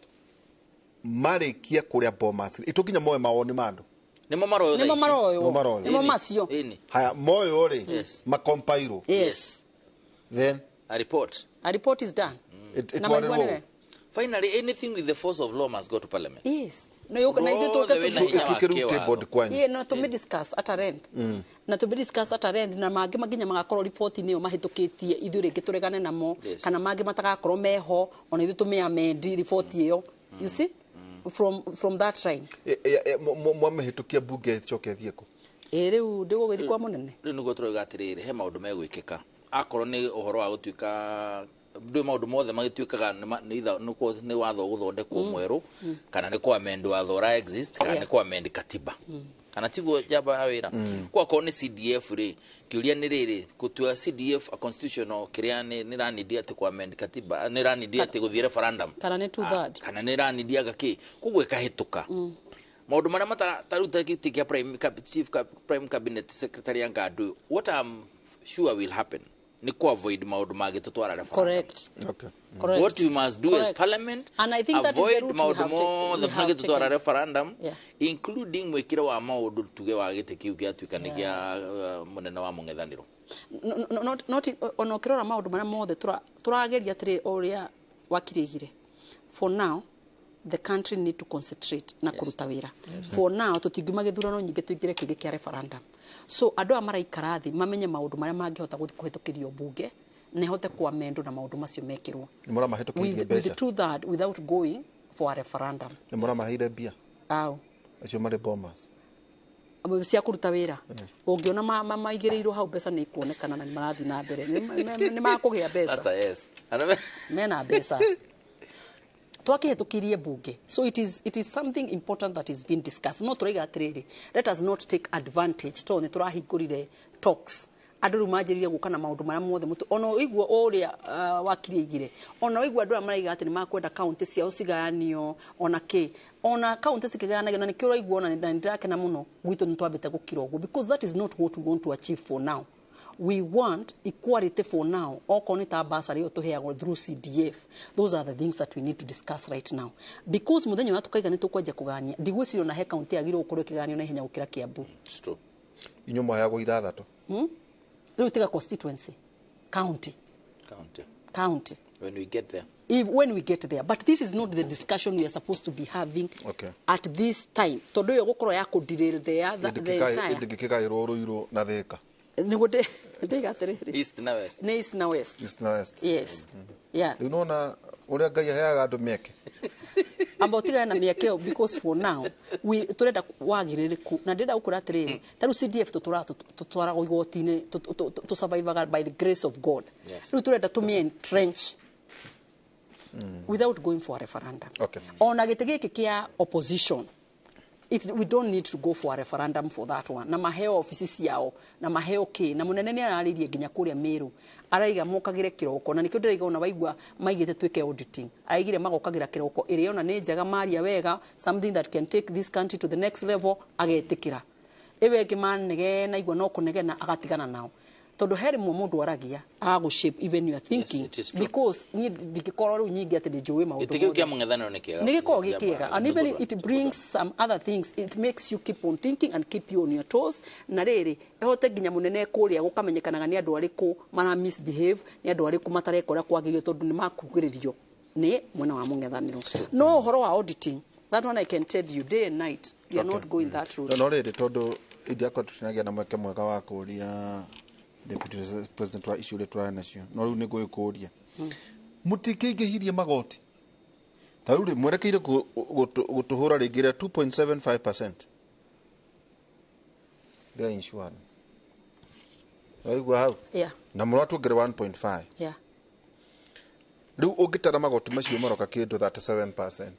S14: Marĩkia kũrĩa Bomas ĩtũkinya moe mawoni ma andũ.
S16: Nĩmo maroywo thaa
S15: Nĩmo
S16: ici.
S15: maroywo.
S14: Nĩmo maroywo.
S15: Nĩmo macio.
S16: Ĩni.
S14: Haya moywo rĩ
S16: Yes.
S14: makompairwo.
S15: Yes.
S14: Then
S16: A report.
S15: A report is done. Na
S14: ĩtwarĩrwo
S15: maiguanĩre.
S16: Finally, anything with the force of law must go to parliament.
S15: Yes. No yũka na ithuĩ
S16: Wothe
S15: tũke
S16: wĩna hinya wa
S14: ĩtuĩke rĩu
S16: kĩwatho.
S14: tabled kwanyu.
S15: Yeah, no tũmĩ discuss at a length. Na tũmĩ discuss at a length na mangĩ nginya magakorwo riboti-inĩ ĩyo mahĩtũkĩtie ithuĩ rĩngĩ tũregane namo
S16: Yes.
S15: kana mangĩ matagakorwo meho ona ithuĩ tũmĩ amend riboti ĩyo. You see? From that line.
S14: Mwamĩhĩtũkia bunge ĩcoke ĩthiĩ kũ?
S15: Ĩ rĩu ndĩgũgĩthiĩ kwa mũnene.
S16: Rĩu nĩguo tũrauga atĩrĩrĩ, he maũndũ megwĩkĩka akorwo nĩ ũhoro wa gũtuĩka ndũĩ maũndũ mothe magĩtuĩkaga nĩ watho gũthondekwo mwerũ kana nĩ kũ amend watho ũra exist kana
S15: Yeah.
S16: nĩ kũ amend katiba kana tiguo njamba ya wĩra kwakorwo nĩ CDF rĩ kĩũria nĩ rĩrĩ gũtua CDF a constitutional kĩrĩa nĩ ranidi atĩ kũ amend katiba nĩ ranidi atĩ gũthiĩ referendum
S15: Kana nĩ two third.
S16: kana nĩ ranidi anga kĩ koguo ĩkahĩtũka maũndũ marĩa ta rĩu ta gĩtĩ kĩa chief prime cabinet secretary anga andũ what I'm sure will happen nĩ ku avoid maũndũ mangĩtũtwara referendum.
S15: Correct.
S14: Okay.
S15: Correct.
S16: What we must do as
S15: Correct.
S16: parliament
S15: And I think that is the
S16: avoid
S15: route we
S16: maũndũ
S15: have
S16: mothe
S15: we have
S16: mangĩtũtwara
S15: taken.
S16: referendum
S15: Yeah.
S16: including mwĩkĩre wa maũndũ tuge wa gĩtĩ kĩu gĩatuĩka nĩ kĩa mũnene wa mũng'ethanĩro.
S15: Not ona ũkĩrora maũndũ marĩa mothe tũrageria atĩrĩ o ũrĩa wakirĩgire. For now the country need to concentrate na kũruta wĩra. For now tũtingiuma gĩthurano nyingĩ tũingĩre kĩngĩ kĩa referendum. So andũ aya maraikara thĩ mamenye maũndũ marĩa mangĩhota gũthiĩ kũhĩtũkĩrio mbunge na ĩhote kũamendwo na maũndũ macio mekĩrwo.
S14: Nĩ mũramahĩtũkĩirie
S15: With
S14: mbeca.
S15: two third without going for a referendum.
S14: Nĩ mũramaheire mbia
S15: Au.
S14: acio marĩ Bomas.
S15: Cia kũruta wĩra ũngĩona maigĩrĩirwo hau mbeca nĩ ikuonekana na nĩ marathiĩ na mbere nĩ makũgĩa mbeca.
S16: That's a yes.
S15: Mena mbeca twakĩhĩtũkirie mbunge. So it is something important that is being discussed. No tũraiga atĩrĩrĩ, let us not take advantage tondũ nĩ tũrahingũrire talks andũ rĩu manjĩrĩrie gũka na maũndũ marĩa mothe mũtu ona ũigua ũrĩa wakiri aigire ona ũigua andũ aya maraiga atĩ nĩ makwenda kaunti ciao cigayanio ona kĩ ona kaunti cikĩgayanagio na nĩkĩo ũraigua ona na nĩndĩrakena mũno gwitũ nĩ twambĩte gũkira ũguo because that is not what we want to achieve for now. We want equality for now. Okorwo nĩ ta bursary ĩyo tũheagwo through CDF, those are the things that we need to discuss right now because mũthenya ũrĩa tũkaiga nĩ tũkwanjia kũgania ndigwĩciria ona he kaunti yagĩrĩirwo gũkorwo ĩkĩganio na ihenya gũkĩra Kiambu.
S16: It's true.
S14: Inyuĩ mwaheagwo ithathatũ.
S15: Rĩu tiga constituency, county.
S16: County.
S15: County.
S16: When we get there.
S15: If, when we get there. But this is not the discussion we are supposed to be having
S14: Okay.
S15: at this time. Tondũ ĩyo gũkorwo ya kũ-derail the entire.
S14: Ndĩngĩkĩgaĩrwo Rũirũ na Thĩka.
S15: Nĩguo ndĩiga atĩrĩrĩ.
S16: East na West.
S15: Nĩ East na West.
S14: East na West.
S15: Yes. Yeah.
S14: Rĩu nĩwona ũrĩa Ngai aheaga andũ mĩeke.
S15: Amba ũtigane na mĩeke ĩyo because for now we tũrenda wagĩrĩrĩku na ndĩrenda gũkwĩra atĩrĩrĩ ta rĩu CDF tũtwaragwo igoti-inĩ tũsurvivaga by the grace of God.
S16: Yes.
S15: Rĩu tũrenda tũmĩ entrench without going for a referendum.
S14: Okay.
S15: Ona gĩtĩ gĩkĩ kĩa opposition we don't need to go for a referendum for that one. Na maheo ofici ciao na maheo kĩ na mũnene nĩ ararĩrie nginya kũrĩa Meru araiga mokagĩre kĩroko na nĩkĩo ndĩraiga ona waigua maigĩte twĩke auditing araigire magokagĩra kĩroko ĩrĩa ona nĩ njega maria wega something that can take this country to the next level agetĩkĩra ĩwe ĩngĩ manegena igua no kũnegena agatigana nao tondũ he rĩmwe mũndũ aragia agagũ shape even your thinking.
S16: Yes, it is true.
S15: Because niĩ ndingĩkorwo rĩu nyingĩ atĩ nĩnjũĩ maũndũ
S16: Gĩtĩ kĩu
S15: mothe.
S16: kĩa mũng'ethanĩro nĩ kĩega.
S15: Nĩ gĩkoragwo gĩ kĩega and even
S16: It's a good
S15: it
S16: one.
S15: brings some other things. It makes you keep on thinking and keep you on your toes. Na rĩrĩ ĩhote nginya mũnene kũrĩa gũkamenyekanaga nĩ andũ arĩkũ mara misbehave nĩ andũ arĩkũ matareka ũrĩa kwagĩrĩire tondũ nĩ makugĩrĩrio nĩ mwena wa mũng'ethanĩro. No ũhoro wa auditing, that one I can tell you day and night we are not going that route.
S14: No rĩrĩ tondũ indi yakwa tũtinagĩa na mweke mwega wa kũria deputy president wa icio ũrĩa tũrarĩ nacio no rĩu nĩ ngũgĩkũria mũtikĩingĩhirie magoti ta rĩu rĩ mwerekeire gũtũhũra rĩngĩ rĩa 2.75% rĩa insurance waigua hau
S15: Yeah.
S14: na mũratuongerera 1.5
S15: Yeah.
S14: Rĩu ũngĩtara magoti macio maroka kĩndũ 37%,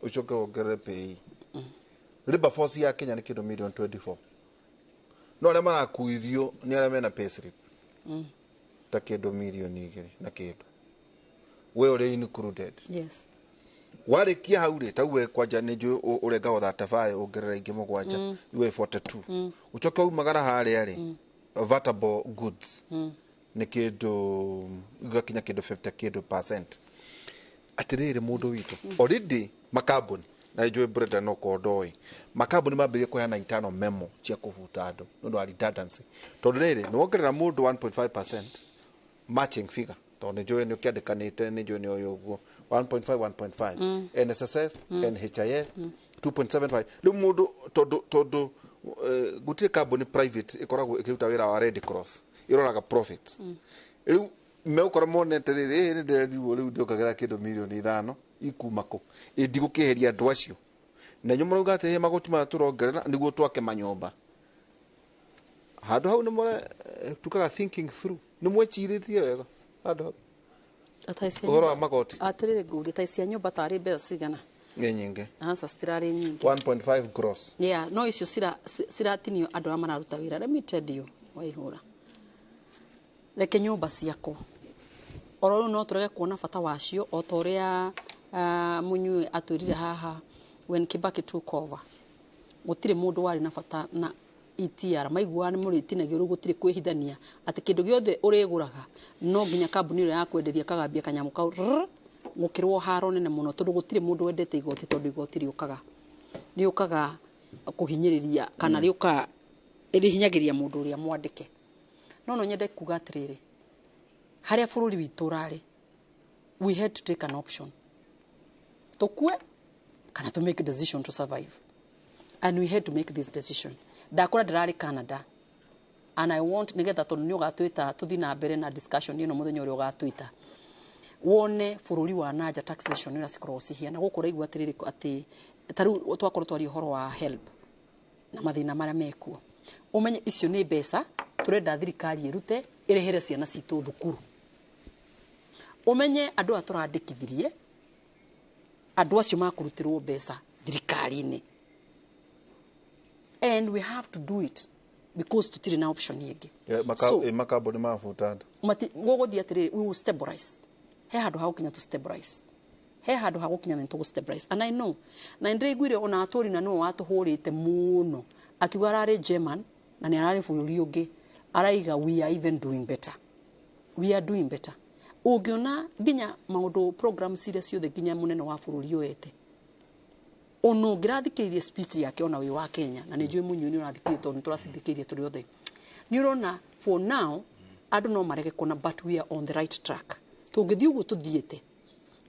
S14: ũcoke wongerere PAYE, labour force ya Kenya nĩ kĩndũ million 24, no arĩa marakuithio nĩ arĩa mena payslip ta kĩndũ mirioni 2 na kĩndũ, we ũrĩ included.
S15: Yes.
S14: Warĩkia hau rĩ, tau we kwanja nĩ njũĩ ũrengagwo 35, ongerera ingĩ mũgwanja, iwe 42. Ũcoke umagara harĩa rĩ, vatable goods nĩ kĩndũ igakinya kĩndũ 50 kĩndũ percent. Atĩrĩrĩ, mũndũ witũ, already makambuni, na njũĩ Brenda no korwo ndoĩ, makambuni mambĩrĩrie kũheana internal memo cia kũbuta andũ nĩ ũndũ wa redundancy, tondũ rĩrĩ nĩ wongerera mũndũ 1.5% matching figure, tondũ nĩ njũĩ nĩ ũkĩandĩkanĩte, nĩ njũĩ nĩ ũyũ ũguo 1.5 1.5, NSSF, NHIF 2.75. Rĩu mũndũ tondũ gũtirĩ kambuni private ĩkoragwo ĩkĩruta wĩra wa Red Cross, ĩroraga profit. Rĩu megũkorwo monete rĩrĩ, ĩ nĩ ndĩrerirwo rĩu ndĩongagĩra kĩndũ mirioni 5, ikuma kũ? Ĩ ndigũkĩeheria andũ acio, na inyuĩ mũrauga atĩ magoti maya tũrongerera nĩguo twake manyũmba. Handũ hau nĩ mũre tukaga thinking through, nĩ mwecirĩtie wega handũ hau ũhoro wa magoti?
S15: Atĩrĩrĩ, ngũrie, ta cia nyũmba tarĩ mbeca cigana?
S14: Nĩ nyingĩ.
S15: Aca, citirarĩ nyingĩ.
S14: 1.5 gross.
S15: Yeah, no icio ciratinio andũ arĩa mararuta wĩra. Let me tell you, Waihũra, reke nyũmba ciakwo oro rĩu no tũrege kuona bata wacio, o ta ũrĩa Mũnyue atwĩrire haha. When Kibaki took over, gũtirĩ mũndũ warĩ na bata na ETR, maiguaga nĩ mũrĩtinagio. Rĩu gũtirĩ kwĩhithania atĩ kĩndũ gĩothe ũrĩgũraga no nginya kambuni ĩrĩa yakwenderia kagambia kanyamũ kau rrr, gũkĩrwo haro nene mũno, tondũ gũtirĩ mũndũ wendete igoti, tondũ igoti rĩũkaga kũhinyĩrĩria kana rĩũkaga rĩhinyagĩria mũndũ ũrĩa mwandĩke. No nyende kuga atĩrĩrĩ, harĩa bũrũri witũ ũrarĩ, we had to take an option, tũkue kana to make a decision to survive, and we had to make this decision. Ndakora ndĩrarĩ Canada, and I want nigetha, tondũ nĩ ũgatwĩta tũthiĩ na mbere na discussion ĩno mũthenya ũrĩa ũgatwĩta, wone bũrũri wa nanja taxation ũrĩa cikoragwo cihiana. Gũkũ ũraigua atĩrĩrĩ, atĩ ta rĩu twakorwo twaria ũhoro wa HELB na mathĩna marĩa mekuo, ũmenye icio nĩ mbeca tũrenda thirikari ĩrute ĩrĩhĩre ciana citũ thukuru. Ũmenye andũ aya tũrandĩkithirie, andũ acio makũrutĩrwo mbeca thirikari-inĩ, and we have to do it because tũtirĩ na option ĩngĩ.
S14: So, makambuni mabuta andũ.
S15: Gũgũthiĩ atĩrĩrĩ, we will stabilize. He handũ ha gũkinya to stabilize, he handũ ha gũkinya nĩ tũgũ stabilize. And I know, na nĩndĩraiguire ona atũri na nĩwe watũhũrĩte mũno akiuga ararĩ German na nĩ ararĩ bũrũri ũngĩ, araiga we are even doing better, we are doing better. Ũngĩona nginya maũndũ programs iria ciothe nginya mũnene wa bũrũri oete, ona ũngĩrathikĩrĩria speech yake, ona wĩ wa Kenya, na nĩ njũĩ Mũnyuĩ nĩ ũrathikĩrĩria tondũ nĩ tũracithikĩrĩria tũrĩ othe, nĩ ũrona for now andũ no marege kuona, but we are on the right track. Tũngĩthiĩ ũguo tũthiĩte,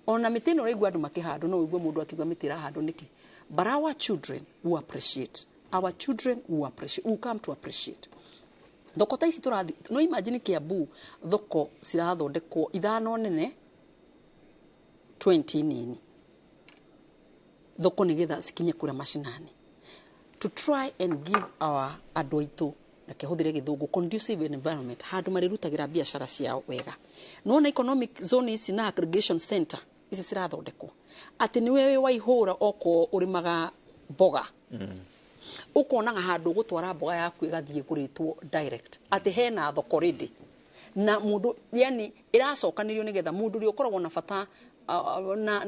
S15: ona mĩtĩ ĩno ũraigua andũ makĩhandwo, no ũigue mũndũ akiuga mĩtĩ ĩrahandwo nĩkĩ, but our children will appreciate, our children will appreciate, will come to appreciate thoko ta ici tũrathi. No imagine Kiambu thoko cirathondekwo ithano nene, 20 nini thoko, nigetha cikinye kũrĩa macinani, to try and give our andũ aitũ, reke hũthĩre gĩthũngũ, conducive environment, handũ marĩrutagĩra biacara ciao wega. Nona economic zone ici na aggregation center ici cirathondekwo atĩ nĩwe wĩ Waihũra, okorwo ũrĩmaga mboga, ũkonaga handũ ũgũtwara mboga yaku ĩgathiĩ kũrĩtwo direct, atĩ hena thoko ready na mũndũ, yani ĩracokanĩrio nĩgetha mũndũ ũrĩa ũkoragwo na bata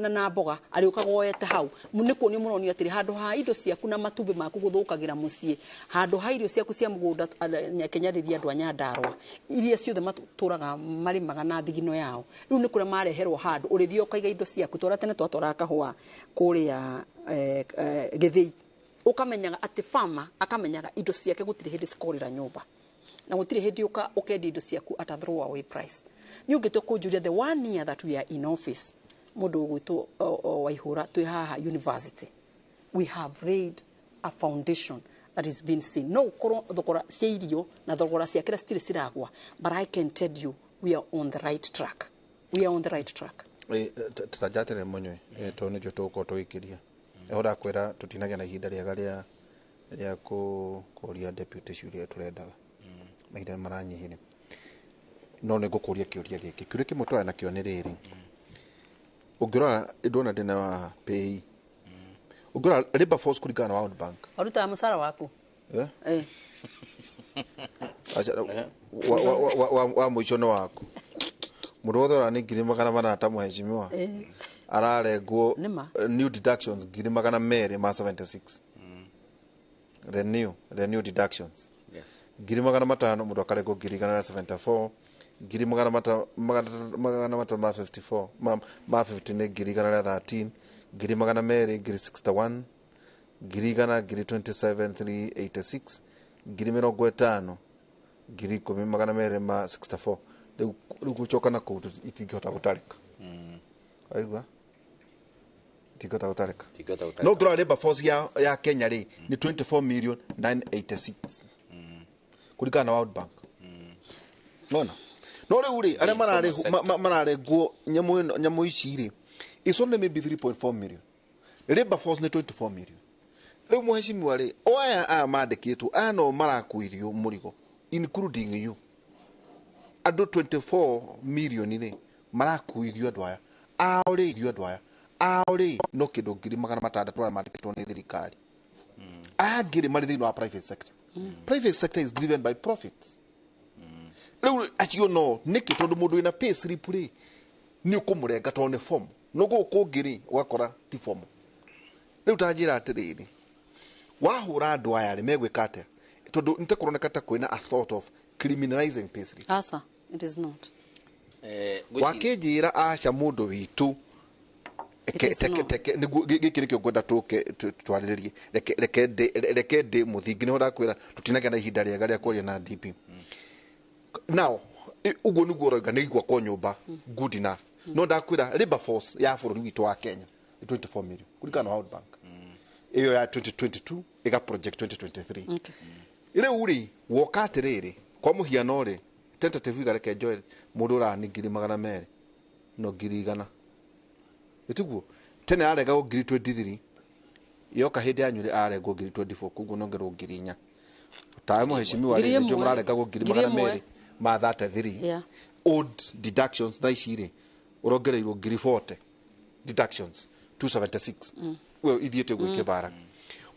S15: na mboga arĩũkaga oete hau. Nĩ kuonio mũronio atĩrĩ, handũ ha indo ciaku na matumbĩ maku gũthũkagĩra mũciĩ, handũ ha irio ciaku cia mũgũnda, nyekenyarĩria andũ a Nyandarũa iria ciothe matũraga marĩmaga na thigino yao, rĩu nĩ kũrĩa mareherwo handũ ũrĩthiĩ ũkaiga indo ciaku. Twara tene twatwaraga kahũa kũrĩa gĩthĩi, ũkamenyaga atĩ farmer akamenyaga indo ciake gũtirĩ hĩndĩ cikorĩra nyũmba, na gũtirĩ hĩndĩ ũka ũkendia indo ciaku at a throw away price. Nĩ ũngĩtua kũnjũria, the one year that we are in office, mũndũ ũgwĩtwo Waihũra, twĩ haha university, we have laid a foundation that is being seen. No ũkorwo thogora cia irio na thogora cia kĩrĩa citirĩ ciragwa, but I can tell you we are on the right track, we are on the right track.
S14: Tũtanjatĩre Mũnyue, tondũ nĩkĩo tũgũkorwo tũgĩkĩria ho, ndakwĩra tũtinagĩa na ihinda rĩega rĩa kũria deputy ciũria tũrendaga, mahinda nĩ maranyihire, no nĩ ngũkũria kĩũria gĩkĩ. Kĩũria kĩmwe tũrarĩ nakĩo nĩ rĩrĩ. Ũngĩrora ndona ndĩna wa pay. Ũngĩrora labor force kũringana na World Bank.
S15: Ũrutaga mũcara waku?
S14: Eh?
S15: Eh.
S14: Acha wa mũico nĩ waku. Mũndũ wothe ũrani 800,000 ta mũheshimiwa ararengwo new deductions 276,000. The new deductions.
S16: Yes.
S14: 500,000 mũndũ akarengwo 174,000, 554,000 ma 50 nĩ 113,000, 200,000 61,000, 100,000 27,386, 50,000 10,264. Rĩu gũcoka na kũu itingĩhota gũtarĩka. Waigua? Itingĩhota gũtarĩka. No ngĩrora labor force ya Kenya rĩ nĩ 24,986,000 kũringana na World Bank. Nona no rĩu rĩ arĩa mararengwo nyamũ ici rĩ it's only maybe 3.4 million. Labor force nĩ 24 million. Rĩu mũheshimiwa rĩ o aya mandĩkĩtwo aya no marakuirio mũrigo including you. Andũ 24 million rĩ marakuirio andũ aya ao rĩ irio andũ aya ao rĩ no kĩndũ 600,000 arĩa mandĩkĩtwo nĩ thirikari. Aya angĩ rĩ marĩ thĩinĩ wa private sector. Private sector is driven by profits. Rĩu acio no nĩkĩ tondũ mũndũ wĩna pay slip rĩ nĩ ũkũmũrenga tondũ nĩ form. No gũkũ kũngĩ rĩ ũgakora ti form. Rĩu ta njĩra atĩrĩrĩ wahũra andũ aya rĩ megwĩka atĩa tondũ nĩ ta kũroneka ta kwĩna a thought of criminalizing pay slip.
S15: Asa, it is not.
S14: Wakĩnjĩra aca mũndũ witũ gĩkĩ nĩkĩo ngwenda tũke twarĩrĩrie. Reke ndĩ mũthingi nĩho ndakwĩra tũtinagĩa na ihinda rĩega rĩa kwaria na DP. Now ũguo nĩguo ũroiga nĩ gwakwo nyũmba good enough. No ndakwĩra labor force ya bũrũri witũ wa Kenya nĩ 24 million kũringana na World Bank. Ĩyo ya 2022 ĩga project 2023. Rĩu rĩ woka atĩrĩrĩ kwa mũhiano rĩ tentative figure reke njoe mũndũ ũrani 200,000 no 100,000. Ĩtiguo tene arengagwo 23,000 yoka hĩndĩ yanyu rĩ arengwo 24,000 koguo nongerwo 4,000. Tawe mũheshimiwa rĩ nĩnjũĩ mũrarengagwo 233,000. Old deductions thaa ici rĩ ũrongereirwo 40,000 deductions 276. We ithiĩte ũguo ikĩbara.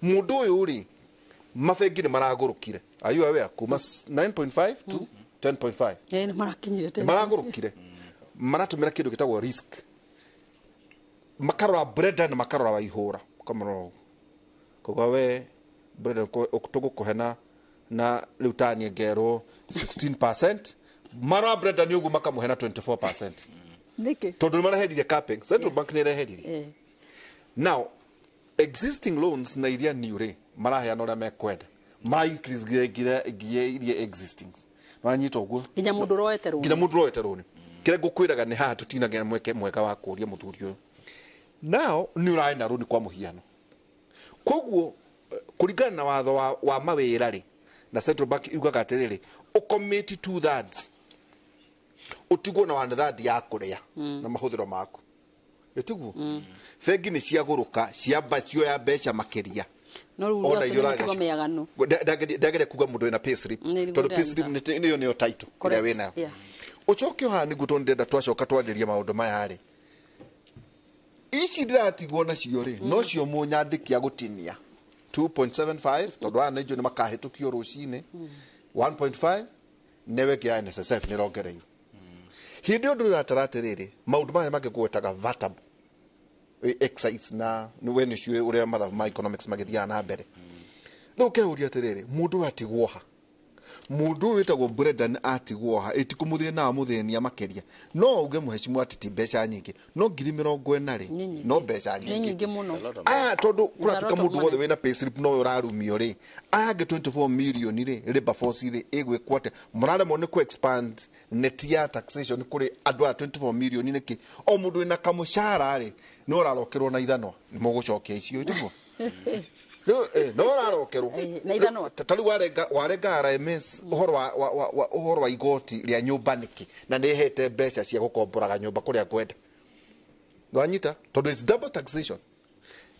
S14: Mũndũ ũyũ rĩ mabengi nĩ maragũrũkire. Are you aware? Kuma 9.5 to 10.5.
S15: Nĩ marakinyire tene.
S14: Maragũrũkire. Maratũmĩra kĩndũ gĩtagwo risk. Makarora Brenda na makarora Waihũra. Makamũrora ũguo. Koguo we Brenda tũgũkũhe na rĩu ta niĩ ngerwo 16%. Marora Brenda nĩ ũguo makamũhe na 24%.
S15: Nĩkĩ?
S14: Tondũ nĩ mareheririe capping. Central Bank nĩ ĩreheririe. Now existing loans na iria new rĩ maraheana ũrĩa mekwenda. Mara increase nginya iria existing. Wanyita ũguo?
S15: Nginya mũndũ ũroete rũni.
S14: Nginya mũndũ ũroete rũni. Kĩrĩa ngũkwĩraga nĩ haha tũtinagĩa mweke mwega wa kũria mũthuri ũyũ. Now nĩ ũrarĩ na rũni kwa mũhiano. Koguo kũringana na watho wa mawĩra rĩ na Central Bank yugaga atĩrĩrĩ ũcommit 2/3 ũtigwo na 1/3 ya kũrĩa na mahũthĩro maku. Ĩtiguo? Bengi nĩ ciagũrũka ciamba cioya mbeca makĩria.
S15: No rĩu acio nĩ mĩtugo mĩaganu.
S14: Ndageria kuga mũndũ wĩna pay slip tondũ pay slip nĩyo nĩyo title ĩrĩa wĩnayo. Ũcoke haha nĩguo tondũ ndĩrenda twacoka twarĩrie maũndũ maya rĩ. Ici ndĩratigwo nacio rĩ nocio mũnyandĩki agũtinia 2.75 tondũ aya nĩ njũĩ nĩ makahĩtũkio rũcinĩ 1.5 newe ĩngĩ ya NSSF nĩ ĩrongereirwo. Hĩndĩ ĩyo ndĩratara atĩrĩrĩ maũndũ maya mangĩgwetaga vatable excise na we nĩ ũcio ũrĩa mathabu ma economics magĩthiaga na mbere. Rĩu ũkeyũria atĩrĩrĩ mũndũ ũyũ atigwo ha? Mũndũ ũyũ wĩtagwo Brendan atigwo ha? Ĩtikũmũthĩna mũthĩnia makĩria. No uge mũheshimiwa atĩ ti mbeca nyingĩ no 40,000 rĩ no mbeca
S15: nyingĩ. Nĩ nyingĩ mũno.
S14: Aya tondũ kũratuĩka mũndũ wothe wĩna pay slip no ũrarumio rĩ aya angĩ 24 million rĩ labor force rĩ ĩgwĩkwo atĩa? Mũraremwo nĩ kũ expand net ya taxation kũrĩ andũ aya 24 million nĩkĩ? O mũndũ wĩna kamũcara rĩ nĩ ũrarokerwo na ithanwa nĩ mũgũcokia icio ĩtiguo? No ũrarokerwo
S15: na ithanwa.
S14: Ta rĩu warenga RMS ũhoro wa igoti rĩa nyũmba nĩkĩ na nĩ ĩhete mbeca cia gũkomboraga nyũmba kũrĩa ngwenda. Wanyita? Tondũ it's double taxation.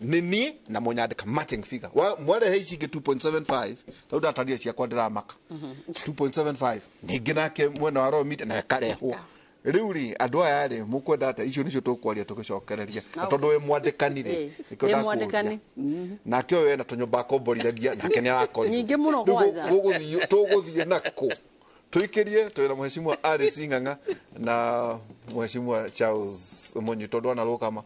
S14: Nĩ niĩ na mũnyandĩka matching figure. Mwarehe ici ingĩ 2.75 tondũ ndatarire ciakwa ndĩramaka. 2.75 ningĩ nake mwena wa Royal Media na ĩkarehwo. Rĩu rĩ andũ aya rĩ mũkwenda atĩa? Icio nĩcio tũkwaria tũgĩcokereria na tondũ wĩ mwandĩkani rĩ, nĩkĩo
S15: Ndĩ
S14: ndakũũria.
S15: mwandĩkani.
S14: Nake ũyũ ena tũnyũmba akomborithagia nake nĩ arakorirwo.
S15: Nyingĩ mũno
S14: Rĩu
S15: kwanza.
S14: Tũgũthiĩ nakũ tũikĩrie twĩna mheshimiwa Alice Ng'ang'a na mheshimiwa Charles Munyi tondũ anarũgama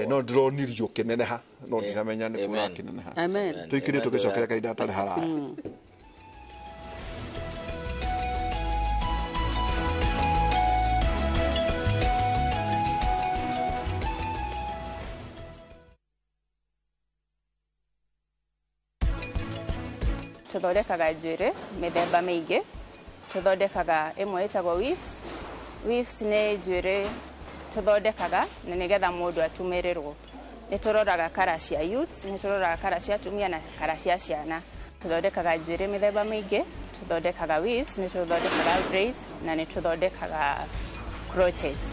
S14: no ndĩronirio kĩneneha no ndiramenya nĩ
S16: Amen.
S14: kũrakĩneneha.
S15: Amen.
S14: Tũikĩrie tũgĩcokera kahinda gatarĩ haraya.
S3: Tũthondekaga njuĩrĩ mĩthemba mĩingĩ. Tũthondekaga ĩmwe ĩtagwo weaves. Weaves nĩ njuĩrĩ tũthondekaga na nĩgetha mũndũ atumĩrĩrwo. Nĩ tũroraga kara cia youths, nĩ tũroraga kara cia atumia na kara cia ciana. Tũthondekaga njuĩrĩ mĩthemba mĩingĩ, tũthondekaga weaves, nĩ tũthondekaga braids na nĩ tũthondekaga crochets.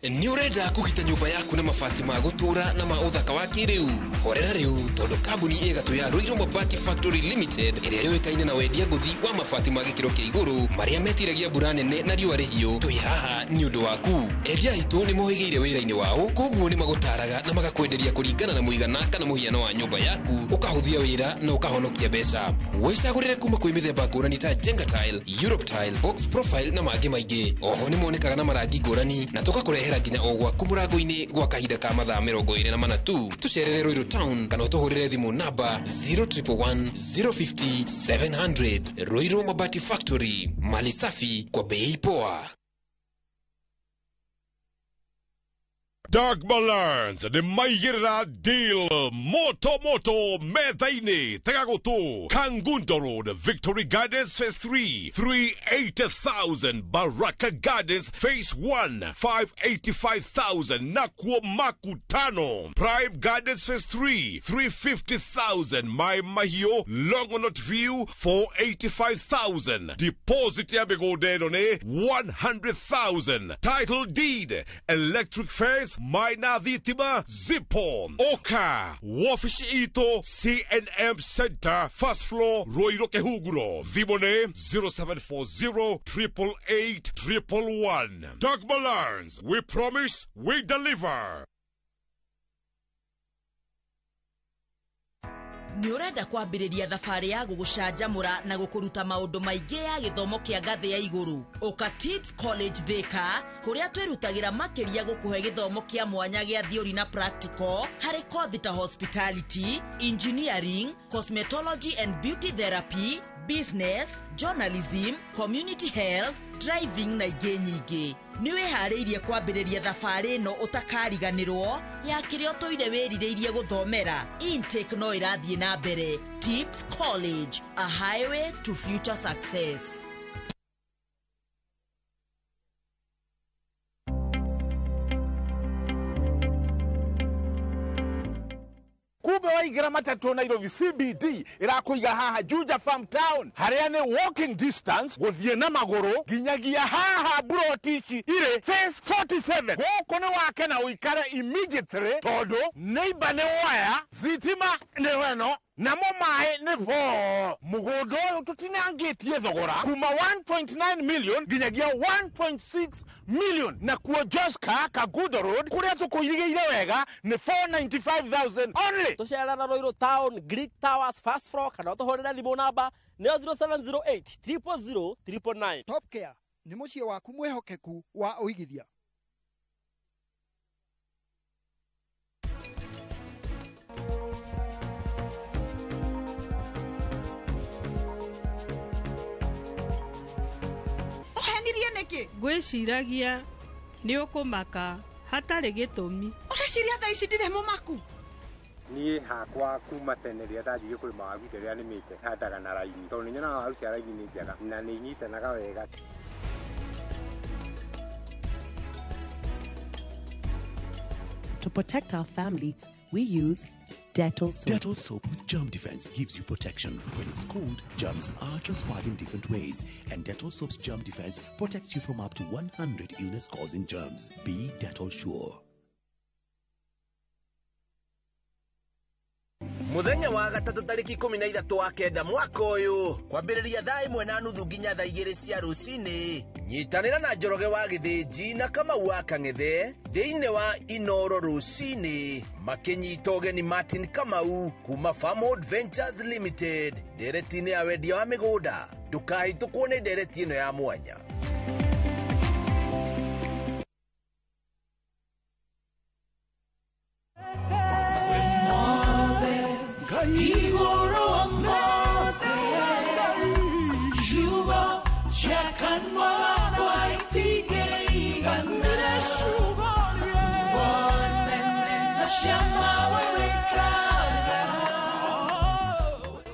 S4: Nĩ ũrenda kũgita nyũmba yaku na mabati ma gũtũũra na ma ũthaka wa kĩrĩu? Horera rĩu tondũ kambuni ĩgatũ ya Ruiru Mabati Factory Limited ĩrĩa yũĩkaine na wendia ngũthi wa mabati ma gĩkĩro kĩa igũrũ marĩa metiragia mbura nene na riũa rĩhiũ, twĩ haha nĩ ũndũ waku. Endia aitũ nĩ mohĩgĩire wĩra-inĩ wao, koguo nĩ magũtaraga na magakwenderia kũringana na mũigana kana mũhiano wa nyũmba yaku, ũkahũthia wĩra na ũkahonokia mbeca. Wĩcagũrĩre kuma kwĩ mĩthemba ngũrani ta Jenga Tile, Europe Tile, Box Profile na mangĩ maingĩ. Oho nĩ monekaga na marangi ngũrani na tũgakũrehera nginya o gwaku mũrango-inĩ gwa kahinda ka mathaa 24 tu. Tũcerere Ruiru Town kana ũtũhũrĩre thimũ namba 0111 050 700. Ruiru Mabati Factory, mali safi kwa bei poa.
S5: Dark Balance nĩ maigĩrĩra deal moto moto metha-inĩ. Tega gũtũ. Kangundo Road, Victory Gardens Phase 3, 380,000. Baraka Gardens Phase 1, 585,000. Nakuo Makutano Prime Gardens Phase 3, 350,000. Mai Mahiu Longonot View, 485,000. Deposit ya mĩgũnda ĩno nĩ 100,000. Title deed, electric fence, maina thitima zipo. Oka wabici itũ CNM Center, first floor, Ruiru Kĩhunguro. Thimũ nĩ 0740 888 111. Dogma Learns, we promise, we deliver.
S6: Nĩ ũrenda kwambĩrĩria thabarĩ ya gũgũcanjamũra na gũkũruta maũndũ maingĩ ya gĩthomo kĩa ngathĩ ya igũrũ? Ũka Tips College Thika, kũrĩa twĩrutagĩra makĩria gũkũhe gĩthomo kĩa mwanya gĩa theory na practical harĩ kothi ta hospitality, engineering, cosmetology and beauty therapy, business, journalism, community health, driving na ingĩ nyingĩ. Nĩ wĩharĩirie kwambĩrĩria thabarĩ ĩno ũtakariganĩrwo ya kĩrĩa ũtũire wĩrirĩirie gũthomera? Intake no ĩrathiĩ na mbere. Tips College, a highway to future success.
S7: Kumbe waigĩra matatũ Nairobi CBD ĩrakũiga haha Juja Farm Town, harĩa nĩ walking distance gũthiĩ na magũrũ nginyagia haha buroti ici irĩ phase 47. Gũkũ nĩ wake na ũikare immediately tondũ neighbor nĩ waya, thitima nĩ weno namo maĩ nĩ bo. Mũgũnda ũyũ tũtinangĩtie thogora kuma 1.9 million nginyagia 1.6 million. Na kuo Joska Kangundo Road kũrĩa tũkũirigĩire wega nĩ 495,000 only.
S8: Tũcerera Ruiru Town, Greek Towers first floor, kana ũtũhũrĩre thimũ namba nĩyo 0708 000 999.
S27: Top Care nĩ mũciĩ waku mwĩhokeku wa ũigithia.
S28: Ũhenirie nĩkĩ?
S29: Ngwĩciragia nĩ ũkũmaka hatarĩ gĩtũmi.
S28: Ũreciria thaa ici ndirĩ mũmaku?
S26: Niĩ hakwa kuma tene rĩrĩa ndanjirie kũrĩma waru rĩrĩa nĩmĩte handaga na raini tondũ nĩnyonaga waru cia raini nĩ njega na nĩ inyitanaga wega.
S30: To protect our family, we use
S1: Dettol soap.
S19: Dettol soap with germ defense gives you protection. When it's cold, germs are transferred in different ways, and Dettol soap's germ defense protects you from up to 100 illness-causing germs. Be Dettol sure.
S2: Muthenya wa gatatũ tarĩki 13 wa kenda mwaka ũyũ kwambĩrĩria thaa 1:30 nginya thaa 2 cia rũcinĩ nyitanĩra na Njoroge wa Gĩthĩnji na Kamau wa Kang'ethe thĩinĩ wa Inoro rũcinĩ makĩnyita ũgeni Martin Kamau kuma Farmhold Ventures Limited ndereti-inĩ ya wendia wa mĩgũnda. Ndũkahĩtũkwo nĩ ndereti ĩno ya mwanya.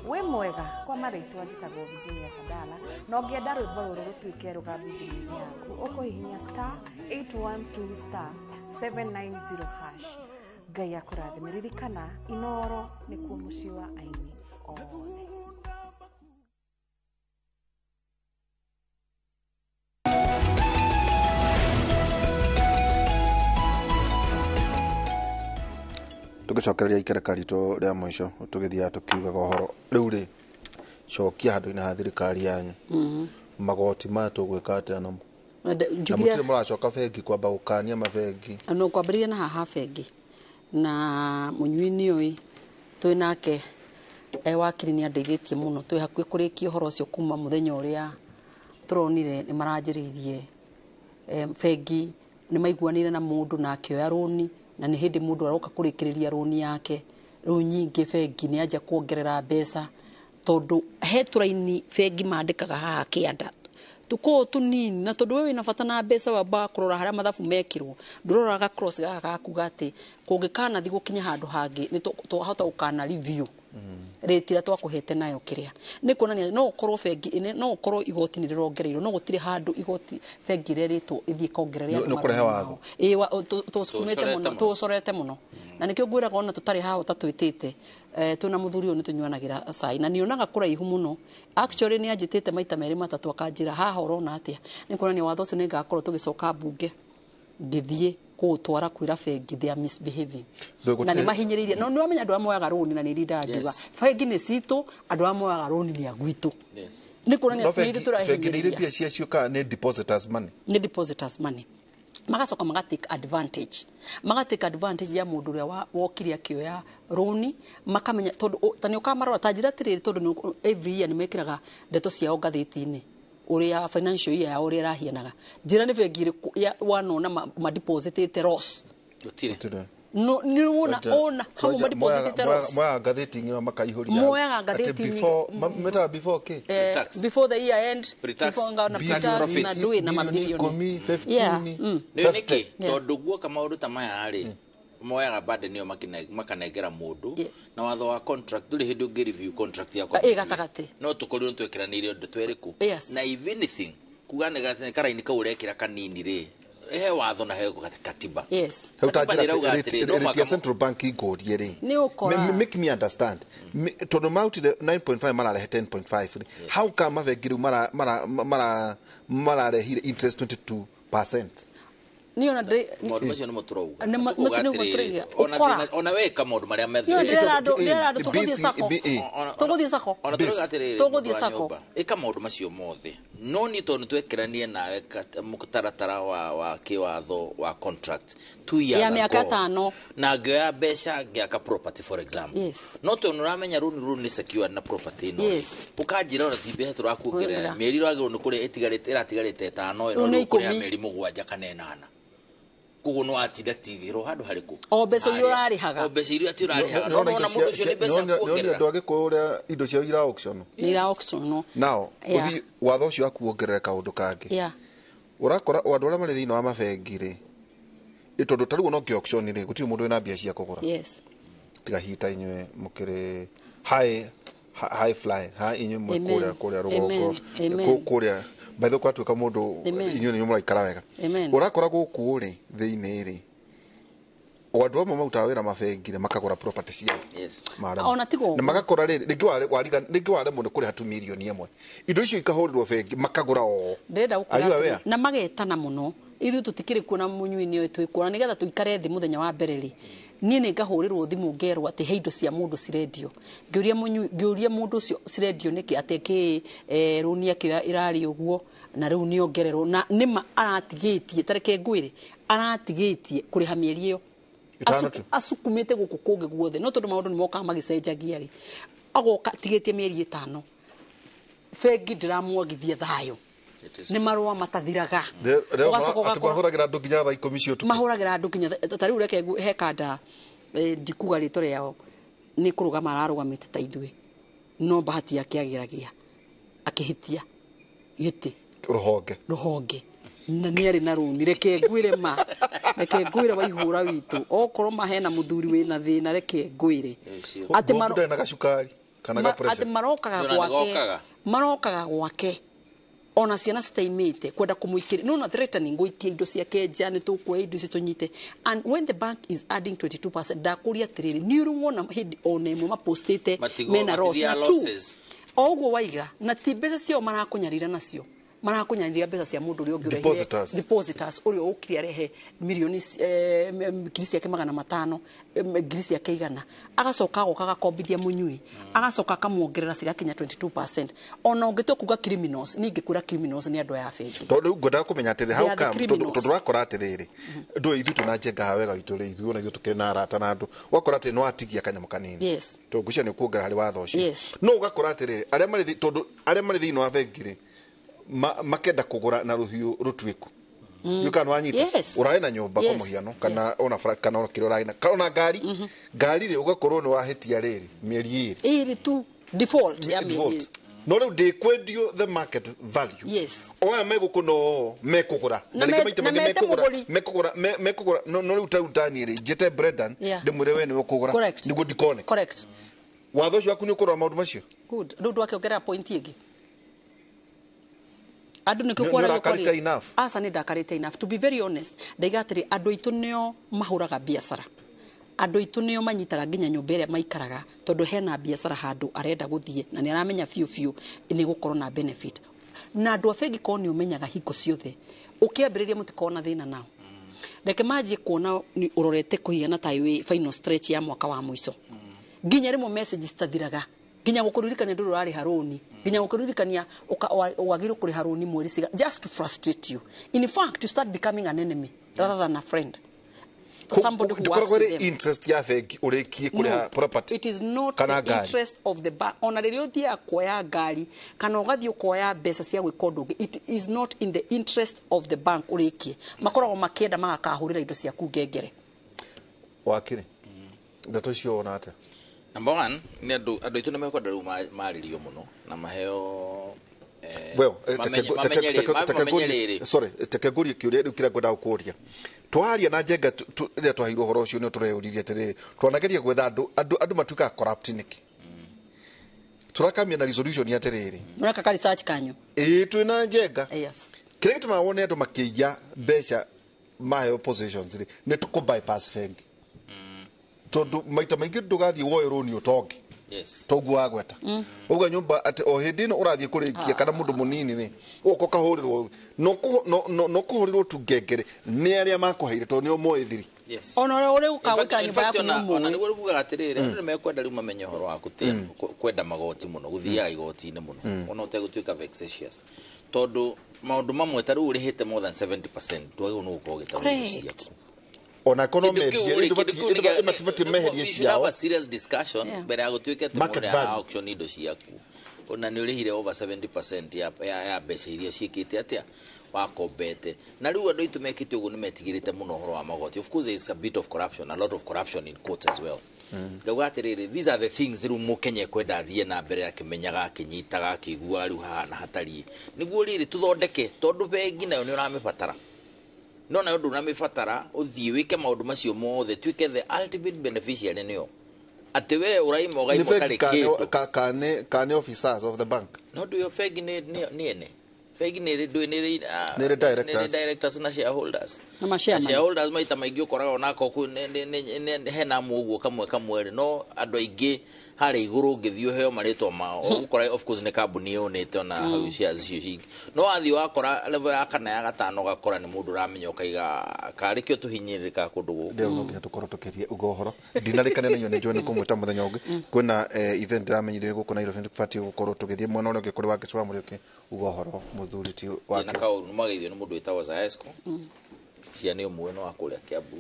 S9: Wĩ mwega kwa marĩtwa njĩtagwo Virginia Sadala na ũngĩenda rwĩmbo rũrũ rũtuĩke rũgambi thimũ-inĩ yaku ũkũhihinya star 812 star 790 hash. Ngai akũrathime. Ririkana Inoro nĩkuo mũciĩ wa aini othe.
S14: Tũgĩcokereria ikereka ritũ rĩa mũico tũgĩthiaga tũkiugaga ũhoro rĩu rĩ cokia handũ-inĩ ha thirikari yanyu magoti maya tũgwĩka atĩa namo na mũtirĩ mũracoka bengi kwamba gũkania mabengi
S15: no kwambĩrĩria na haha bengi na mũnyui nĩũĩ twĩ nake wakiri nĩ andeithĩtie mũno twĩ hakuhĩ kũrĩkia ũhoro ũcio kuma mũthenya ũrĩa tũronire nĩ maranjĩrĩirie bengi nĩ maiguanĩire na mũndũ na akĩoya rũni na nĩ hĩndĩ mũndũ aroka kũrĩkĩrĩria rũni yake rĩu nyingĩ bengi nĩ anja kuongerera mbeca tondũ he tũraini bengi mandĩkaga haha kĩanda tũkoragwo tũnini na tondũ we wĩna bata na mbeca wambaga kũrora harĩa mathabu mekĩrwo ndũroraga cross gaka gakuga atĩ kũngĩkanathi gũkinya handũ hangĩ nĩ twahota gũkana review rate ĩrĩa twakũhete nayo kĩrĩa nĩ kuonania no ũkorwo bengi no ũkorwo igoti nĩ rĩrongereirwo no gũtirĩ handũ igoti bengi ĩrerĩtwo ĩthiĩ ĩkongerere
S14: andũ nĩ watho
S15: ĩĩ tũsukumĩte mũno tũcorete mũno na nĩkĩo ngwĩraga ona tũtarĩ haha ũtatwĩtĩte twĩna mũthuri ũyũ nĩ tũnyuanagĩra cai na nĩonaga kũraihu mũno actually nĩ anjĩtĩte maita merĩ matatũ akanjĩra haha ũrona atĩa nĩ kuonania watho ũcio nĩ ngakorwo tũgĩcoka mbunge ngĩthiĩ kũũtwara kwĩra bengi they are misbehaving na nĩ mahinyĩrĩirie no nĩwamenya andũ arĩa moyaga rũni na nĩ ndindaga ngiuga bengi nĩ citũ andũ arĩa moyaga rũni nĩ a gwitũ nĩ kuonania nĩ ithuĩ tũrahinyĩrĩria
S14: bengi nĩ irĩ mbia ciacio kana nĩ depositors money
S15: nĩ depositors money magacoka maga take advantage ya mũndũ ũrĩa wokire akĩoya rũni makamenya tondũ ta nĩ ũkamarora ta njĩra atĩrĩrĩ tondũ every year nĩ mekĩraga ndeto ciao ngathĩti-inĩ ũrĩa financial year yao ũrĩa ĩrahianaga njĩra nĩ bengi ĩrĩkũ wanona madepositĩte loss
S16: gũtirĩ
S15: no nĩ wona ona hamwe madepositĩte loss
S14: moyaga ngathĩti ng'ima makaihũria
S15: moyaga ngathĩti
S14: before metaga before kĩ
S15: before the year end before ngana pre-tax na ndũĩ na mabilioni
S14: 15
S16: nĩ nĩkĩ tondũ guoka maũndũ ta maya rĩ moyaga burden ĩyo makanengera mũndũ na watho wa contract ndũrĩ hĩndĩ ũngĩ review contract yakwa
S15: ĩ gatagatĩ
S16: no tũkorirwo nĩtwĩkĩranĩire ũndũ twerĩkũ na if anything kuga nĩ karaini kau ũrekĩra kanini rĩ he watho na he katiba
S15: yes
S14: hau ta njĩra ya central bank ingũrie rĩ
S15: nĩ ũkora
S14: make me understand tondũ mautire 9.5 mararehe 10.5 rĩ how come mabengi rĩu mararehire interest 22%?
S15: Niĩ ona ndĩ
S16: maũndũ macio nĩmo tũrauga
S15: macio nĩmo tũrauga ũkora
S16: ona weka maũndũ marĩa
S15: methĩndĩrera andũ tũgũthiĩ sako tũgũthiĩ sako
S16: ona tũrauga atĩrĩrĩ
S15: tũgũthiĩ sako
S16: ĩka maũndũ macio mothe no niĩ tondũ nĩtwekĩranie nawe mũtaratara wa kĩwatho wa contract 2 years
S15: ya mĩaka 5
S16: na ngĩoya mbeca ngĩaka property for example
S15: yes
S16: no tondũ nĩũramenya rũni rũu nĩ secured na property ĩno
S15: yes
S16: ũkanjĩra ona ti mbeca tũrakuongerera mĩeri ũragĩrĩirwo nĩ kũrĩa ĩratigarĩte 5 ĩno rĩu ũkũrĩha mĩeri 7 kana 8 koguo no atidatigirwo handũ harĩkũ
S15: o mbeca iria ũrarĩhaga
S16: o mbeca iria ati ũrarĩhaga no ona mũndũ ũcio nĩ mbeca kuongerera
S14: andũ agĩkũyũ ũrĩa indo ciao ira auction
S15: nĩ ira auction
S14: nao ũthiĩ watho ũcio wa kuongerera kaũndũ kangĩ ũrakora andũ arĩa marĩ thĩinĩ wa mabengi rĩ tondũ ta rĩu ona ũngĩ auction rĩ gũtirĩ mũndũ wĩna mbia cia kũgũra
S15: yes
S14: tiga hita inyuĩ mũkĩrĩ high fly ha inyuĩ mwĩ kũrĩa rũgongo kũrĩa by the way kwatuĩka mũndũ inyuĩ nĩ mũraikara wega ũrakora gũkũ rĩ thĩinĩ rĩ O andũ amwe marutaga wĩra mabengi-rĩ makagũra property ciao.
S16: Yes.
S15: Ona tigo
S14: na magakora rĩrĩ rĩngĩ waremwo nĩ kũrĩha tu mirioni ĩmwe, indo icio ikahũrĩrwo bengi makagũra o.
S15: Ndĩrenda
S14: Are you aware?
S15: gũkũra na magetana mũno. Ithuĩ tũtikĩrĩ kuo na mũnyui nĩ twĩkuona nĩgetha tũikare thĩ mũthenya wa mbere rĩ, niĩ nĩ ngahũrĩrwo thimũ ngerwo atĩ he indo cia mũndũ cirendio. Ngĩũria mũnyui, ngĩũria mũndũ ũcio cirendio nĩkĩ, atĩ kĩ rũni akĩoya ĩrarĩ ũguo na rĩu nĩongererwo, na nĩma aratigĩtie, ta reke ngwĩre, aratigĩtie kũrĩha mĩeri ĩyo.
S14: Ĩtano tu.
S15: Asukumĩte gũkũ kũngĩ guothe, no tondũ maũndũ nĩ mokaga magĩcenjagia rĩ, agoka atigĩtie mĩeri 5, bengi ndĩramwagithia thayũ, nĩ marũa matathiraga. Ũgacoka
S14: Atĩ
S15: ũgakora
S14: mahũragĩra andũ nginya thaa 10 cia ũtukũ.
S15: Mahũragĩra andũ nginya ta rĩu reke he kanda, ndikuga rĩtwa rĩao, nĩ kũrũgama ararũgamĩte ta ithuĩ, no bahati yake ageragia akĩhĩtia gĩtĩ
S14: rũhonge
S15: na nĩ arĩ na rũni. Reke ngwĩre ma, reke ngwĩre waihũra witũ, okorwo ma hena mũthuri wĩna thĩna, reke ngwĩre atĩ
S14: Ngũkũ na gacukari kana ga pressure.
S15: Atĩ marokaga
S16: Nĩ
S15: gwake,
S16: gokaga.
S15: marokaga gwake ona ciana citaimĩte kwenda kũmũikĩria, no na threatening gũikia indo ciake nja, nĩ tũkuoya indo icio tũnyite. And when the bank is adding 22%, ndakũria atĩrĩrĩ, nĩ ũrĩ wona hĩndĩ ona ĩmwe mapostĩte mena loss?
S16: Matithiaga
S15: Na two,
S16: losses.
S15: o ũguo waiga, na ti mbeca ciao marakũnyarira nacio, marakũnyarira mbeca cia mũndũ ũrĩa ũngĩ ũrehire.
S14: Depositors.
S15: Depositors, ũrĩa ũkire arehe mirioni ngiri ciake 500, ngiri ciake 100, agacoka agoka agakombithia mũnyui, agacoka akamuongerera cigakinya 22%. Ona ũngĩtua kuga criminals, niĩ ingĩkwĩra criminals nĩ andũ aya a bengi.
S14: Tondũ rĩu ngwendaga kũmenya atĩrĩ,
S15: They
S14: how
S15: are the
S14: come tondũ
S15: criminals.
S14: Tondũ ũrakora atĩrĩrĩ, ndũĩ ithuĩ twĩna njenga haha wega witũ rĩ, ithuĩ ona ithuĩ tũkĩrĩ na arata na andũ, ũgakora atĩ nĩ watigia kanyamũ kanini.
S15: Yes.
S14: Tondũ ngwĩciria nĩ ũkuongerera harĩ watho ũcio.
S15: Yes.
S14: No ũgakora atĩrĩrĩ, arĩa marĩ tondũ arĩa marĩ thĩinĩ wa bengi rĩ, makenda kũgũra na rũhiũ rũtuĩku. Ndiũĩ kana nĩwanyita.
S15: Yes.
S14: Ũrarĩ na nyũmba kwa
S15: Yes.
S14: mũhiano, kana ona flat, kana ona kĩrĩa ũrarĩ na, kana ona ngari. Ngari rĩ, ũgakorwo nĩ wahĩtia rĩrĩ mĩeri ĩrĩ.
S15: Ĩrĩ tu default ya mĩeri
S14: Default.
S15: ĩrĩ.
S14: No rĩu ndĩkwendio the market value.
S15: Yes.
S14: O aya megũkũ no mekũgũra.
S15: Na
S14: Na rĩngĩ maita
S15: na
S14: maingĩ
S15: mete
S14: mekũgũra,
S15: mũgũri.
S14: mekũgũra, mekũgũra. No rĩu ta rĩu taniĩ rĩ, njĩte Brendan,
S15: Yeah.
S14: ndĩmwĩre we nĩwe ũkũgũra.
S15: Correct.
S14: Nĩguo ndikone.
S15: Correct.
S14: Watho ũcio waku nĩ ũkũrora maũndũ macio?
S15: Good. Rĩu ndwakĩongerera point ĩngĩ. Andũ nĩkĩo
S14: Nĩ
S15: kwaragio
S14: ũrakarĩte
S15: kwaria.
S14: enough?
S15: Aca, nĩ ndakarĩte enough. To be very honest, ndaiga atĩrĩ, andũ aitũ nĩo mahũraga biacara, andũ aitũ nĩo manyitaga nginya nyũmba ĩrĩa maikaraga, tondũ hena biacara handũ arenda gũthiĩ na nĩ aramenya biũ biũ nĩ gũkorwo na benefit. Na andũ a bengi korwo nĩ ũmenyaga hingo ciothe ũkĩambĩrĩria mũtikorwo na thĩna nao. Reke manjie kuona nĩ ũrorete kũhiana ta wĩ final stretch ya mwaka wa mũico, nginya rĩmwe message citathiraga, nginya gũkũririkania ndũrĩ ũrarĩha rũni, nginya gũkũririkania wagĩrĩirwo kũrĩha rũni mweri ciga, just to frustrate you. In fact, you start becoming an enemy rather than a friend, somebody who works
S14: Ndĩkoragwo
S15: with
S14: ĩrĩ
S15: them.
S14: interest ya bengi ũrĩkie kũrĩha
S15: No,
S14: property
S15: it is not
S14: kana
S15: the
S14: ngari.
S15: interest of the bank. Ona rĩrĩa ũthiaga kuoya ngari kana ũgathiĩ ũkoya mbeca cia gwĩka ũndũ ũngĩ, it is not in the interest of the bank ũrĩkie. Makoragwo makĩenda magakahũrĩra indo ciaku ngengere.
S14: Wakiri, ndeto icio wona atĩa?
S16: Number one, nĩ andũ aitũ nĩ mekwenda rĩu marĩrio mũno na maheo
S14: Well,
S16: mamenye rĩrĩ.
S14: Sorry, teke ngũrie kĩũria rĩu kĩrĩa ngwendaga gũkũria. Twaria na njenga rĩrĩa twaheirwo ũhoro ũcio nĩ tũreyũririe atĩrĩrĩ, twanageria gwetha andũ matuĩkaga corrupt nĩkĩ? Tũrakamia na resolution atĩrĩrĩ,
S15: Mũreka ka research kanyu.
S14: Ĩĩ, twĩna njenga.
S15: Yes.
S14: Kĩrĩa gĩtũmaga wone andũ makĩiya mbeca maheo positions rĩ, nĩ kũ bypass bengi, tondũ maita maingĩ ndũgathiĩ woe rũni ũtonge.
S16: Yes.
S14: Toguo wagweta uga nyũmba atĩ o hĩndĩ ĩno ũrathiĩ kũrĩkia kana mũndũ mũnini rĩ, ũgoka ũkahũrĩrwo no kũhũrĩrwo tu ngengere nĩ arĩa makũheire, tondũ nĩo moĩ thiri.
S16: Yes.
S15: Ona ũrĩa ũrĩ ũka
S16: In fact-
S15: gwĩkara
S16: in
S15: nyũmba
S16: fact,
S15: yaku nĩ
S16: ona
S15: ũmũĩ.
S16: nĩguo kugaga atĩrĩrĩ, andũ nĩ mekwenda rĩu mamenye ũhoro wa kwenda magoti mũno, gũthiaga igoti-inĩ mũno, ona ũtegũtuĩka vexatious, tondũ maũndũ mamwe ta rĩu ũrĩhĩte more than 70%, ndwagĩrĩirwo nĩ gũkorwo ũgĩte indo ciaku.
S14: Ona korwo
S16: Kĩndũ kĩu
S14: mendie
S16: rĩ, kĩndũ kĩu nĩ
S14: matibatiĩ meherie
S16: we should have
S14: ciao.
S16: a serious discussion
S15: Yeah.
S16: mbere ya gũtuĩke atĩ
S14: Market
S16: mũndũ
S14: value.
S16: auction indo ciaku, ona nĩ ũrĩhire over 70% ya mbeca iria ciĩkĩte atĩa wakombete. Na rĩu andũ aitũ mekĩte ũguo nĩ metigĩrĩte mũno ũhoro wa magoti. Of course there is a bit of corruption, a lot of corruption in courts as well. Ngauga atĩrĩrĩ, these are the things rĩu mũkenya ekwenda athiĩ na mbere akĩmenyaga, akĩnyitaga, akĩiguaga rĩu haha na hatariĩ, nĩguo rĩrĩ tũthondeke, tondũ bengi nayo nĩ ũramĩbatara, no nayo ndũnamĩbatara ũthiĩ wĩke maũndũ macio mothe, tuĩke the ultimate beneficiary nĩyo atĩ we ũraima
S14: Nĩ
S16: ũgaima
S14: bengi
S16: ũtarĩ kĩndũ.
S14: Kana nĩ officers of the bank?
S16: No ndũyo bengi nĩ ene. Bengi nĩ ĩrĩ nĩ
S14: Nĩ ĩrĩ directors.
S16: Directors na shareholders.
S15: Na ma-chairman.
S16: Na shareholders maita maingĩ ũkoraga onako hena mũguo kamwe kamwe rĩ, no andũ aingĩ harĩa igũrũ ũngĩthiĩ ũheo marĩtwa mao, ũgũkora of course nĩ kambuni yũnĩte ona hau shares icio cingĩ, no wathiĩ wakora level ya kana ya gatano, ũgakora nĩ mũndũ ũramenya, ũkaiga karĩ kĩo tũhinyĩrĩrĩkaga kũndũ gũkũ.
S14: Ndĩrona no nginya tũkorwo tũkĩria uga ũhoro ndinarĩkania na inyuĩ, nĩ njũĩ nĩ kũmwĩta mũthenya ũngĩ. Kwĩna event ndĩramenyire gũkũ Nairobi, nĩ tũbatiĩ gũkorwo tũgĩthiĩ mwena ũrĩa ũngĩ kũrĩ Wangeci wa Mũrĩũki uga ũhoro mũthuri ti
S16: na
S14: wake.
S16: Kaũru nĩ mageithio nĩ mũndũ wĩtagwo Zaesco cia nĩ ũmwe wa kũrĩa Kiambu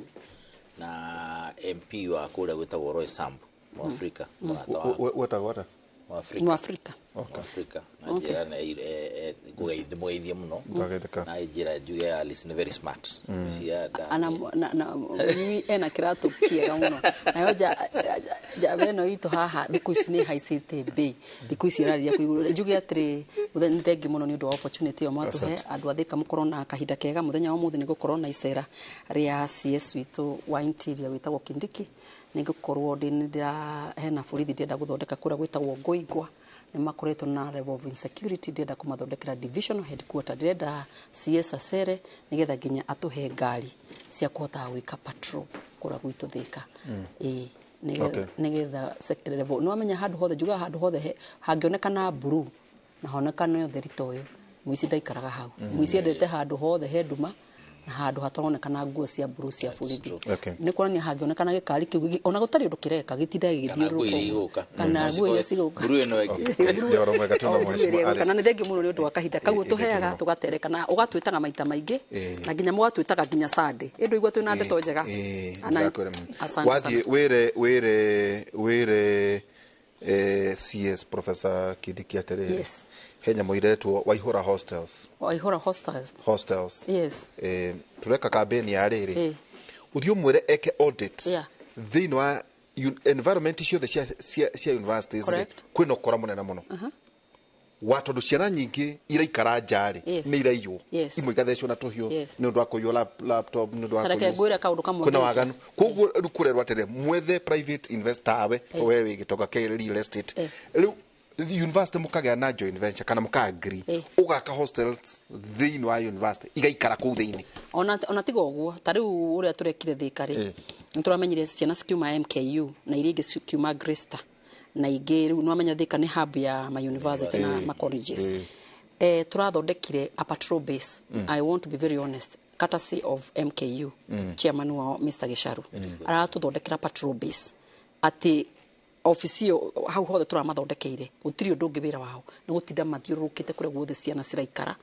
S16: na MP wa kũrĩa gwĩtagwo Roy Sambu, Mwafrika, mũrata wa
S14: Wetagwo atĩa?
S16: Mwafrika.
S15: Mwafrika.
S16: Mwafrika na njĩra ndĩmũgeithie mũno.
S14: Ndagetheka.
S16: Na njĩra njuge Alice nĩ very smart. Cia
S15: Ana na mimi ena kĩratũ kĩega mũno, nayo njamba ĩno itũ haha thikũ ici nĩ haicĩte mbei, thikũ ici ĩrarĩria kũ igũrũ. Njuge atĩrĩ, mũthenya nĩ thengiũ mũno nĩ ũndũ wa opportunity ĩyo mwatũhe.
S14: Asante.
S15: Andũ a Thĩka, mũkorwo na kahinda kega mũthenya wa ũmũthĩ. Nĩ gũkorwo na icera rĩa CS witũ wa interior wĩtagwo Kindiki. Nĩ ngũkorwo ndĩ nĩ ndĩra hena borithi ndĩrenda gũthondeka kũrĩa gwĩtagwo Ngoingwa, nĩ makoretwo na level of insecurity, ndĩrenda kũmathondekera divisional headquarter. Ndĩrenda CS acere nĩgetha nginya atũhe ngari cia kũhotaga gwĩka patrol kũrĩa gwitũ Thĩka. Ĩĩ, nĩgetha level nĩ wamenya handũ hothe, njugaga handũ hothe hangĩonekana blue na honekane ũtheri ta ũyũ, mũici ndaikaraga hau. Mũici endete handũ hothe he nduma na handũ hataronekana nguo cia blue cia borithi. Nĩ kuonania hangĩonekana gĩkari kĩu ona gũtarĩ ũndũ kĩreka gĩtinda
S16: Kana nguo iria
S15: gĩgĩthiũrũrũka ũguo.
S16: Igũka.
S15: Kana nguo iria cigũka.
S16: Blue ĩno ĩngĩ.
S14: Nĩ ũhoro mwega tũna
S15: O, blue
S14: mheshimiwa
S15: ĩrĩa ĩgũka.
S14: Alice.
S15: Na nĩ thengiũ mũno nĩ ũndũ wa kahinda kau ũtũheaga
S14: mũno.
S15: tũgatereka na ũgatwĩtaga maita maingĩ na nginya mũgatwĩtaga nginya Sunday ĩndũ igua twĩna ndeto njega.
S14: Ndakwĩra.
S15: Asante
S14: Wathiĩ
S15: sana.
S14: Wĩre CS Professor Kindiki atĩrĩrĩ, he nyamũ iretwo Waihũra hostels.
S15: Waihũra hostels.
S14: Hostels.
S15: Yes.
S14: Tũreka kambĩni ya rĩrĩ, ũthiĩ ũmwĩre eke audit thĩinĩ wa environment ciothe cia universities rĩ, kwĩna ũkora mũnene mũno wa tondũ ciana nyingĩ iraikara nja rĩ, nĩ iraiywo, imwe igathecwo na tũhiũ nĩ ũndũ wa kũiywo laptop, nĩ ũndũ wa
S15: Ta reke
S14: kũiywo.
S15: ngwĩre kaũndũ kamwe
S14: Kwĩna
S15: ngĩte.
S14: waganu, koguo rĩu kũrerwo atĩrĩ, mwethe private investor awe, we wĩ gĩtonga kĩa real estate, rĩu university mũkagĩa na joint venture kana mũka agree ũgaka hostels thĩinĩ wa university igaikara kũu thĩinĩ.
S15: Ona tiga ũguo, ta rĩu ũrĩa tũrekire Thĩka rĩ, nĩ tũramenyire ciana cikiuma MKU na iria ingĩ cikiuma Gresta na ingĩ, rĩu nĩwamenya Thĩka nĩ hub ya ma university na ma colleges. Tũrathondekire a patrol base. I want to be very honest, courtesy of MKU, chairman wao Mr. Gicharu aratũthondekera patrol base, atĩ obici ĩyo hau hothe tũramathondekeire gũtirĩ ũndũ ũngĩ, wĩra wao nĩ gũtinda mathiũrũrũkĩte kũrĩa guothe ciana ciraikara,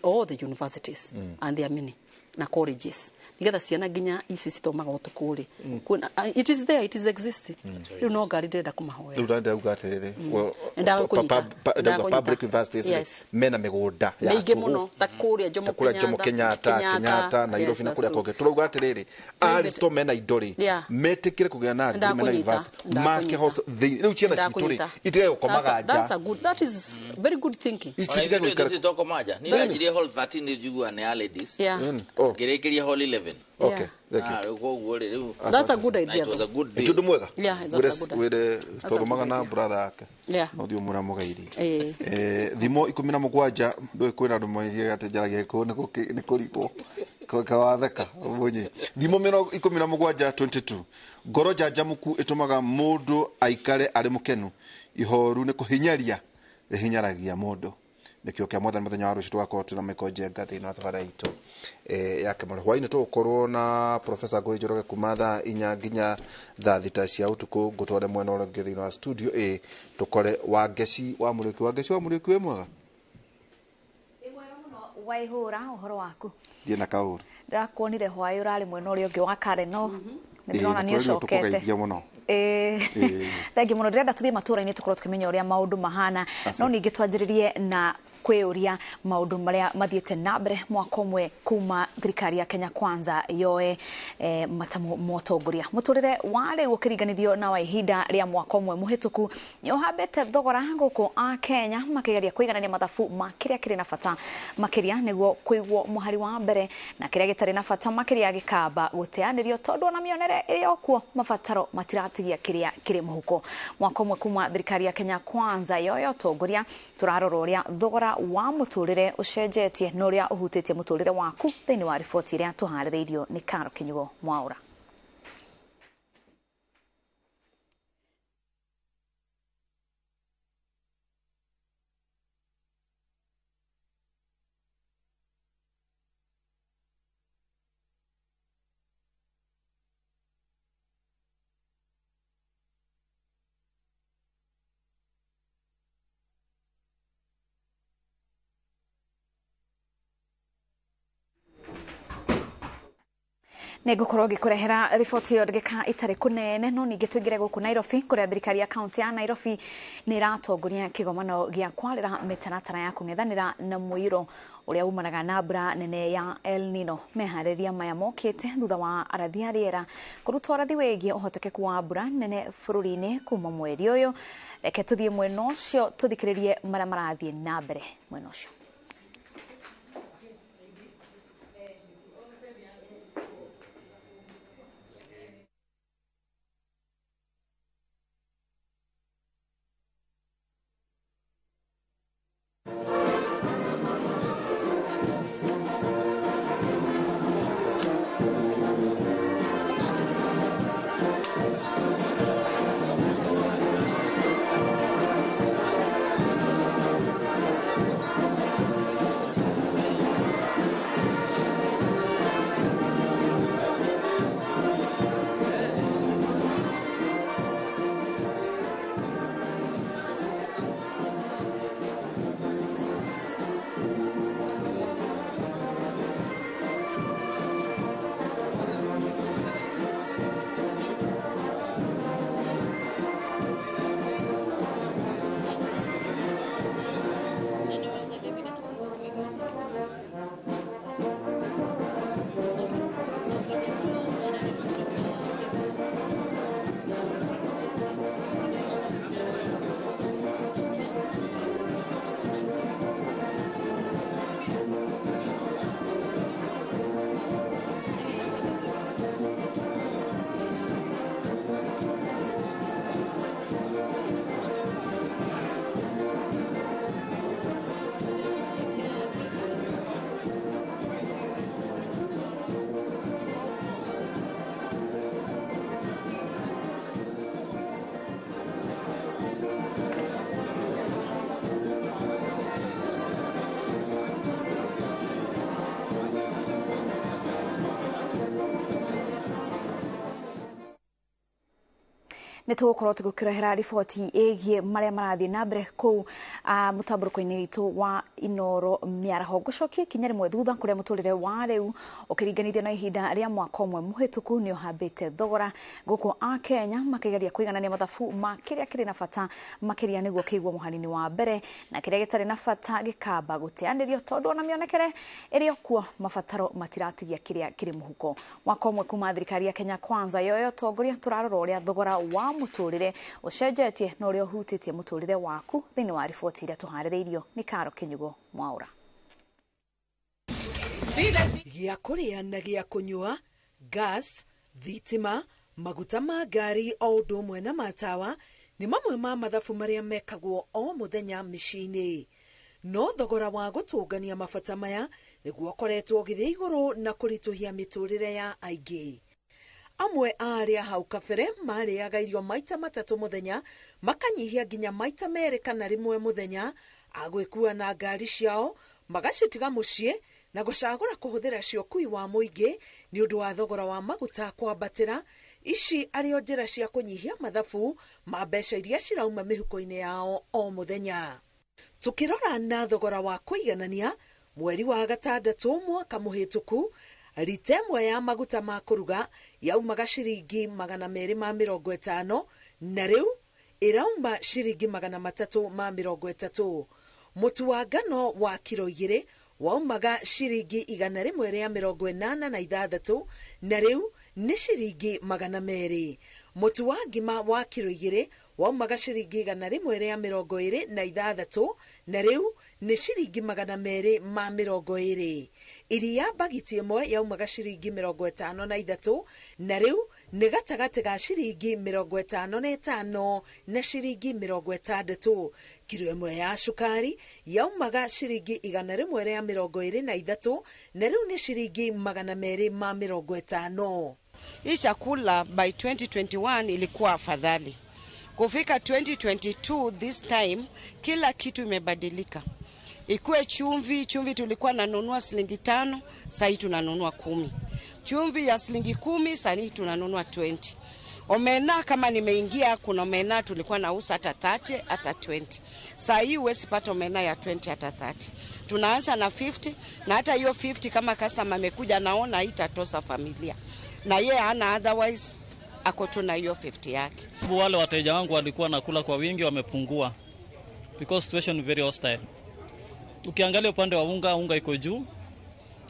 S15: all the universities and their many na colleges, nigetha ciana nginya ici cithomaga ũtukũ rĩ, it is there, it is existing. Rĩu no ngari ndĩrenda kũmahoera.
S14: Rĩu ndauga atĩrĩrĩ, well,
S15: Ndagũkũnyita.
S14: ndauga
S15: Ndagũkũnyita.
S14: public universities rĩ, mena mĩgũnda ya
S15: Mĩingĩ
S14: tũhũ.
S15: mũno ta kũrĩa Jomo
S14: Ta kũrĩa Jomo Kenyatta, Kenyatta, Nairobi
S15: Yes,
S14: na kũrĩa
S15: that's true.
S14: kũngĩ. Tũrauga atĩrĩrĩ, Aristo mena indo rĩ, metĩkĩre kũgĩa na agreement na
S15: Ndakũnyita.
S14: university make
S15: Ndakũnyita.
S14: hostel thĩinĩ. Rĩu ciana citũ rĩ,
S15: Ndakũnyita.
S14: itige gũkomaga
S15: That's
S14: nja.
S15: a good, that is very good thinking.
S14: Ici itige gũikara
S16: Tokoma nja nĩ ndanjirie hall 13, nĩ njiguaga nĩ ya ladies. Ngĩrĩkĩria hall 11.
S14: Okay, thank you.
S16: Ah, rĩu koguo rĩ, rĩu
S15: That's a good idea,
S16: Na it was a good
S14: Nĩ
S16: deal.
S14: ũndũ mwega.
S15: Yeah, that's a good idea.
S14: Wĩre
S15: That's a
S14: twathomaga
S15: good
S14: na
S15: idea.
S14: brother yake, no thiĩ ũmwĩra mũgeithie. Thimo 17 ndũĩ kwĩna andũ moigaga atĩ njaragia gĩkũyũ nĩ kũrigwo kawatheka mũnyi. Thimo 17:22, ngoro njanjamũku ĩtũmaga mũndũ aikare arĩ mũkenu, ihoru nĩ kũhinyaria rĩhinyaragia mũndũ. Nĩkĩo kĩa mwathani, mũthenya wa rũciũ tũgakorwo twĩna Michael Njenga thĩinĩ wa tabarĩra itũ ya Kĩmũrĩ. Hwaĩ-inĩ tũgũkorwo na Professor Ngũgĩ Njoroge kuma thaa 4 nginya thaa 6 cia ũtukũ. Ngũtware mwena ũrĩa ũngĩ thĩinĩ wa studio ĩ tũkore Wangeci wa Mũrĩũki. Wangeci wa Mũrĩũki, wĩ mwega?
S1: Waihũra ũhoro waku?
S14: Ndiĩ na kaũru.
S1: Ndĩrakuonire hwaĩ ũrarĩ mwena ũrĩa ũngĩ wa Karen, no nĩ ndĩrona nĩ
S14: Nĩtũrerirwo
S1: ũcokete.
S14: tũkũgeithia mũno.
S1: Thengiũ mũno. Ndĩrenda tũthiĩ matũũra-inĩ tũkorwo tũkĩmenya ũrĩa maũndũ mahana, no ningĩ twanjĩrĩrie na kwĩyũria maũndũ marĩa mathiĩte na mbere mwaka ũmwe kuma thirikari ya Kenya Kwanza yoe matamu ma ũtongoria. Mũtũrĩre wa rĩu ũkĩringanithio na wa ihinda rĩa mwaka ũmwe mũhĩtũku nĩ ũhambĩte thogora, gũkũ a Kenya makĩgeria kũiganania mathabu ma kĩrĩa kĩrĩ na bata makĩria nĩguo kũigwo mũhari wa mbere na kĩrĩa gĩtarĩ na bata makĩria gĩkamba gũteanĩrio, tondũ ona mĩonere ĩrĩ o kuo mabataro matiratigia kĩrĩa kĩrĩ mũhuko. Mwaka ũmwe kuma thirikari ya Kenya Kwanza yoe ũtongoria, tũrarora ũrĩa thogora wa mũtũrĩre ũcenjetie na ũrĩa ũhutĩtie mũtũrĩre waku thĩinĩ wa riboti ĩrĩa tũharĩrĩirio nĩ Karo Kinyugo Mwaura. Nĩngũkorwo ngĩkũrehera riboti ĩyo ndagĩka itarĩ kũnene, no ningĩ tũingĩre gũkũ Nairobi kũrĩa thirikari ya kaunti ya Nairobi nĩ ĩratongoria kĩgomano gĩa kwarĩra mĩtaratara ya kũng'ethanĩra na mũiyũro ũrĩa umanaga na mbura nene ya El Nino. Meharĩria maya mokĩte thutha wa arathi a rĩera kũruta ũrathi wĩgiĩ ũhotekeku wa mbura nene bũrũri-inĩ kuma mweri ũyũ. Reke tũthiĩ mwena ũcio tũthikĩrĩrie marĩa marathiĩ na mbere mwena ũcio. Nĩ tũgũkorwo tũgĩkũrehera riboti ĩgiĩ marĩa marathiĩ na mbere kũu mũtambũrũko-inĩ witũ wa Inoro mĩaraho. Ngũcokie ikinya rĩmwe thutha kũrĩa mũtũrĩre wa rĩu ũkĩringanithio na ihinda rĩa mwaka ũmwe mũhĩtũku nĩ ũhambĩte thogora, gũkũ a Kenya makĩgeria kũiganania mathabu ma kĩrĩa kĩrĩ na bata makĩria nĩguo kĩigwo mũhari-inĩ wa mbere na kĩrĩa gĩtarĩ na bata gĩkamba gũteanĩrio, tondũ ona mĩonekere ĩrĩ o kuo mabataro matiratigia kĩrĩa kĩrĩ mũhuko. Mwaka ũmwe kuma thirikari ya Kenya Kwanza yoyo ũtongoria, tũrarora ũrĩa thogora wa mũtũrĩre ũcenjetie na ũrĩa ũhutĩtie mũtũrĩre waku thĩinĩ wa riboti ĩrĩa tũharĩrĩirio nĩ Karo Kinyugo Mwaura.
S10: Gĩa kũrĩa na gĩa kũnyua, gas, thitima, maguta ma ngari o ũndũ ũmwe na matawa nĩ mamwe ma mathabu marĩa mekagwo o mũthenya mĩciĩ-inĩ. No thogora wa gũtũngania mabata maya nĩguo ũkoretwo ũgĩthiĩ igũrũ na kũritũhia mĩtũrĩre ya aingĩ. Amwe a arĩa hau kabere marĩaga irio maita 3 mũthenya makanyihia nginya maita 2 kana 1 mũthenya, agwĩkua na ngari ciao magacitiga mũciĩ na gũcagũra kũhũthĩra cia ũkui wa mũingĩ nĩ ũndũ wa thogora wa maguta kwambatĩra. Ici arĩ o njĩra cia kũnyihia mathabu ma mbeca iria cirauma mĩhuko-inĩ yao o mũthenya. Tukĩrora na thogora wa kũiganania mweri wa 6 mwaka mũhĩtũku, rita ĩmwe ya maguta ma kũruga yaumaga ciringi 250 na rĩu ĩrauma ciringi 330. Mũtu wa ngano wa kiro 2 waumaga ciringi 186 na rĩu nĩ ciringi 200. Mũtu wa ngima wa kiro 2 waumaga ciringi 126 na rĩu nĩ ciringi 220. Iria bagiti ĩmwe yaumaga ciringi 53 na rĩu Nĩ gatagatĩ ga ciringi 55 na ciringi 60. Kiro ĩmwe ya cukari yaumaga ciringi 123 na rĩu nĩ ciringi 250.
S11: Hii chakula by 2021 ilikuwa afadhali. Kufika 2022 this time kila kitu imebadilika. Ikuwe chumvi, chumvi tulikuwa nanunua shilingi 5, sasa tunanunua 10. Chumvi ya shilingi 10, sasa tunanunua 20. Omena kama nimeingia kuna omena tulikuwa nauza hata 30 hata 20. Sasa hii huwezi pata omena ya 20 hata 30. Tunaanza na 50 na hata hiyo 50 kama customer amekuja naona itatosa familia. Na yeye hana otherwise ako tu na hiyo 50 yake.
S12: Wale wateja wangu walikuwa nakula kwa wingi wamepungua because situation very hostile. Ukiangalia upande wa unga, unga iko juu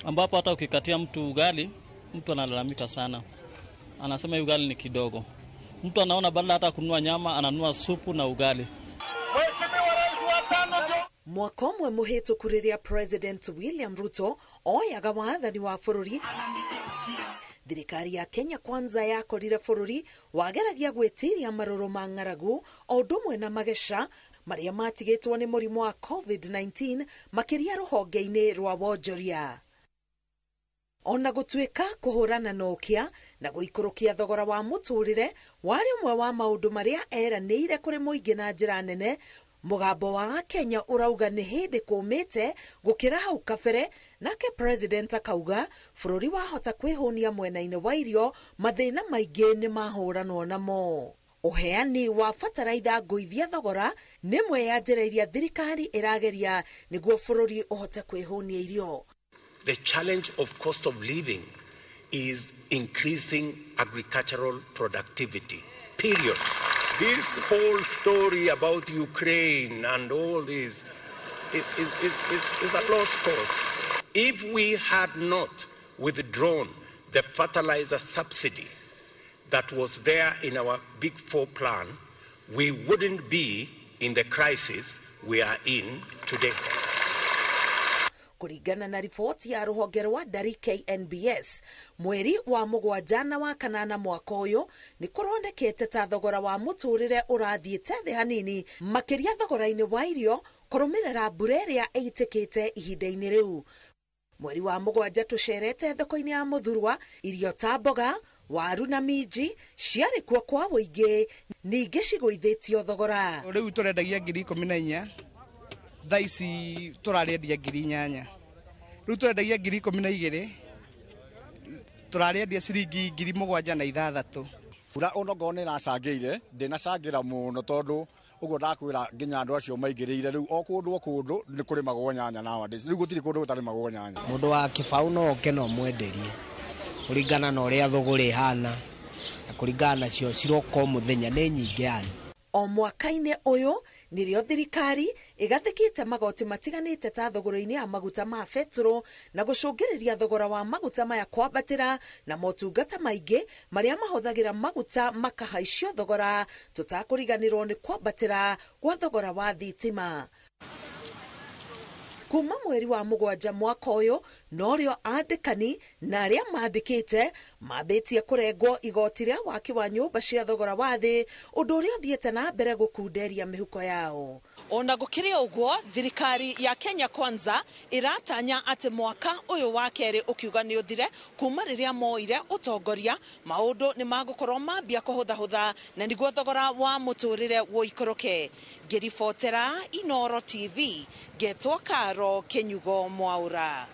S12: ambapo hata ukikatia mtu ugali, mtu analalamika sana. Anasema ugali ni kidogo. Mtu anaona badala hata kununua nyama ananunua supu na ugali.
S7: Mheshimiwa Rais wa tano ndio
S10: Mwaka ũmwe mũhĩtũku rĩrĩa President William Ruto oyaga wathani wa bũrũri, thirikari ya Kenya Kwanza yakorire bũrũri wageragia gwĩtiria marũrũ ma ng'aragu o ũndũ ũmwe na mageca marĩa matigĩtwo nĩ mũrimũ wa COVID-19 makĩria rũhonge-inĩ rwa wonjoria. Ona gũtuĩka kũhũrana na ũkĩa na gũikũrũkia thogora wa mũtũrĩre warĩ ũmwe wa maũndũ marĩa eranĩire kũrĩ mũingĩ na njĩra nene, mũgambo wa Kenya ũrauga nĩ hĩndĩ kũmĩte gũkĩra hau kabere, nake president akauga bũrũri wahota kwĩhũnia mwena-inĩ wa irio mathĩna maingĩ nĩ mahũranwo namo. Ũheani wa bataraitha ngũithia thogora nĩ ĩmwe ya njĩra iria thirikari ĩrageria nĩguo bũrũri ũhote kwĩhũnia irio.
S13: The challenge of cost of living is increasing agricultural productivity, period. This whole story about Ukraine and all this is a lost cause. If we had not withdrawn the fertilizer subsidy that was there in our Big Four plan, we wouldn't be in the crisis we are in today.
S10: Kũringana na riboti ya rũhonge rwa ndari KNBS mweri wa 7 na wa 8 mwaka ũyũ nĩ kũronekete ta thogora wa mũtũrĩre ũrathiĩte thĩ hanini makĩria thogora-inĩ wa irio kũrũmĩrĩra mbura ĩrĩa ĩitĩkĩte ihinda-inĩ rĩu. Mweri wa 7 tũcerete thoko-inĩ ya Mũthurwa irio ta mboga, waru na minji ciarĩ kuo kwa ũingĩ ningĩ cigũithĩtio thogora.
S17: Rĩu tũrendagia 14,000, thaa ici tũrarĩendia 8,000. Rĩu tũrendagia 12,000, tũrarĩendia ciringi 7,600.
S18: Mbura onokorwo nĩ ĩracangĩire, ndĩnacangĩra mũno tondũ ũguo ndakwĩra nginya andũ acio maingĩrĩire rĩu o kũndũ o kũndũ nĩ kũrĩmagwo nyanya nowadays. Rĩu gũtirĩ kũndũ gũtarĩmagwo nyanya.
S20: Mũndũ wa kĩbaũ no oke no mwenderie kũringana na ũrĩa thũgũrĩ ĩhana na kũringana nacio ciroka o mũthenya nĩ nyingĩ yani.
S10: O mwaka-inĩ ũyũ nĩrĩo thirikari ĩgathĩkĩte magoti matiganĩte ta thogora-inĩ ya maguta ma betũrũ na gũcũngĩrĩria thogora wa maguta maya kwambatĩra na motungata maingĩ marĩa mahũthagĩra maguta makahaicio thogora tũtakũriganĩrwo nĩ kwambatĩra gwa thogora wa thitima. Kuma mweri wa 7 mwaka ũyũ norĩo andĩkani na arĩa mandĩkĩte mambĩtie kũrengwo igoti rĩa waki wa nyũmba cia thogora wa thĩ ũndũ ũrĩa ũthiĩte na mbere gũkunderia mĩhuko yao. Ona gũkĩrĩ ũguo thirikari ya Kenya Kwanza ĩratanya atĩ mwaka ũyũ wa kerĩ ũkiuga nĩ ũthire kuma rĩrĩa moire ũtongoria maũndũ nĩ magũkorwo mambia kũhũthahũtha na nĩguo thogora wa mũtũrĩre ũikũrũke. Ngĩribotera Inoro TV ngetwo Karo Kinyugo Mwaura.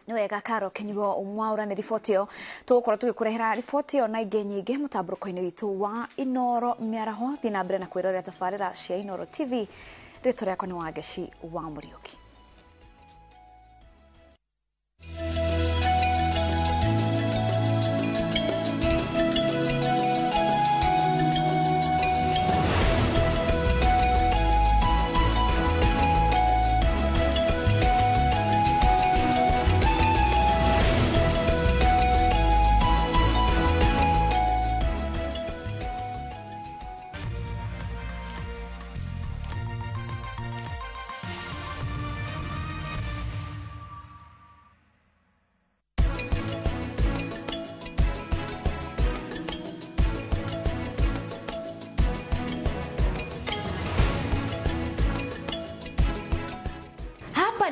S1: Nĩ wega Karo Kinyugo Mwaura nĩ riboti ĩyo tũgũkorwo tũgĩkũrehera riboti ĩyo na ingĩ nyingĩ mũtambũrũko-inĩ witũ wa Inoro Mĩaraho. Thiĩ na mbere na kwĩrorera tabarĩra cia Inoro TV. Rĩtwa rĩakwa nĩ Wangeci wa Mũriũki.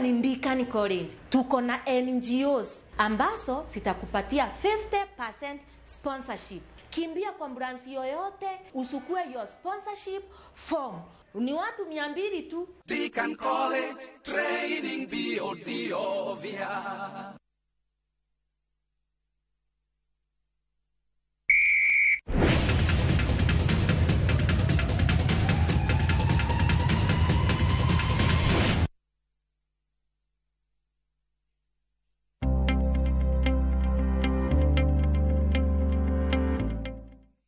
S3: ni Deakin College. Tuko na NGOs ambazo zitakupatia 50% sponsorship. Kimbia kwa branch yoyote usukue your sponsorship form. Ni watu 200 tu.
S4: Deakin College, training beyond the obvious.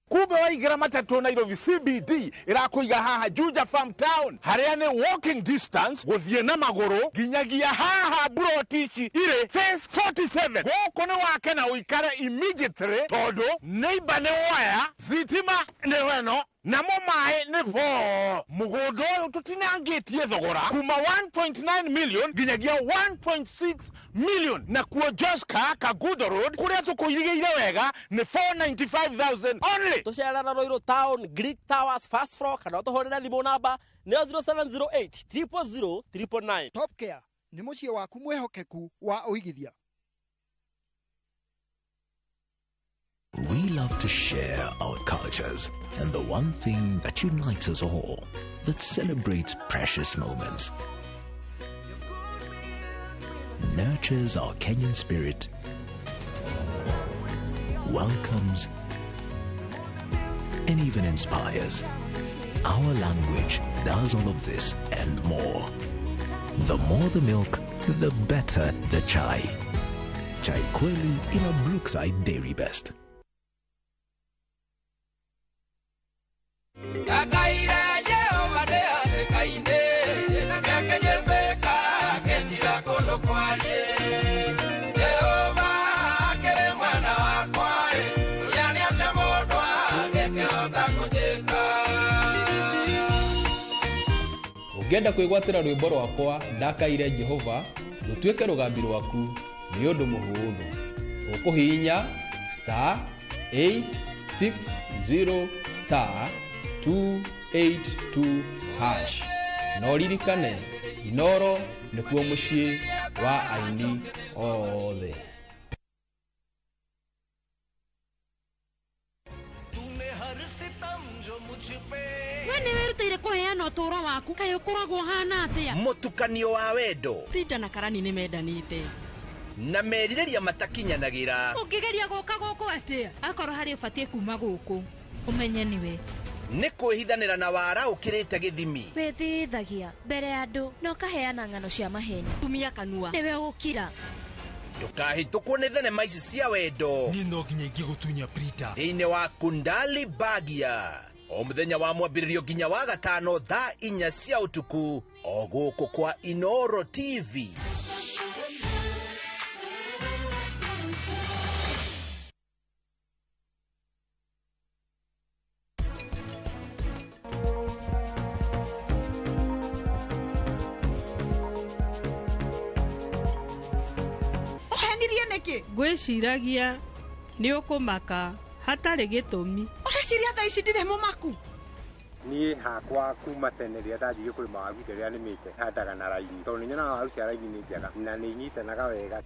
S7: Kumbe waigĩra matatũ Nairobi CBD ĩrakũiga haha Juja Farm Town harĩa nĩ walking distance gũthiĩ na magũrũ nginyagia haha buroti ici irĩ phase 47. Gũkũ nĩ wake na ũikare immediately tondũ neighbor nĩ waya, thitima nĩ weno namo maĩ nĩ bo. Mũgũnda ũyũ tũtinangĩtie thogora kuma 1.9 million nginyagia 1.6 million, na kuo Joska Kagudo Road kũrĩa tũkũirigĩire wega nĩ 495,000 only.
S8: Tũcerera Ruiru Town, Greek Towers first floor, kana ũtũhũrĩre thimũ namba nĩyo 0708 000 999.
S27: Top Care nĩ mũciĩ waku mwĩhokeku wa ũigithia.
S19: We love to share our cultures, and the one thing that unites us all, that celebrates precious moments, nurtures our Kenyan spirit, welcomes, and even inspires. Our language does all of this and more. The more the milk, the better the chai. Chai Kweli in a Brookside Dairy Best.
S5: Ũngĩenda kwĩgwatĩra rwĩmbo rwakwa ndakaire Jehova rũtuĩke rũgambi rwaku nĩ ũndũ mũhũthũ. Ũkũhihinya star 860 star 282 hash. Na ũririkane Inoro nĩkuo mũciĩ wa aini othe.
S6: We nĩ wĩrutĩire kũheana ũtũũro waku, kaĩ ũkoragwo ũhana atĩa?
S2: Mũtukanio wa wendo.
S6: Frida na Karani nĩ mendanĩte
S2: na merirĩria matakinyanagĩra.
S6: Ũngĩgeria gũka gũkũ atĩa? Akorwo harĩ ũbatiĩ kuma gũkũ, ũmenye nĩwe.
S2: Nĩ kwĩhithanĩra na wara ũkĩrĩte gĩthimi.
S21: Wĩthĩithagia mbere ya andũ na ũkaheana ng'ano cia maheni.
S6: Tumia kanua.
S21: Nĩwe ũgũkira.
S2: Ndũkahĩtũkwo nĩ thenema ici cia wendo.
S22: Niĩ no nginya ingĩgũtunya Prita.
S2: Thĩinĩ wa Kundali Bagia. O mũthenya wa mwambĩrĩrio nginya wa gatano thaa 4 cia ũtukũ o gũkũ kwa Inoro TV.
S28: Ũhenirie nĩkĩ?
S29: Ngwĩciragia nĩ ũkũmaka hatarĩ gĩtũmi.
S28: Ũreciria thaa ici ndirĩ mũmaku?
S26: Niĩ hakwa kuma tene rĩrĩa ndanjirie kũrĩma waru indo rĩrĩa nĩmĩte handaga na raini tondũ nĩ nyonaga waru cia raini nĩ njega na nĩ inyitanaga wega.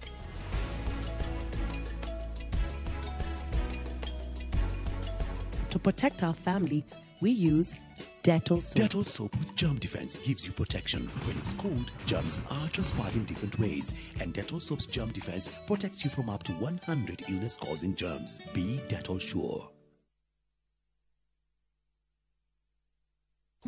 S23: To protect our family, we use Dettol soap.
S19: Dettol soap with germ defense gives you protection. When it's cold, germs are transferred in different ways, and Dettol soap's germ defense protects you from up to 100 illness-causing germs. Be Dettol sure.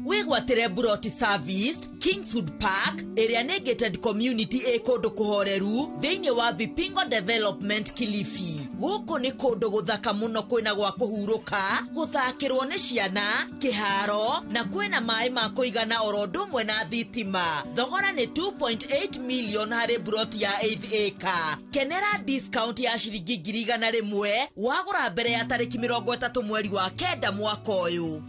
S24: Wĩgwatĩre Buroti Service Kingswood Park ĩrĩa nĩ gated community ĩ kũndũ kũhoreru thĩinĩ wa Vipingo Development Kilifi. Gũkũ nĩ kũndũ gũthaka mũno, kwĩna gwa kũhurũka, gũthakĩrwo nĩ ciana, kĩharo na kwĩna maĩ ma kũigana oro ũndũ ũmwe na thitima. Thogora nĩ 2.8 million harĩ buroti ya 8 acre. Kenera discount ya ciringi 100,000 wagũra mbere ya tarĩki 30 mweri wa 9 mwaka ũyũ.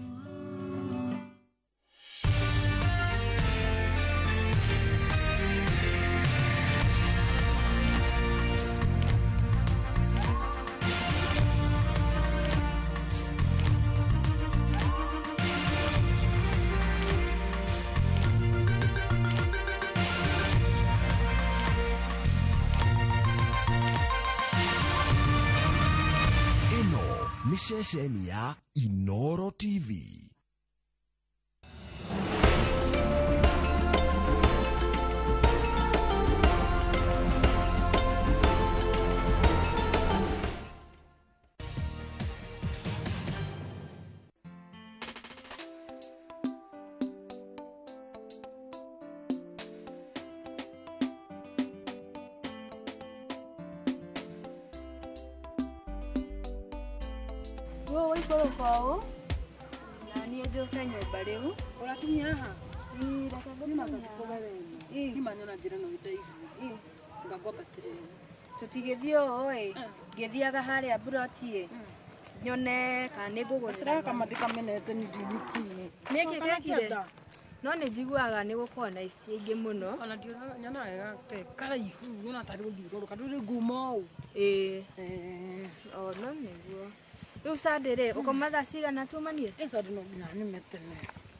S9: Nĩ ceceni ya Inoro TV.
S11: Wo waikũrũka ũũ na niĩ njũke nyũmba rĩu.
S12: Ũrakinyia haha?
S11: Ii, reke ngũkinyie haha.
S12: Nĩma nyona njĩra no ĩndaihu. Ngangwambatĩria.
S11: Tũtigĩthiĩ ũũ ĩ, ngĩthiaga harĩa mburoti ĩ, nyone kana nĩ ngũgũrĩra.
S12: Gacĩra gaka ndikamenete nĩ ndinikuire.
S11: Nĩkĩ gĩekire? No nĩ njiguaga nĩ gũkorwo na ici ingĩ mũno.
S12: Ona ndionaga nyonaga wega ke karaihu nyona tarĩ gũthiũrũrũka ndũrĩ nguma ũũ.
S11: Ĩĩ. O no nĩguo. Rĩu Sunday rĩ, ũkoma thaa cigana tumanie?
S12: Ĩ Sunday no nginya nyume tene.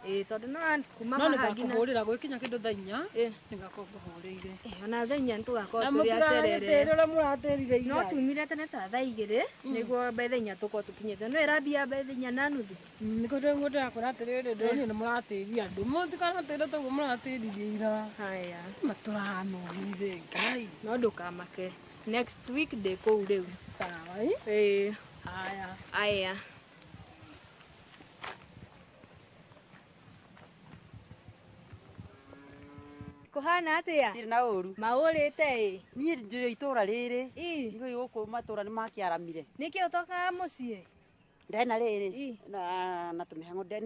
S11: Ĩĩ tondũ no kuma
S12: No
S11: haha nginya
S12: nĩngakũhũrĩra gwĩkinya kĩndũ thaa 4. Nĩngakorwo ngũhũrĩire.
S11: Ona thaa 4 nĩtũgakorwo
S12: Na
S11: tũrĩ acerere.
S12: mũtiragĩtĩra ũrĩa mũratĩrire ira.
S11: No tumire tene ta thaa 2 nĩguo by thaa 4 tũkorwo tũkinyĩte. No ĩrambia by thaa 4:30.
S12: Nĩkĩo ndĩrakwĩra atĩrĩrĩ, ndĩronire nĩ mũratĩria andũ. Mũtikanatĩre toguo mũratĩririe ira.
S11: Haya.
S12: Matũranogire Ngai.
S11: No ndũkamake. Next week ndĩ kũu rĩu.
S12: Sawa.
S11: Ĩĩ.
S12: Haya.
S11: Aya. Kũhana atĩa?
S13: Ndirĩ na ũru.
S11: Maũrĩte ĩ?
S13: Niĩ ndĩ itũra rĩrĩ. Ithuĩ gũkũ matũra nĩ makĩaramire.
S11: Nĩkĩ ũtokaga mũciĩ?
S13: Ndena rĩrĩ na tũmĩhang'o.